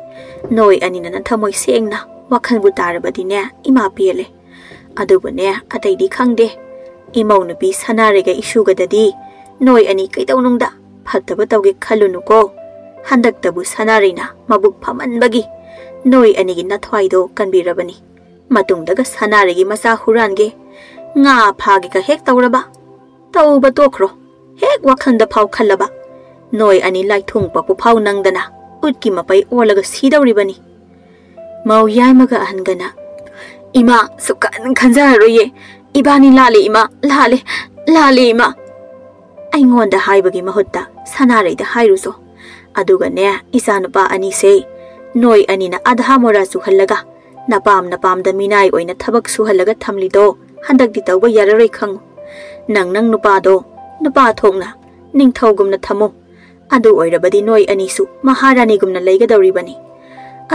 ꯅꯣꯏ ꯑꯅꯤꯅ ꯅꯊꯃꯣꯏ ꯁꯦꯡꯅ ꯋꯥꯈꯜꯕꯨ ꯇꯥꯔꯕꯗꯤꯅꯦ, ꯏꯃꯥ ꯄꯦꯜꯂꯦ꯫ ꯑꯗꯨꯕꯨꯅꯦ, ꯑꯇꯩꯗꯤ ꯈꯪꯗꯦ꯫ ꯏꯃꯧ ꯅꯨꯄꯤ ꯁꯅꯥꯔꯩꯒ ꯏꯁꯨꯒꯗꯗꯤ ꯅꯣꯏ ꯑꯅꯤ ꯀꯩꯗꯧꯅꯨꯡꯗ ꯐꯠꯇꯕ ꯇꯧꯒꯦ ꯈꯜꯂꯨꯅꯨꯀꯣ꯫ ꯍꯟꯗꯛꯇꯕꯨ ꯁꯅꯥꯔꯩꯅ ꯃꯕꯨꯛ ꯐꯃꯟꯕꯒꯤ ꯅꯣꯏ ꯑꯅꯤꯒꯤ ꯅꯊ꯭ꯋꯥꯏꯗꯣ ꯀꯟꯕꯤꯔꯕꯅꯤ꯫ ꯃꯇꯨꯡꯗꯒ ꯁꯅꯥꯔꯩꯒꯤ ꯃꯆꯥ ꯍꯨꯔꯥꯟꯒꯦ, ꯉꯥ ꯐꯥꯒꯦꯒ ꯍꯦꯛ ꯇꯧꯔꯕ, ꯇꯧꯕ ꯇꯣꯛꯈ꯭ꯔꯣ꯫ ꯍꯦꯛ ꯋꯥꯈꯜꯗ ꯐꯥꯎ ꯈꯜꯂꯕ, ꯅꯣꯏ ꯑꯅꯤ ꯂꯥꯏꯊꯣꯡ ꯄꯛꯄ ꯐꯥꯎ ꯅꯪꯗꯅ ꯎꯠꯀꯤ ꯃꯄꯩ ꯑꯣꯜꯂꯒ ꯁꯤꯗꯧꯔꯤꯕꯅꯤ꯫ ꯃꯧ ꯌꯥꯏꯃꯒ ꯑꯍꯟꯒꯅ, "ꯏꯃꯥ, ꯁꯨꯛꯈꯟ ꯈꯟꯖꯔꯔꯣꯏꯌꯦ꯫ ꯏꯕꯥꯅꯤ ꯂꯥꯜꯂꯦ ꯏꯃꯥ, ꯂꯥꯜꯂꯦ, ꯂꯥꯜꯂꯦ ꯏꯃꯥ꯫ ꯑꯩꯉꯣꯟꯗ ꯍꯥꯏꯕꯒꯤ ꯃꯍꯨꯠꯇ ꯁꯅꯥꯔꯩꯗ ꯍꯥꯏꯔꯨꯆꯣ꯫ ꯑꯗꯨꯒꯅꯦ, ꯏꯆꯥꯅꯨꯄꯥ ꯑꯅꯤꯁꯦ ꯅꯣꯏ ꯑꯅꯤꯅ ꯑꯙꯥ ꯃꯣꯔꯥ ꯆꯨꯍꯜꯂꯒ ꯅꯄꯥꯝ ꯅꯄꯥꯝꯗ ꯃꯤꯅꯥꯏ ꯑꯣꯏꯅ ꯊꯕꯛ ꯁꯨꯍꯜꯂꯒ ꯊꯝꯂꯤꯗꯣ ꯍꯟꯗꯛꯇꯤ ꯇꯧꯕ ꯌꯥꯔꯔꯣꯏ ꯈꯪꯉꯨ꯫ ꯅꯪ ꯅꯪ ꯅꯨꯄꯥꯗꯣ ꯅꯨꯄꯥ ꯊꯣꯛꯅ ꯅꯤꯡꯊꯧꯒꯨꯝꯅ ꯊꯝꯃꯨ꯫ ꯑꯗꯨ ꯑꯣꯏꯔꯕꯗꯤ ꯅꯣꯏ ꯑꯅꯤꯁꯨ ꯃꯍꯥꯔꯥꯅꯤꯒꯨꯝꯅ ꯂꯩꯒꯗꯧꯔꯤꯕꯅꯤ꯫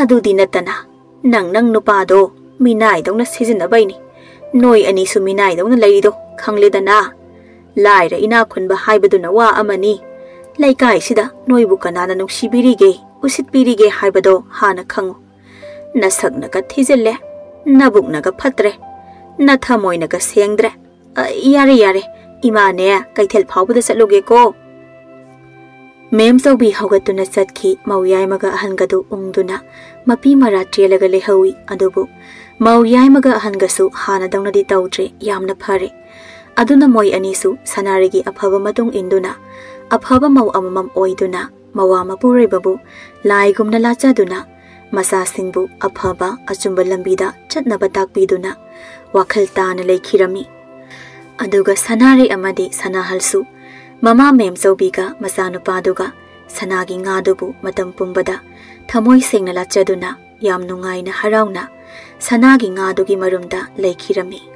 ꯑꯗꯨꯗꯤ ꯅꯠꯇꯅ ꯅꯪ ꯅꯪ ꯅꯨꯄꯥꯗꯣ ꯃꯤꯅꯥꯏꯗꯧꯅ ꯁꯤꯖꯤꯟꯅꯕꯩꯅꯤ ꯅꯣꯏ ꯑꯅꯤꯁꯨ ꯃꯤꯅꯥꯏꯗꯧꯅ ꯂꯩꯔꯤꯗꯣ, ꯈꯪꯂꯦꯗꯅ꯫ ꯂꯥꯏꯔ ꯏꯅꯥꯛ ꯈꯨꯟꯕ ꯍꯥꯏꯕꯗꯨꯅ ꯋꯥ ꯑꯃꯅꯤ꯫ ꯂꯩꯀꯥꯏꯁꯤꯗ ꯅꯣꯏꯕꯨ ꯀꯅꯥꯅ ꯅꯨꯡꯁꯤꯕꯤꯔꯤꯒꯦ, ꯎꯁꯤꯠꯄꯤꯔꯤꯒꯦ ꯍꯥꯏꯕꯗꯣ ꯍꯥꯟꯅ ꯈꯪꯉꯨ꯫ ꯅꯁꯛꯅꯒ ꯊꯤꯖꯤꯜꯂꯦ, ꯅꯕꯨꯛꯅꯒ ꯐꯠꯇ꯭ꯔꯦ, ꯅꯊꯃꯣꯏꯅꯒ ꯁꯦꯡꯗ꯭ꯔꯦ꯫ ꯑ, ꯌꯥꯔꯦ, ꯌꯥꯔꯦ, ꯏꯃꯥꯅꯦ ꯀꯩꯊꯦꯜ ꯐꯥꯎꯕꯗ ꯆꯠꯂꯨꯒꯦꯀꯣ꯫" ꯃꯦꯝ ꯆꯧꯕꯤ ꯍꯧꯒꯠꯇꯨꯅ ꯆꯠꯈꯤ꯫ ꯃꯧ ꯌꯥꯏꯃꯒ ꯑꯍꯟꯒꯗꯨ ꯎꯪꯗꯨꯅ ꯃꯄꯤ ꯃꯔꯥ ꯆꯦꯜꯂꯒ ꯂꯩꯍꯧꯏ꯫ ꯑꯗꯨꯕꯨ ꯃꯧ ꯌꯥꯏꯃꯒ ꯑꯍꯟꯒꯁꯨ ꯍꯥꯟꯅꯗꯧꯅꯗꯤ ꯇꯧꯗ꯭ꯔꯦ꯫ ꯌꯥꯝꯅ ꯐꯔꯦ꯫ ꯑꯗꯨꯅ ꯃꯣꯏ ꯑꯅꯤꯁꯨ ꯁꯅꯥꯔꯩꯒꯤ ꯑꯐꯕ ꯃꯇꯨꯡ ꯏꯟꯗꯨꯅ ꯑꯐꯕ ꯃꯧ ꯑꯃꯃꯝ ꯑꯣꯏꯗꯨꯅ ꯃꯋꯥ ꯃꯄꯨꯔꯣꯏꯕꯕꯨ ꯂꯥꯏꯒꯨꯝꯅ ꯂꯥꯠꯆꯗꯨꯅ ꯃꯆꯥꯁꯤꯡꯕꯨ ꯑꯐꯕ ꯑꯆꯨꯝꯕ ꯂꯝꯕꯤꯗ ꯆꯠꯅꯕ ꯇꯥꯛꯄꯤꯗꯨꯅ ꯋꯥꯈꯜ ꯇꯥꯅ ꯂꯩꯈꯤꯔꯝꯃꯤ꯫ ꯑꯗꯨꯒ ꯁꯅꯥꯔꯩ ꯑꯃꯗꯤ ꯁꯅꯥꯍꯜꯁꯨ ꯃꯃꯥ ꯃꯦꯝꯆꯧꯕꯤꯒ ꯃꯆꯥꯅꯨꯄꯥꯗꯨꯒ ꯁꯅꯥꯒꯤ ꯉꯥꯗꯨꯕꯨ ꯃꯇꯝ ꯄꯨꯝꯕꯗ ꯊꯃꯣꯏ ꯁꯦꯡꯅ ꯂꯥꯠꯆꯗꯨꯅ ꯌꯥꯝ ꯅꯨꯡꯉꯥꯏꯅ ꯍꯔꯥꯎꯅ ꯁꯅꯥꯒꯤ ꯉꯥꯗꯨꯒꯤ ꯃꯔꯨꯝꯗ ꯂꯩꯈꯤꯔꯝꯃꯤ꯫